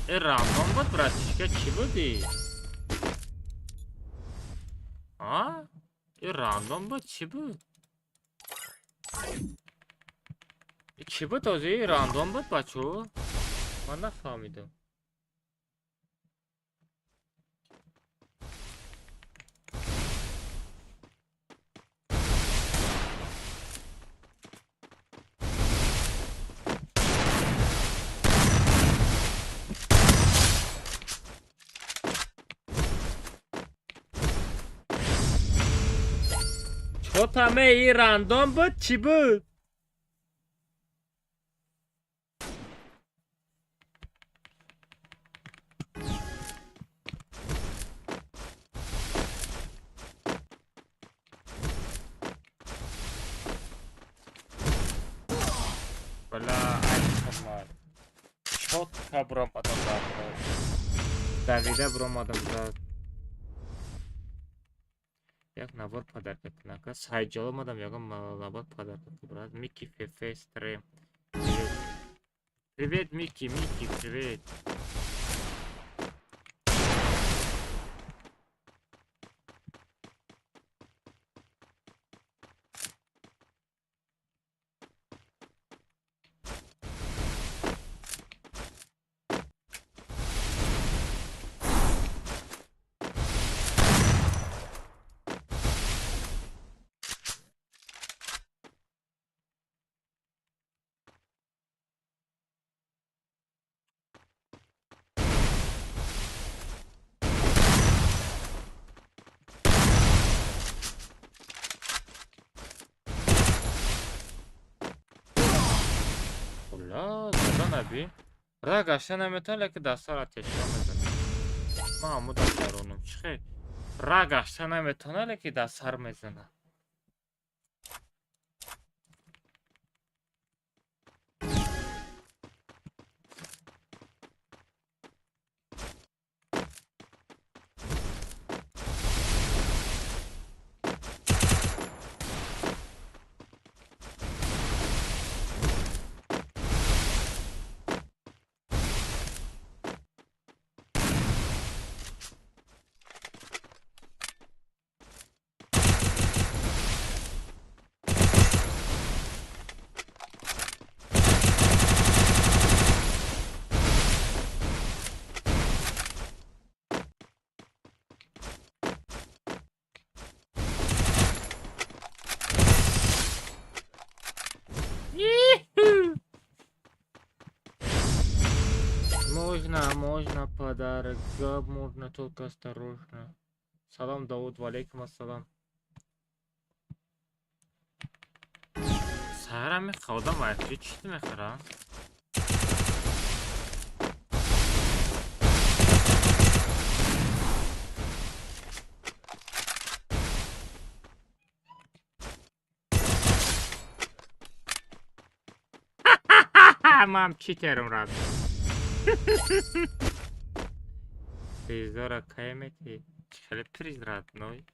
Э, рандом буд, братишка, чӣ будӣ? А? Э, рандом буд, чӣ буд? Э, чӣ буд ҳозир? Рандом буд, бачо? Ман нафаҳмидам. Чотаме и рандом буд, чӣ буд? Бля, айхамар. Чотка буромадам дар. Давида буромадам зад. Як набор подарка кунака. Сайҷол омадам, ягон набор подарка ку, брат. Мики Фефе стрим. Привет. Привет, Мики, Мики, привет. Ла, задан аби. Ра гашта наметавон, лекин дастара тешка мезанад. Ман ҳаму дастаронам. Чӣ хел? Ра гашта наметавонад, лекин дастар мезанад. Можно, можно подарок, можно, только осторожно. Салам, Дауд, валейкум ассалам. Сара мехоҳам, айф чӣ мехарам? Мам читером рад. Призора каймети. Хеле приз родной.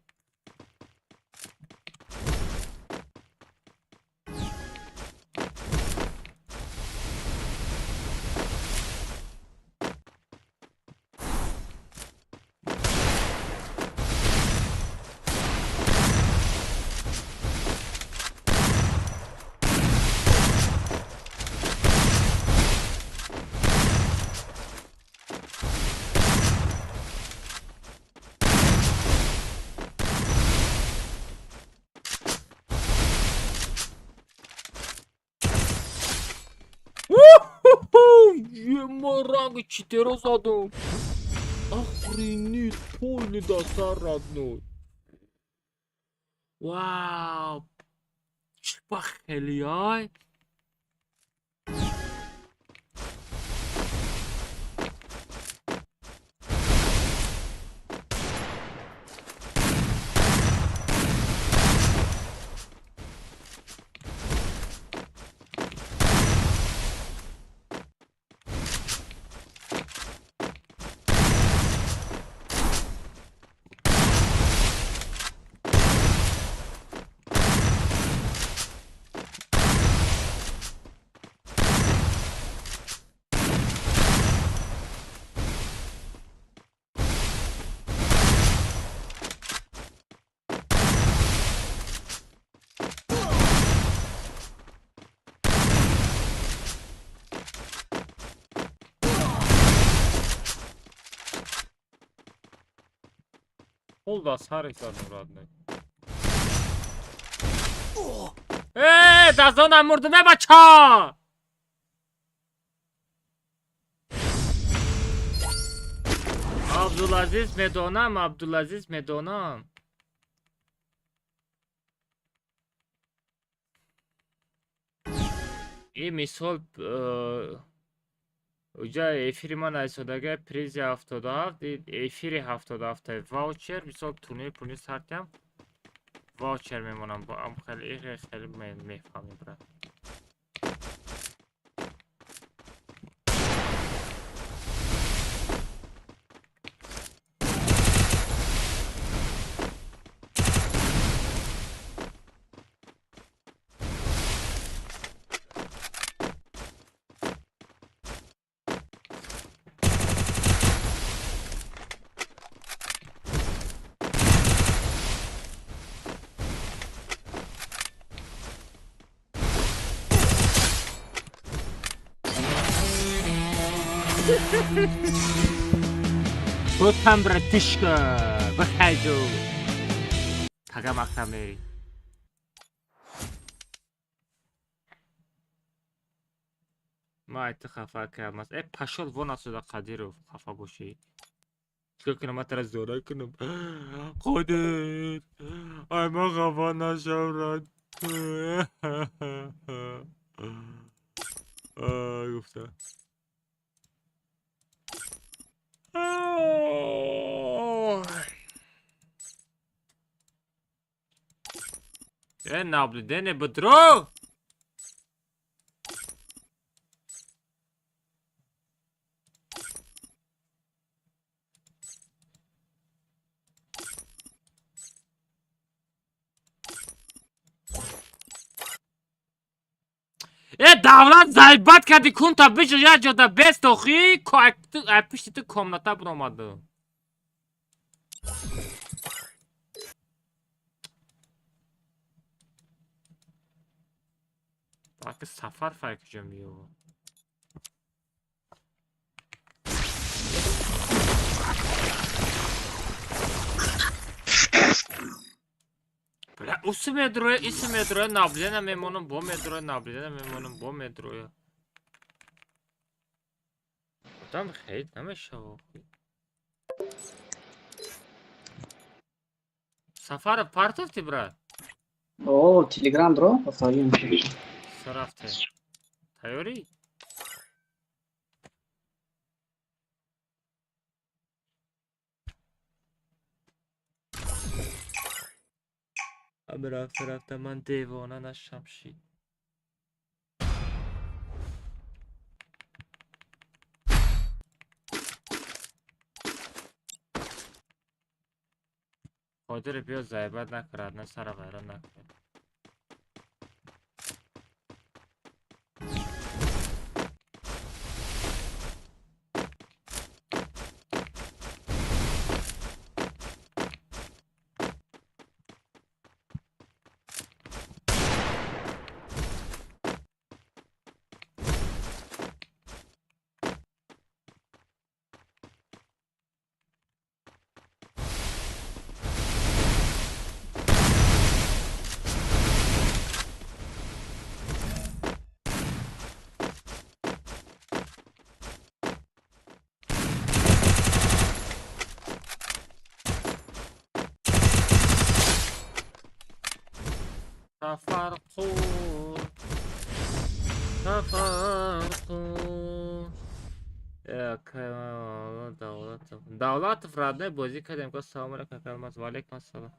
Ранг 4 задум. Охренеть, полный досар родной. Вау. Чпахели, Пол дасар задум родной. Э, дазона мурдуме бача! Абдулазиз медонам, Абдулазиз медонам. И мисол уҷа эфири ман айсодага призи 77, эфири 77 ваучер, мисол турнири пулни сартям ваучер мемонам. Бо ам хеле хеле мефаҳмем брат. Бутам братишка, выхожу. Тага мактамери. Ма айти хафа кардам. Э, пошёл вон отсюда, Қадиров, хафа бошӣ. Чикор кунам, ман тара зора кунам? Қодир, ай ма хафа нашав рад. Гуфта. Э, наблюдение бдро! Э, давлат заебать кади кунта биҷо як ҷода бест охи, ай пишти ту комната биромаду. Баки сафар фай куҷо меёвад? Бля, уси медроя, иси медроя, наблюдение мемонам, бо медроя, наблюдение мемонам, бо медроя. Одам хейт намешава. Сафаров партовти, брат? О, Телеграм дро, повторим. Сарафте. Тайёрӣ? Рафта рафта ман девона нашам шид. Қодире биё заебат накунад, на сара вайрон накунад. Сафарқул, Сафарқул. Давлатов. Давлатов родной бозӣ кардем. Ко салом алейкум, Алмаз. Ва алейкум ассалом.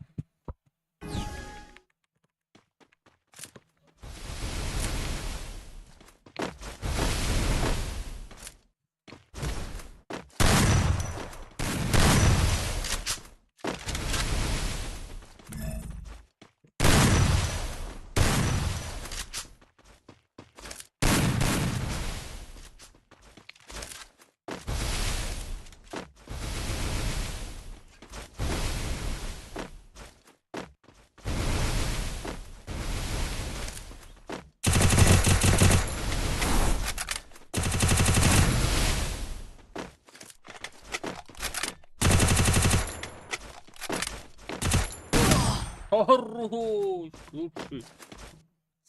Хорош, лучший.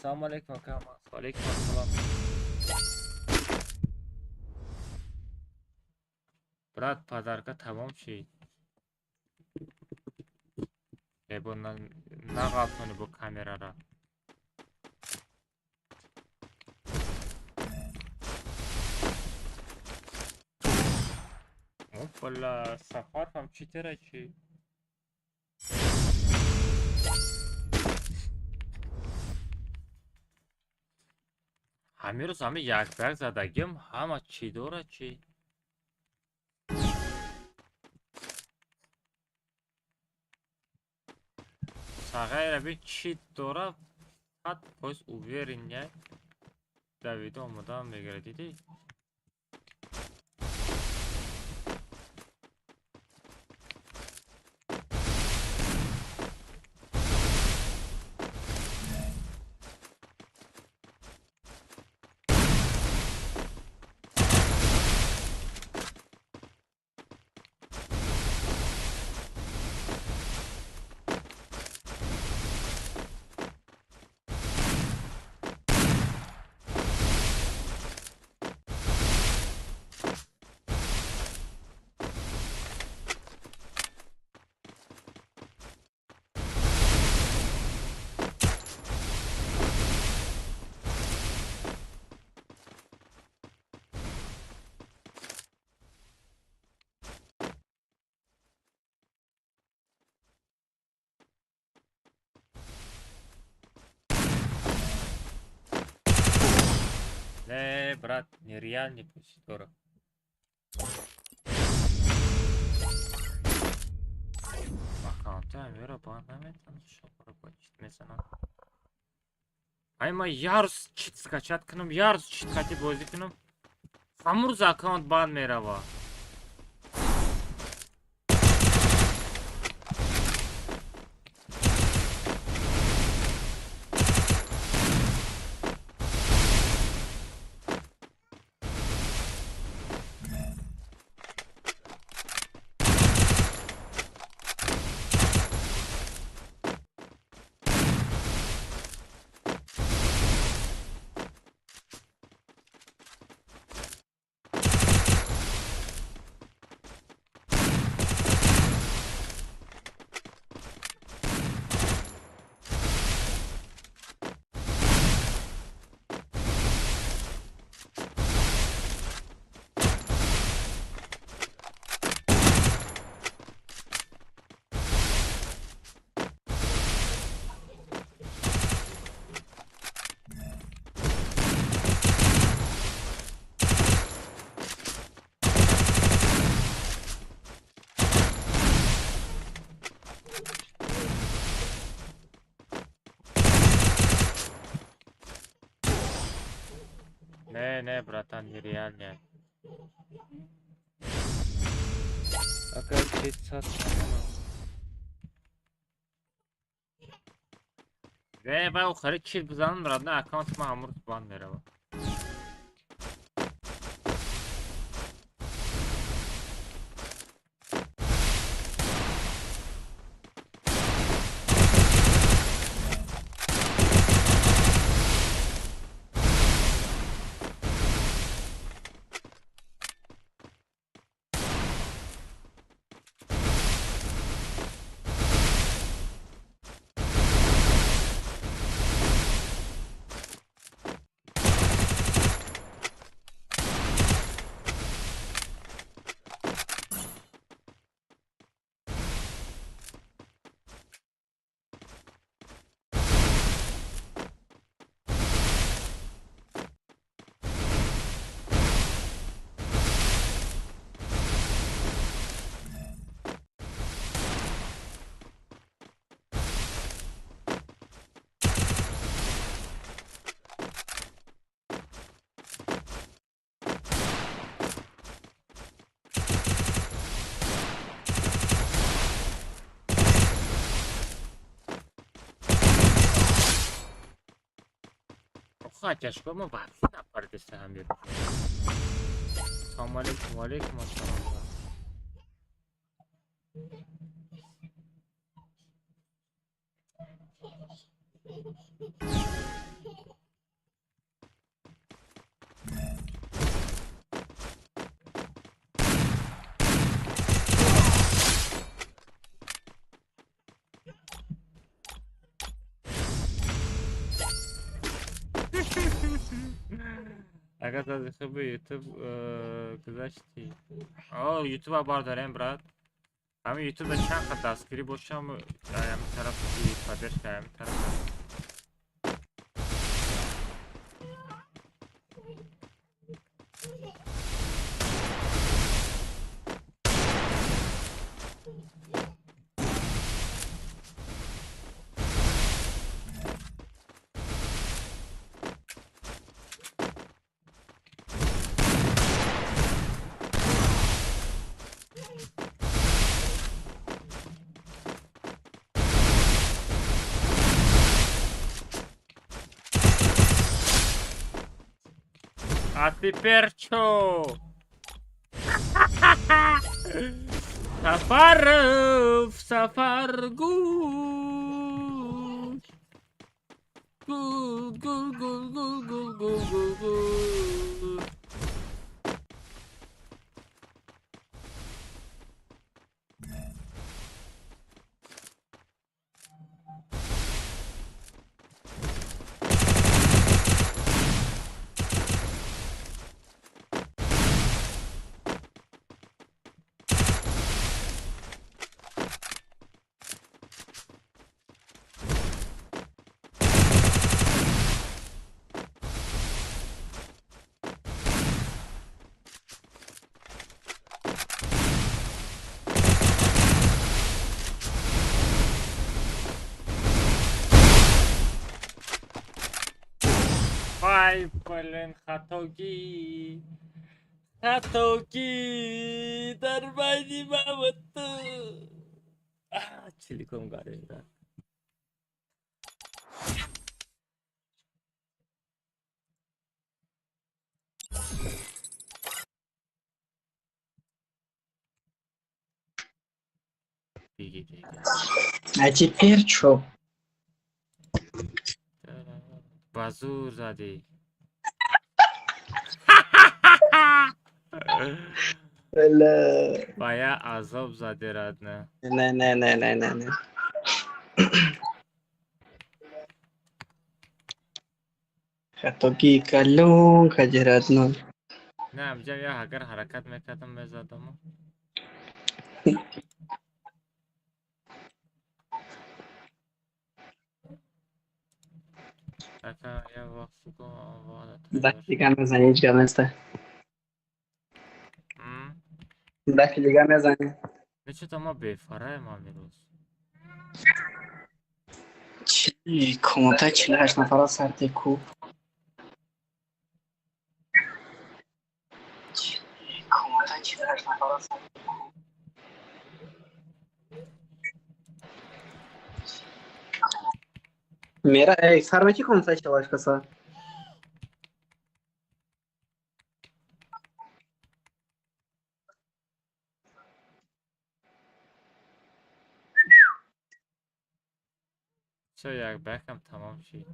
Салам алейкум, Камаз. Алейкум ассалам. Брат, подарка тамом шид. Эбо нағалтони бо камерара. Опала, Сафар ҳам читера чи? Ҳамин рӯз ҳами якбаяк задагим, ҳама чӣ дорад чӣ? Сағайра бин чӣ дорад, 100% уверен я. Давида омодаам мегирад, дидӣ? Не, брат, нереальный пусть дорог. Аккаунта амира бан наметан шопора бачит мезанам. Ай ма ярус чит скачать кунам, ярус чит хати бозӣ кунам. Ҳамрӯз аккаунт бан мерава. Не, не, братан, нереально. Агар чит Не, ба охири чит бизанам, родной аккаунт ма ҳамрӯз бан мерава. Хотя мо вообще напардеста ҳам. Салом алейкум, ва алейкум ассалом. Агар аз хуби ютуб гузашти. О, ютуба бардорем, брат. Ҳамин ютуба чанд қад дастгирӣ бошам, ҳамин тарафи поддержка, ҳамин тараф. А теперь чё? Сафаров, Сафар, гул. Гул, гул, гул, гул, гул, гул, гул, гул. Вай, блин, хатогӣ. Хатогӣ дар байни ман ва ту. Чиликом гарида. Беги, беги. А теперь чё? Ба зур задӣ. Бля. Ба як азоб задӣ, родной. Не, не, не, не, не, не. Хатогии калон кади, родной. Не, амҷа я агар ҳаракат мекардам, мезадаму. Ака, я вақт суко ваъда Дафи тайёр. дигар мезанӣ, ҳеҷ гап неста. М? Дафи дигар мезанӣ. Нечто ма бефараем амирӯз. Чи комната 48 нафара сарти ку. Чи комната 48 нафара сарти ку. Мера, эй, сар мечи комната 48 каса? Всё, як бакам тамом шид.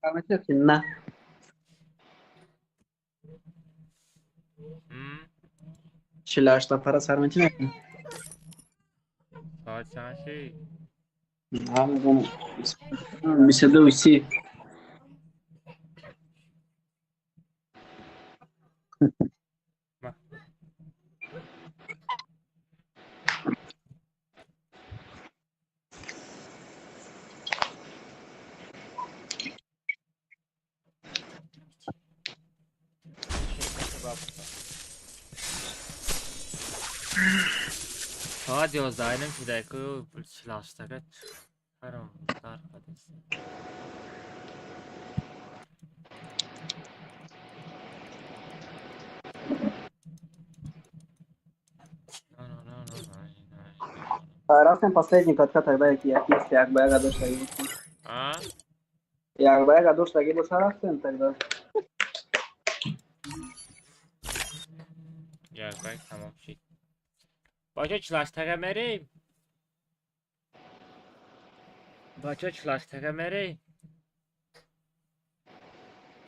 Сар мечи на. М? 48 нафара сар мечи на. Соат чанд шид? Намедонам. 22:30. Ма. Соат 11:30 шида ку 48-тага ҳаром дар қадис. Рафтем последний катка тогда, як если як ба яга доштаги боша. А? Як ба яга доштаги боша, рафтем тогда. Як бак тамом шид. Бача 48-тага мерем? Бача 48-тага мерем?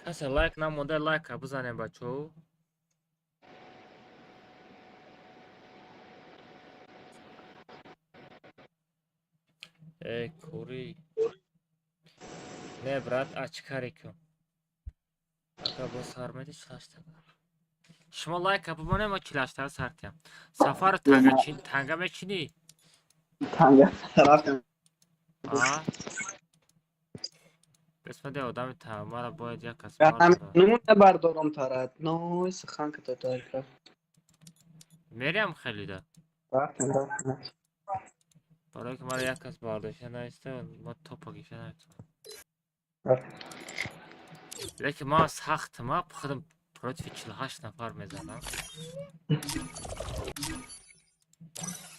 Касе лайк намонда, лайка бизанем, бачаҳо. Эй, кури. Не, брат, ачкари кун. Ака боз сар меди 48-тага. Шумо лайка бимонем, ма 48-тага сар кунам. Сафар танга чин, танга мечинӣ? Танга рафтем. А? Бисмаде одами танга, мара бояд як кас бардорад. Нумун набардорам тарат. Ной, сухан ката только. Мериам хелида. Рафтем, рафтем. Барое ки мара як кас бардошта наиста, ма топа гирифта наметавонам. Рафтем. Лекин ман сахтам, ма худам против 48 нафар мезанам.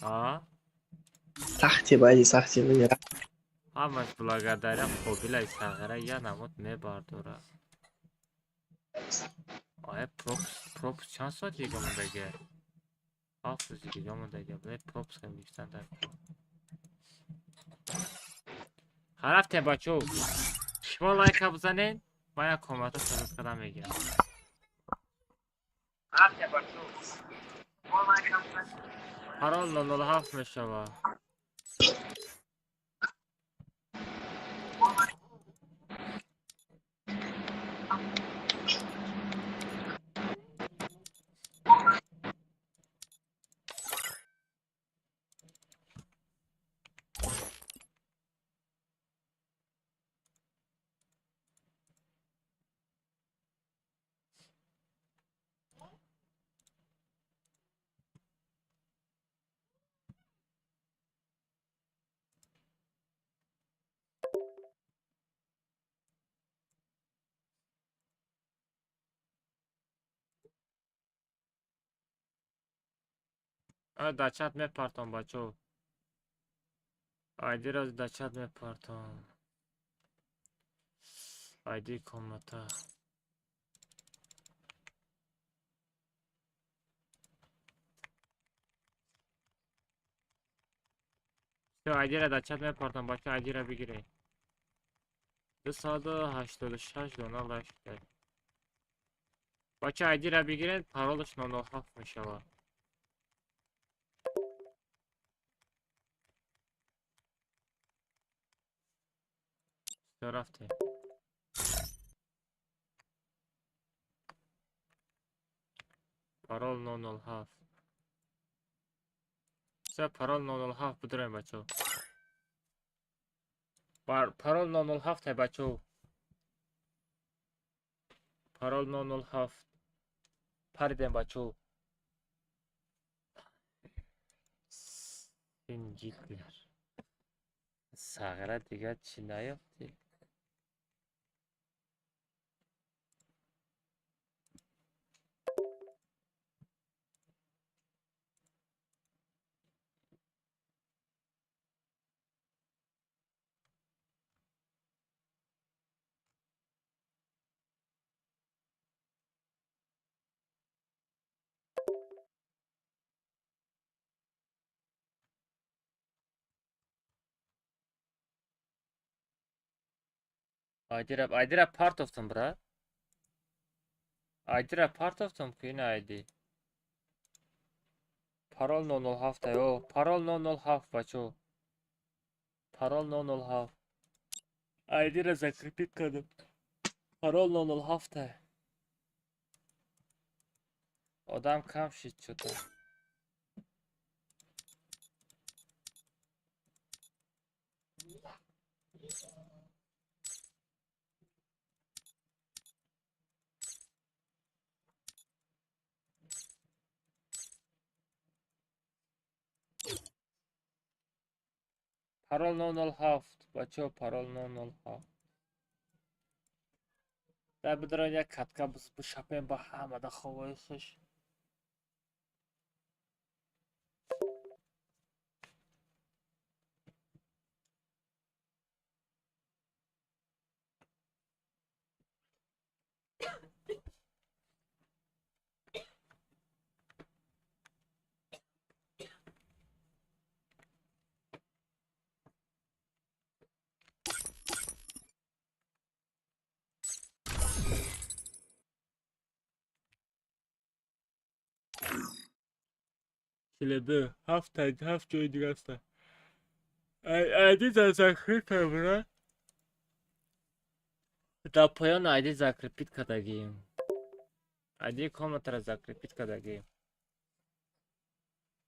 А? Сахти баъди сахти баъди. Ҳамаш благодаря қобилаи сағира я намуд мебардора. Ая пропуск, пропуск чанд соат дига мондага? 7 рӯзи дига мондага. Бле пропускам гирифтан дар. Ха рафтем, бачаҳо. Шумо лайка бизанед, ман як комната сазад кардам мегирам. Рафтем, бачаҳо. Шумо лайка бизанед. Парол 007 мешавад. Дар чат мепартом, бачаҳо. Айдиро дар чат мепартом. Айди комната. Всё, айдиро дар чат мепартом, бачаҳо, айдиро бигиред. 286 дона лайк шуда. Бачаҳо, айдиро бигиред, паролаш 007 мешавад. Всё, рафтем. Парол 007. Всё, парол 007 бидурем, бачаҳо. Парол 007 бачаҳо. Парол 007. Паридем, бачаҳо. Син Гитлер. Сағира дигар чӣ наёфтӣ? Айдира партофтам, брат. Айдира партофтам, ки ин айди. Парол 007 о, парол 007, бачаҳо. Парол 007. Айдира закрепить кардам. Парол 007. Одам кам шид чё-то. Парол 007, бачаҳо, парол 007. Дар бидоред як катка бишапем ба ҳамада ховои хуш. Ду ҳафт ҷои дига аста. Айди закрепить кардам. Дар поён айди закрепить кардагием. Айди комнатаро закрепить кардагием.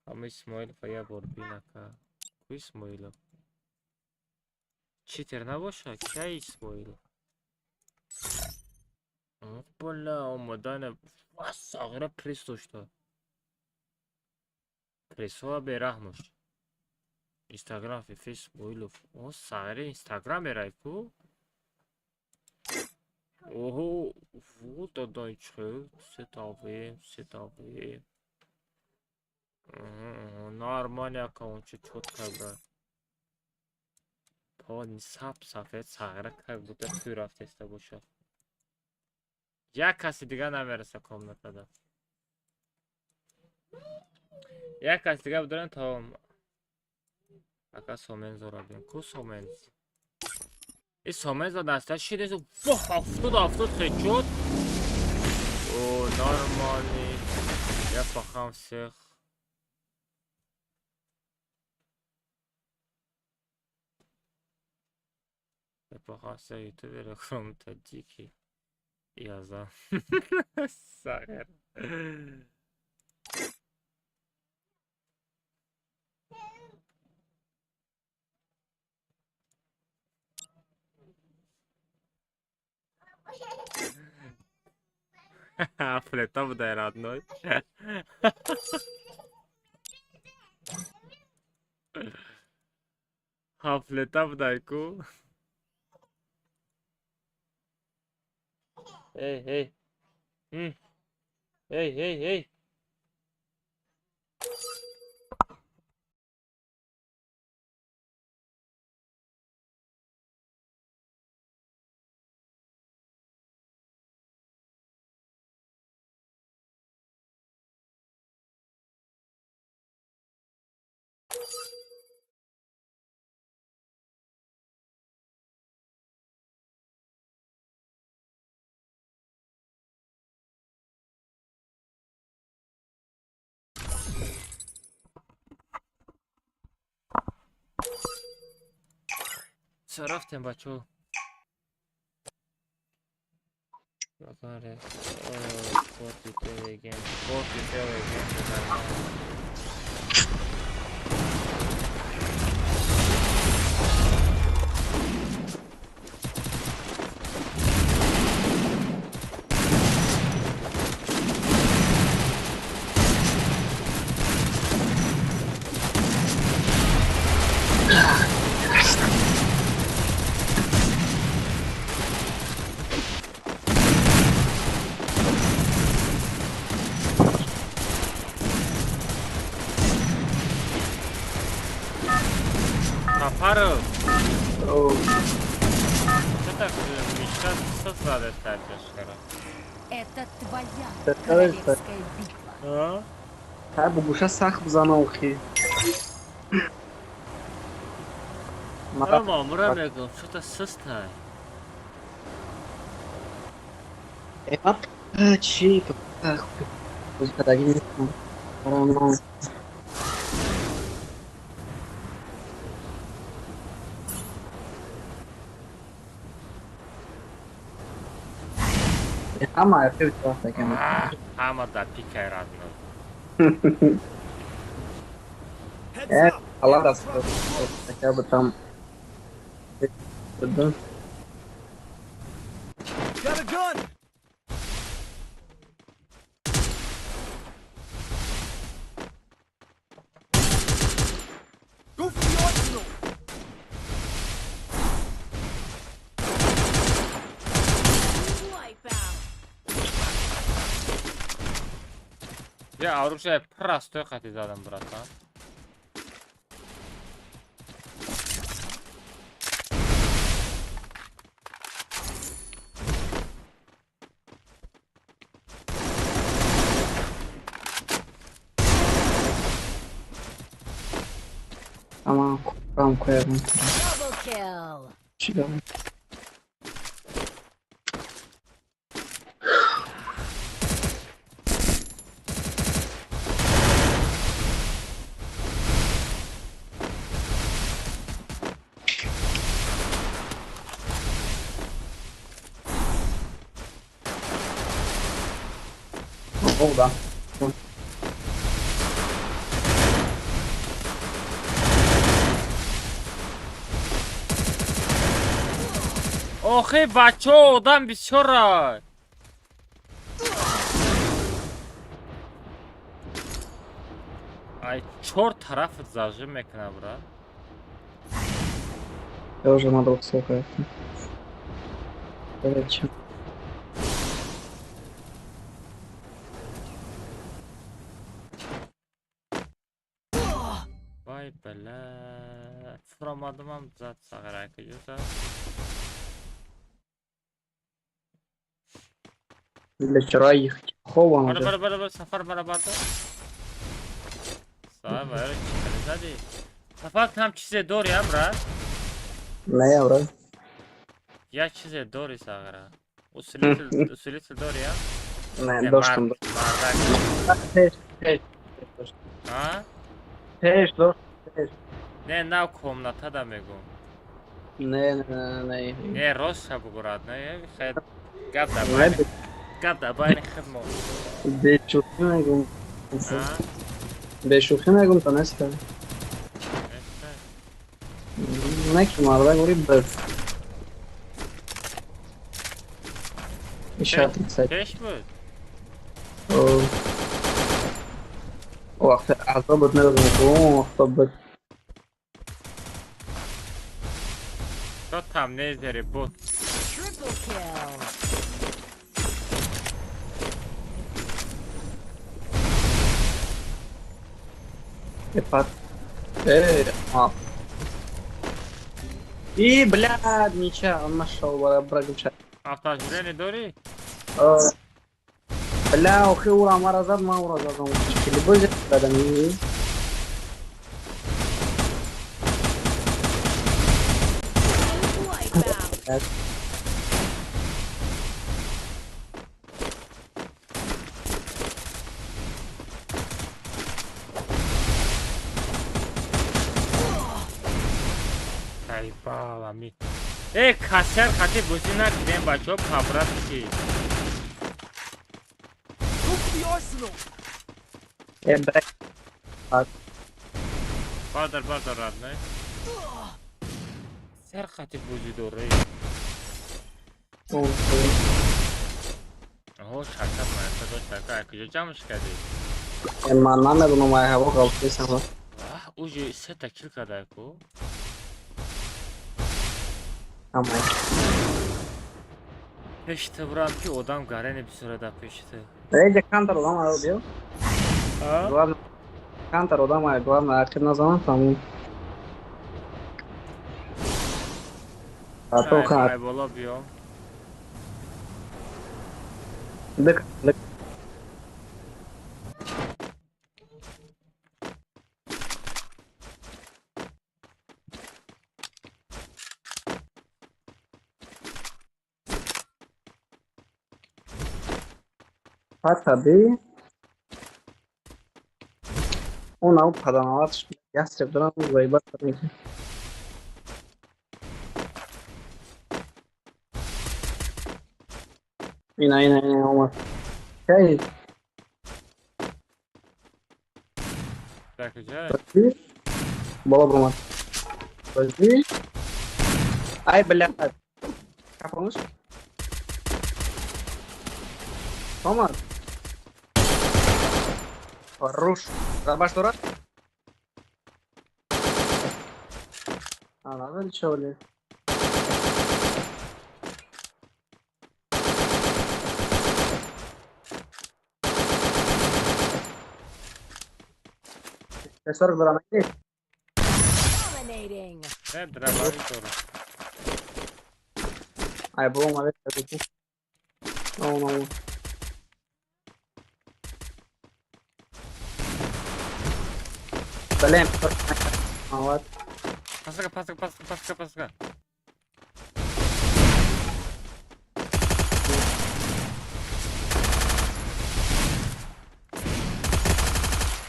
Ҳама Исмоилов як бор бинака. Ку Исмоилов? Читер набошад? Кия Исмоилов? Бола омадана сағира пресс дошта. Прессҳоа бераҳмош. Инстаграм, Фифи Исмоилов. О, сағири Инстаграм мерай ку? Оҳо, ву додай чӣ? Сетавем, сетавем. Нормально аккаунт чётко, брат. По саб сафед сағира как будто тӯй рафтеста бошад. Як каси дига намереса комнатада. Як кас дига бидорем то ака Сомензоро бин. Ку Соменз? И Сомензо даста шидесу. Воҳ, 70 хечуд. О, нормальный. Я пахам всех. Я пахам всех ютуберов, кроме таджики. Я за. Сахар. Флета будай, родной. Хафлета будай ку. Эй, эй. Эй, эй, эй. Рафтем, бачаҳо. Сафаров! Что так мечта создала статья? Это твоя королевская битва. А? Та бугуша сах бзанаухи. Мама, мура мегум, что-то сыстай. Чи, Ҳама ҳама дар пикай родной. Алла даст хотя бы там. Got a gun. Go for the arsenal. Я оружие простой хати задам, братан. Tamam, tamam koyalım. Double kill. Çıkalım. Oldu. Охи, бачо, одам бисёра. Ай, чор тараф зажим мекунам, брат. Я уже надо высокая. Зачем? Вай, бля. Фуромадымам зад сағарайка юза. Для вчера ехать. Хова. Бара, бара, бара, сафар, бара, бара. Сафар, чӣ Сафар, там чизе дори, а, брат? Не, брат. Я чизе дори, сағара. Усилитель дори, а? Не, доштам. А? Пеш, дошт, пеш. Не, нав комната да мегум. Не, не, не. Не, рост ша бугу, родной. Хай гап да байни. Гап да байни хидмо. Бешухи мегум. Бешухи мегум, та неста. Не ки марда гори бес. Ишат, кстати. Пеш буд? Вақте азобот медодам, вақто буд. То там незери буд. Triple kill. Епат. А. И, блядь, ничья, он нашел брагуча. Автожрение дори? Бля, охи ура, маразад, ма ура задам. Кили боже, дадам. Заебала, ми. Э, кассер хати бозӣ накунем, бачаҳо, по-братски. Go for the arsenal. Э, бля. Бардар, бардар, родной. Сер хати бозӣ дорӣ. Оҳо, шакар маята дошт, ака, куҷо ҷамъш кардӣ? Э, ман намедонам, ай ҳаво ғалтисам. Ваҳ, уже сета kill кардай ку. Амай. Пешта бурам ки одам гарени бисёра дар пеши ту. Э, ҷа кантар одам ай биё. А? Главное, кантар одам ай, главное, ақиб назанам, тамом. А то ка Ай боло биём. Дык, дык. Патаби. Он ау паданават ястреб дорам заебат. Ина, ина, ина, омад. Кай? Дар куҷо? Подожди. Боло бромад. Подожди. Ай, блядь. Капонуш? Омад. Хорош. Рабаш дора? А, надо ли чё, блядь? Сорок дора найди. Dominating. Не, дробовик дорам. Ай, боло омад. Ну, ну. Блин, вот. Пасака, пасака, пасака, пасака, пасака.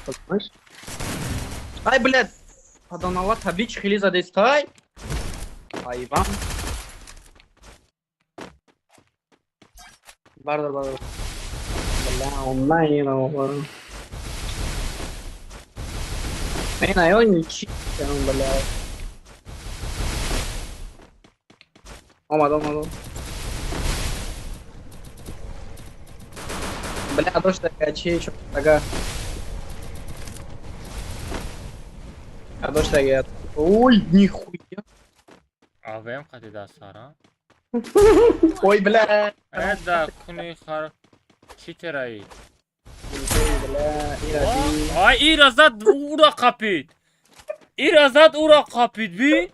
Понимаешь? Ай, блядь! Паданала табич хили задестай. Ай, Иван. Бардар, бардар. Бля, онлайн, онлайн. Ина, ё ничи, бля. Омад, омад, омад. Бля, дождь такая, чей, чё, ага. А дождь такая. Ой, нихуя. АВМ қати дастара. Ой, бля. Э, да, куни хар читераи. Бля, ира, Ай, ира зад ура қапид. Ира зад ура қапид, би?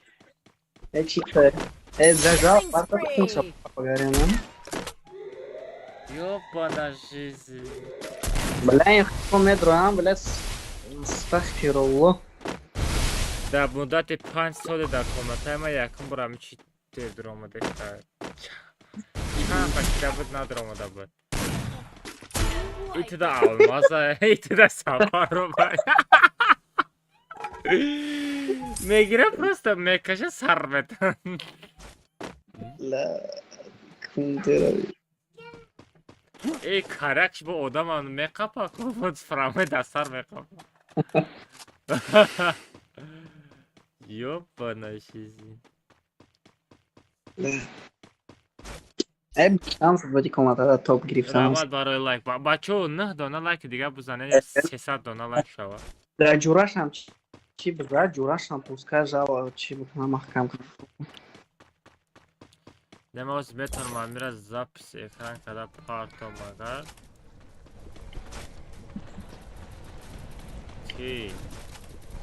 Э, читер. Э, зажал, Killing парта spree. поговорим, а? Ёбана жизнь. Бля, я хуй медроам, бля, астағфируллоҳ. Дар муддати 5 соли дар комнатаи ман якум бор ҳамин чи тер дуромада. Чанд қашида буд, надуромада буд. Итуда алмаза, итуда сафарова. Мегира, просто мекаша, сар метан. Бля, кунтера. Э, каракш бо одамам меқапа, худ фраме дар сар меқапа. Ёбана жизнь. Э, шанс буди комната топ гирифтан. Раҳмат барои лайк. Бачаҳо, нӯҳ дона лайки дига бизанед, 300 дона лайк шавад. Дар ҷурашам чӣ бизад, ҷурашам пускай жава чӣ бикунам, маҳкам кунам. Нема, ҳозир метавонам амира запись экран карда партом, агар ки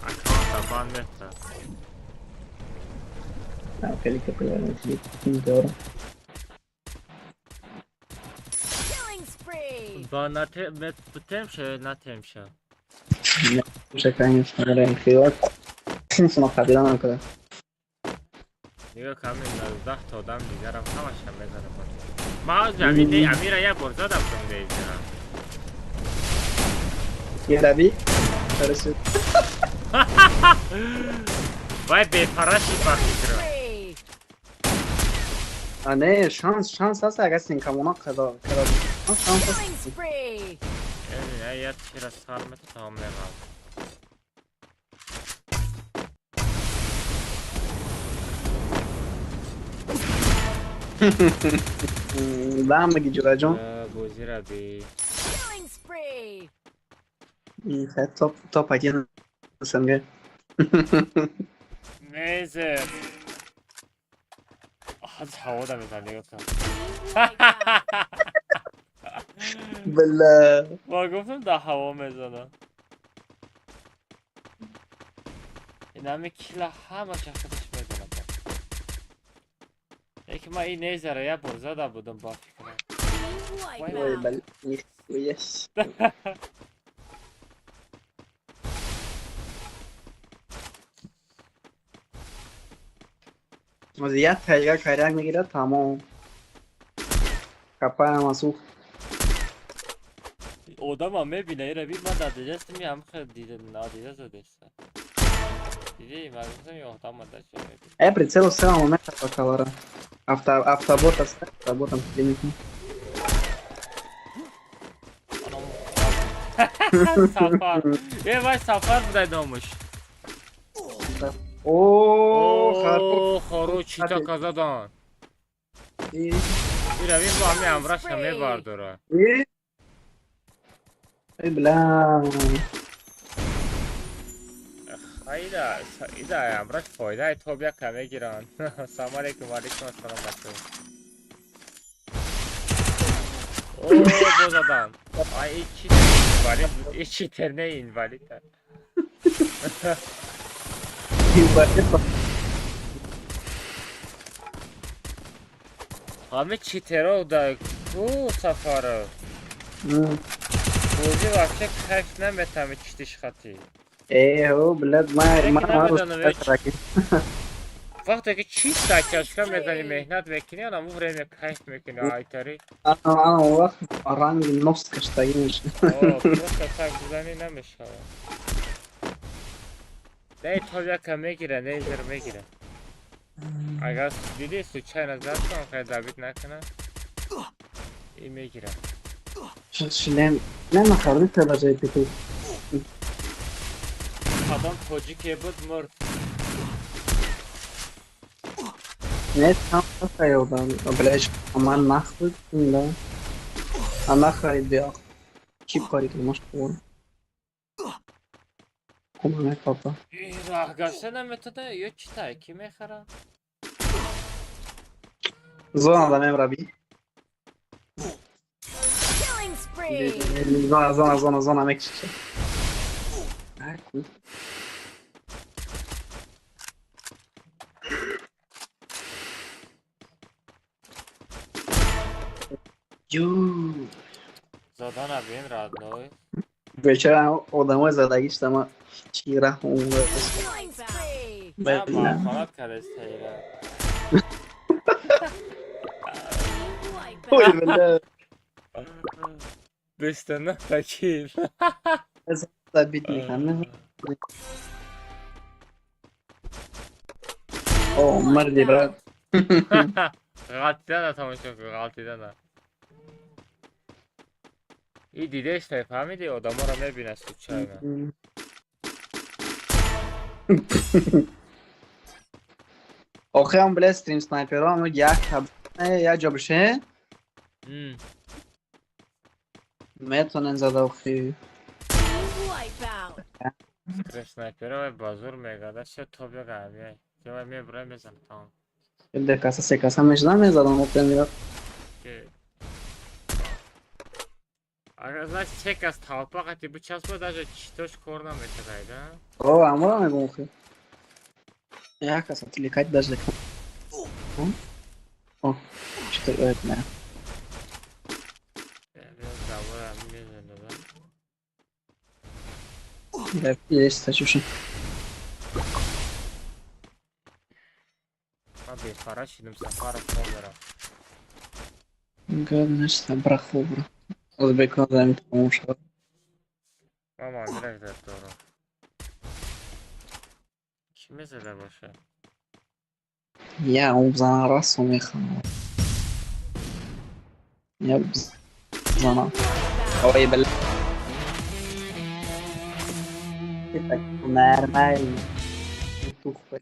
аккаунта бан мета. Хеле дорам. Killing spree. Ба бутемша ё натемша? Уже, конечно, хеле қабила накарда. Нигоҳ ками 19 та одам дигарам ҳамаша мезанам. Ман ҳозир амин амира як бор задам кунда. Яраби? Хорошо. Вай бепараши ба фикра. Spree. Не, шанс аст, агар синкамона қада шанс аст. Killing spree. Я тира сар мета тамом меғалт. Дам бигӣ ҷураҷон. Бозира би. Killing spree. Топ 1 СНГ. Незер. Аз ҳаво да мезан нигоҳ кун. Била. Ма гуфтам да ҳаво мезанам. Инами кила ҳамаша худаш мезанад. Яке ман ин незера як бор зада будам ба фикрам. Ой, бал. Yes. Як тайга каряк мегирад, тамом. Капаям аз ӯ. Одамам мебина, ира би ман дар дидастам, ям хел дида, надида задеста. Диди, ман гуфтам, ин одама дар чӣ мебина. Прицел все момента покалара. Автобот аст, автоботам клинику. Сафар. Э, вай Сафар будай номуш. О, хору чита казадан. Ира бин бо ҳами амраша мебардора. Эй, бля. Ида, ида амраш фоидаи тоб яка мегиранд. Салом алейкум, алейкум ассалом бачаҳо. О, бозадан. Ай, и чи инвалид буд, и читер не инвалид. Инвалид. Ҳами читеро да ку Сафаров. Бозӣ вообще кайф наметами читиш хати. Э, о, блядь, ман вақте ки чиста чашка мезани, меҳнат мекунӣ, анаму время кайф мекунӣ, айтари. Ана он вақт ранги нос каштагӣ мешавад. О, просто так бизанӣ намешавад. Не, тоб яка мегира, незер мегира. Агар диди случайно зад кун, хай добит накунад. И мегира. Шлем, не нахарди телажаи питу. Кадом тоҷике буд мурд. Не, там хаёдам. Блядь, ман нахуй, да. А нахарид биё. Чип харид, может, он. Кумане папа. Раҳ гашта наметода ё читай ки мехарад? Зона да мемраби. Killing spree. Зона, зона, зона, зона мекшиша. Ю. Задана бин родной. Бечара одамои задагӣ шудама чӣ раҳм Killing spree. Махонат кардеста ира. Ой, бля. 29 та кил. Забить мехам. О, марди, брат. Ғалтидана тамошо кун, ғалтидана. И дидештай, фаҳмиди, одаморо мебинад случайно. Охирам, бля, стрим снайпером як як ҷо бише метонен зада охи. Wipeout. Стрим снайперо ба зур мегада, все топ яка меай. Ҷавай мебура мезана тамом. Де каса се каса мешда мезадам опен мира. Агар знаешь, се кас толпа қати бичаспа, даже читош кор намекардай, да? О, амура мегум охи. Як каса отвлекать даже. О, что это, не. Да, есть, сачуши. Ман бефара шидам, Сафаров хобера. Значит, брахобра. Узбекон замит помушава. Мама, грек дар дорам. Ки мезада боша? Я обзана расо мехам. Я бзана. Ой, бля. Ты так нормально. Тухвай.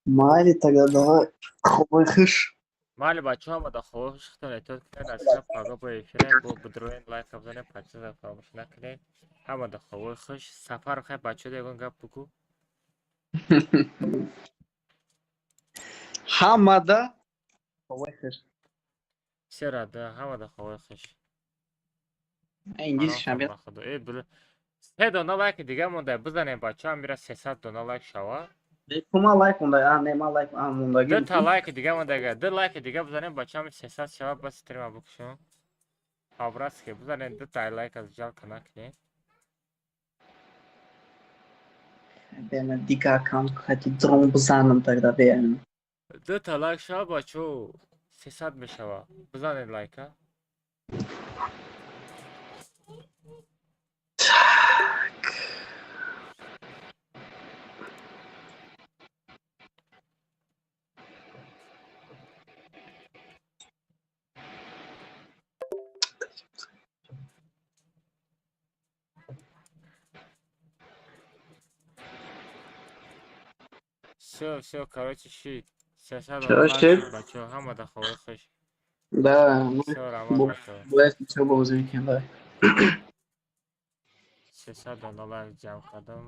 Майли тогда давай. Хобой хыш. Майли бачаҳо, омада хоҳиш худтон эҳтиёт кунед, аз шаб пага бо эфирем, бо бидроен лайк бизанед, подписка фаромӯш накунед. Ҳамада хобои хуш. Сафар хай бачаҳо ягон гап бугӯ. Ҳамада хобои хуш. Все рада, ҳамада хобои хуш. Инглиз шамбе. Э, бил. Се дона лайк дига монда, бизанем бачаҳо, мира 300 дона лайк шава. Кума лайк монда, а не ма лайк а мондаги. Ду та лайк дига монда, ду лайк дига бизанем бачаҳо, 300 шава, бас стрима букшум. Абраски бизанем ду та лайк аз жалка накунем. Бема дига аккаунт хати дрон бизанам тогда беам. Ду та лайк шава бачаҳо, 300 мешава. Бизанед лайка. Все, все, короче, щит. Чё, щит? Бачо, ҳамада хобои хуш. Да, ну, Все, рамон бачо. Бояд чо бозӣ мекунем, давай. 300 дона лайк ҷамъ кардам.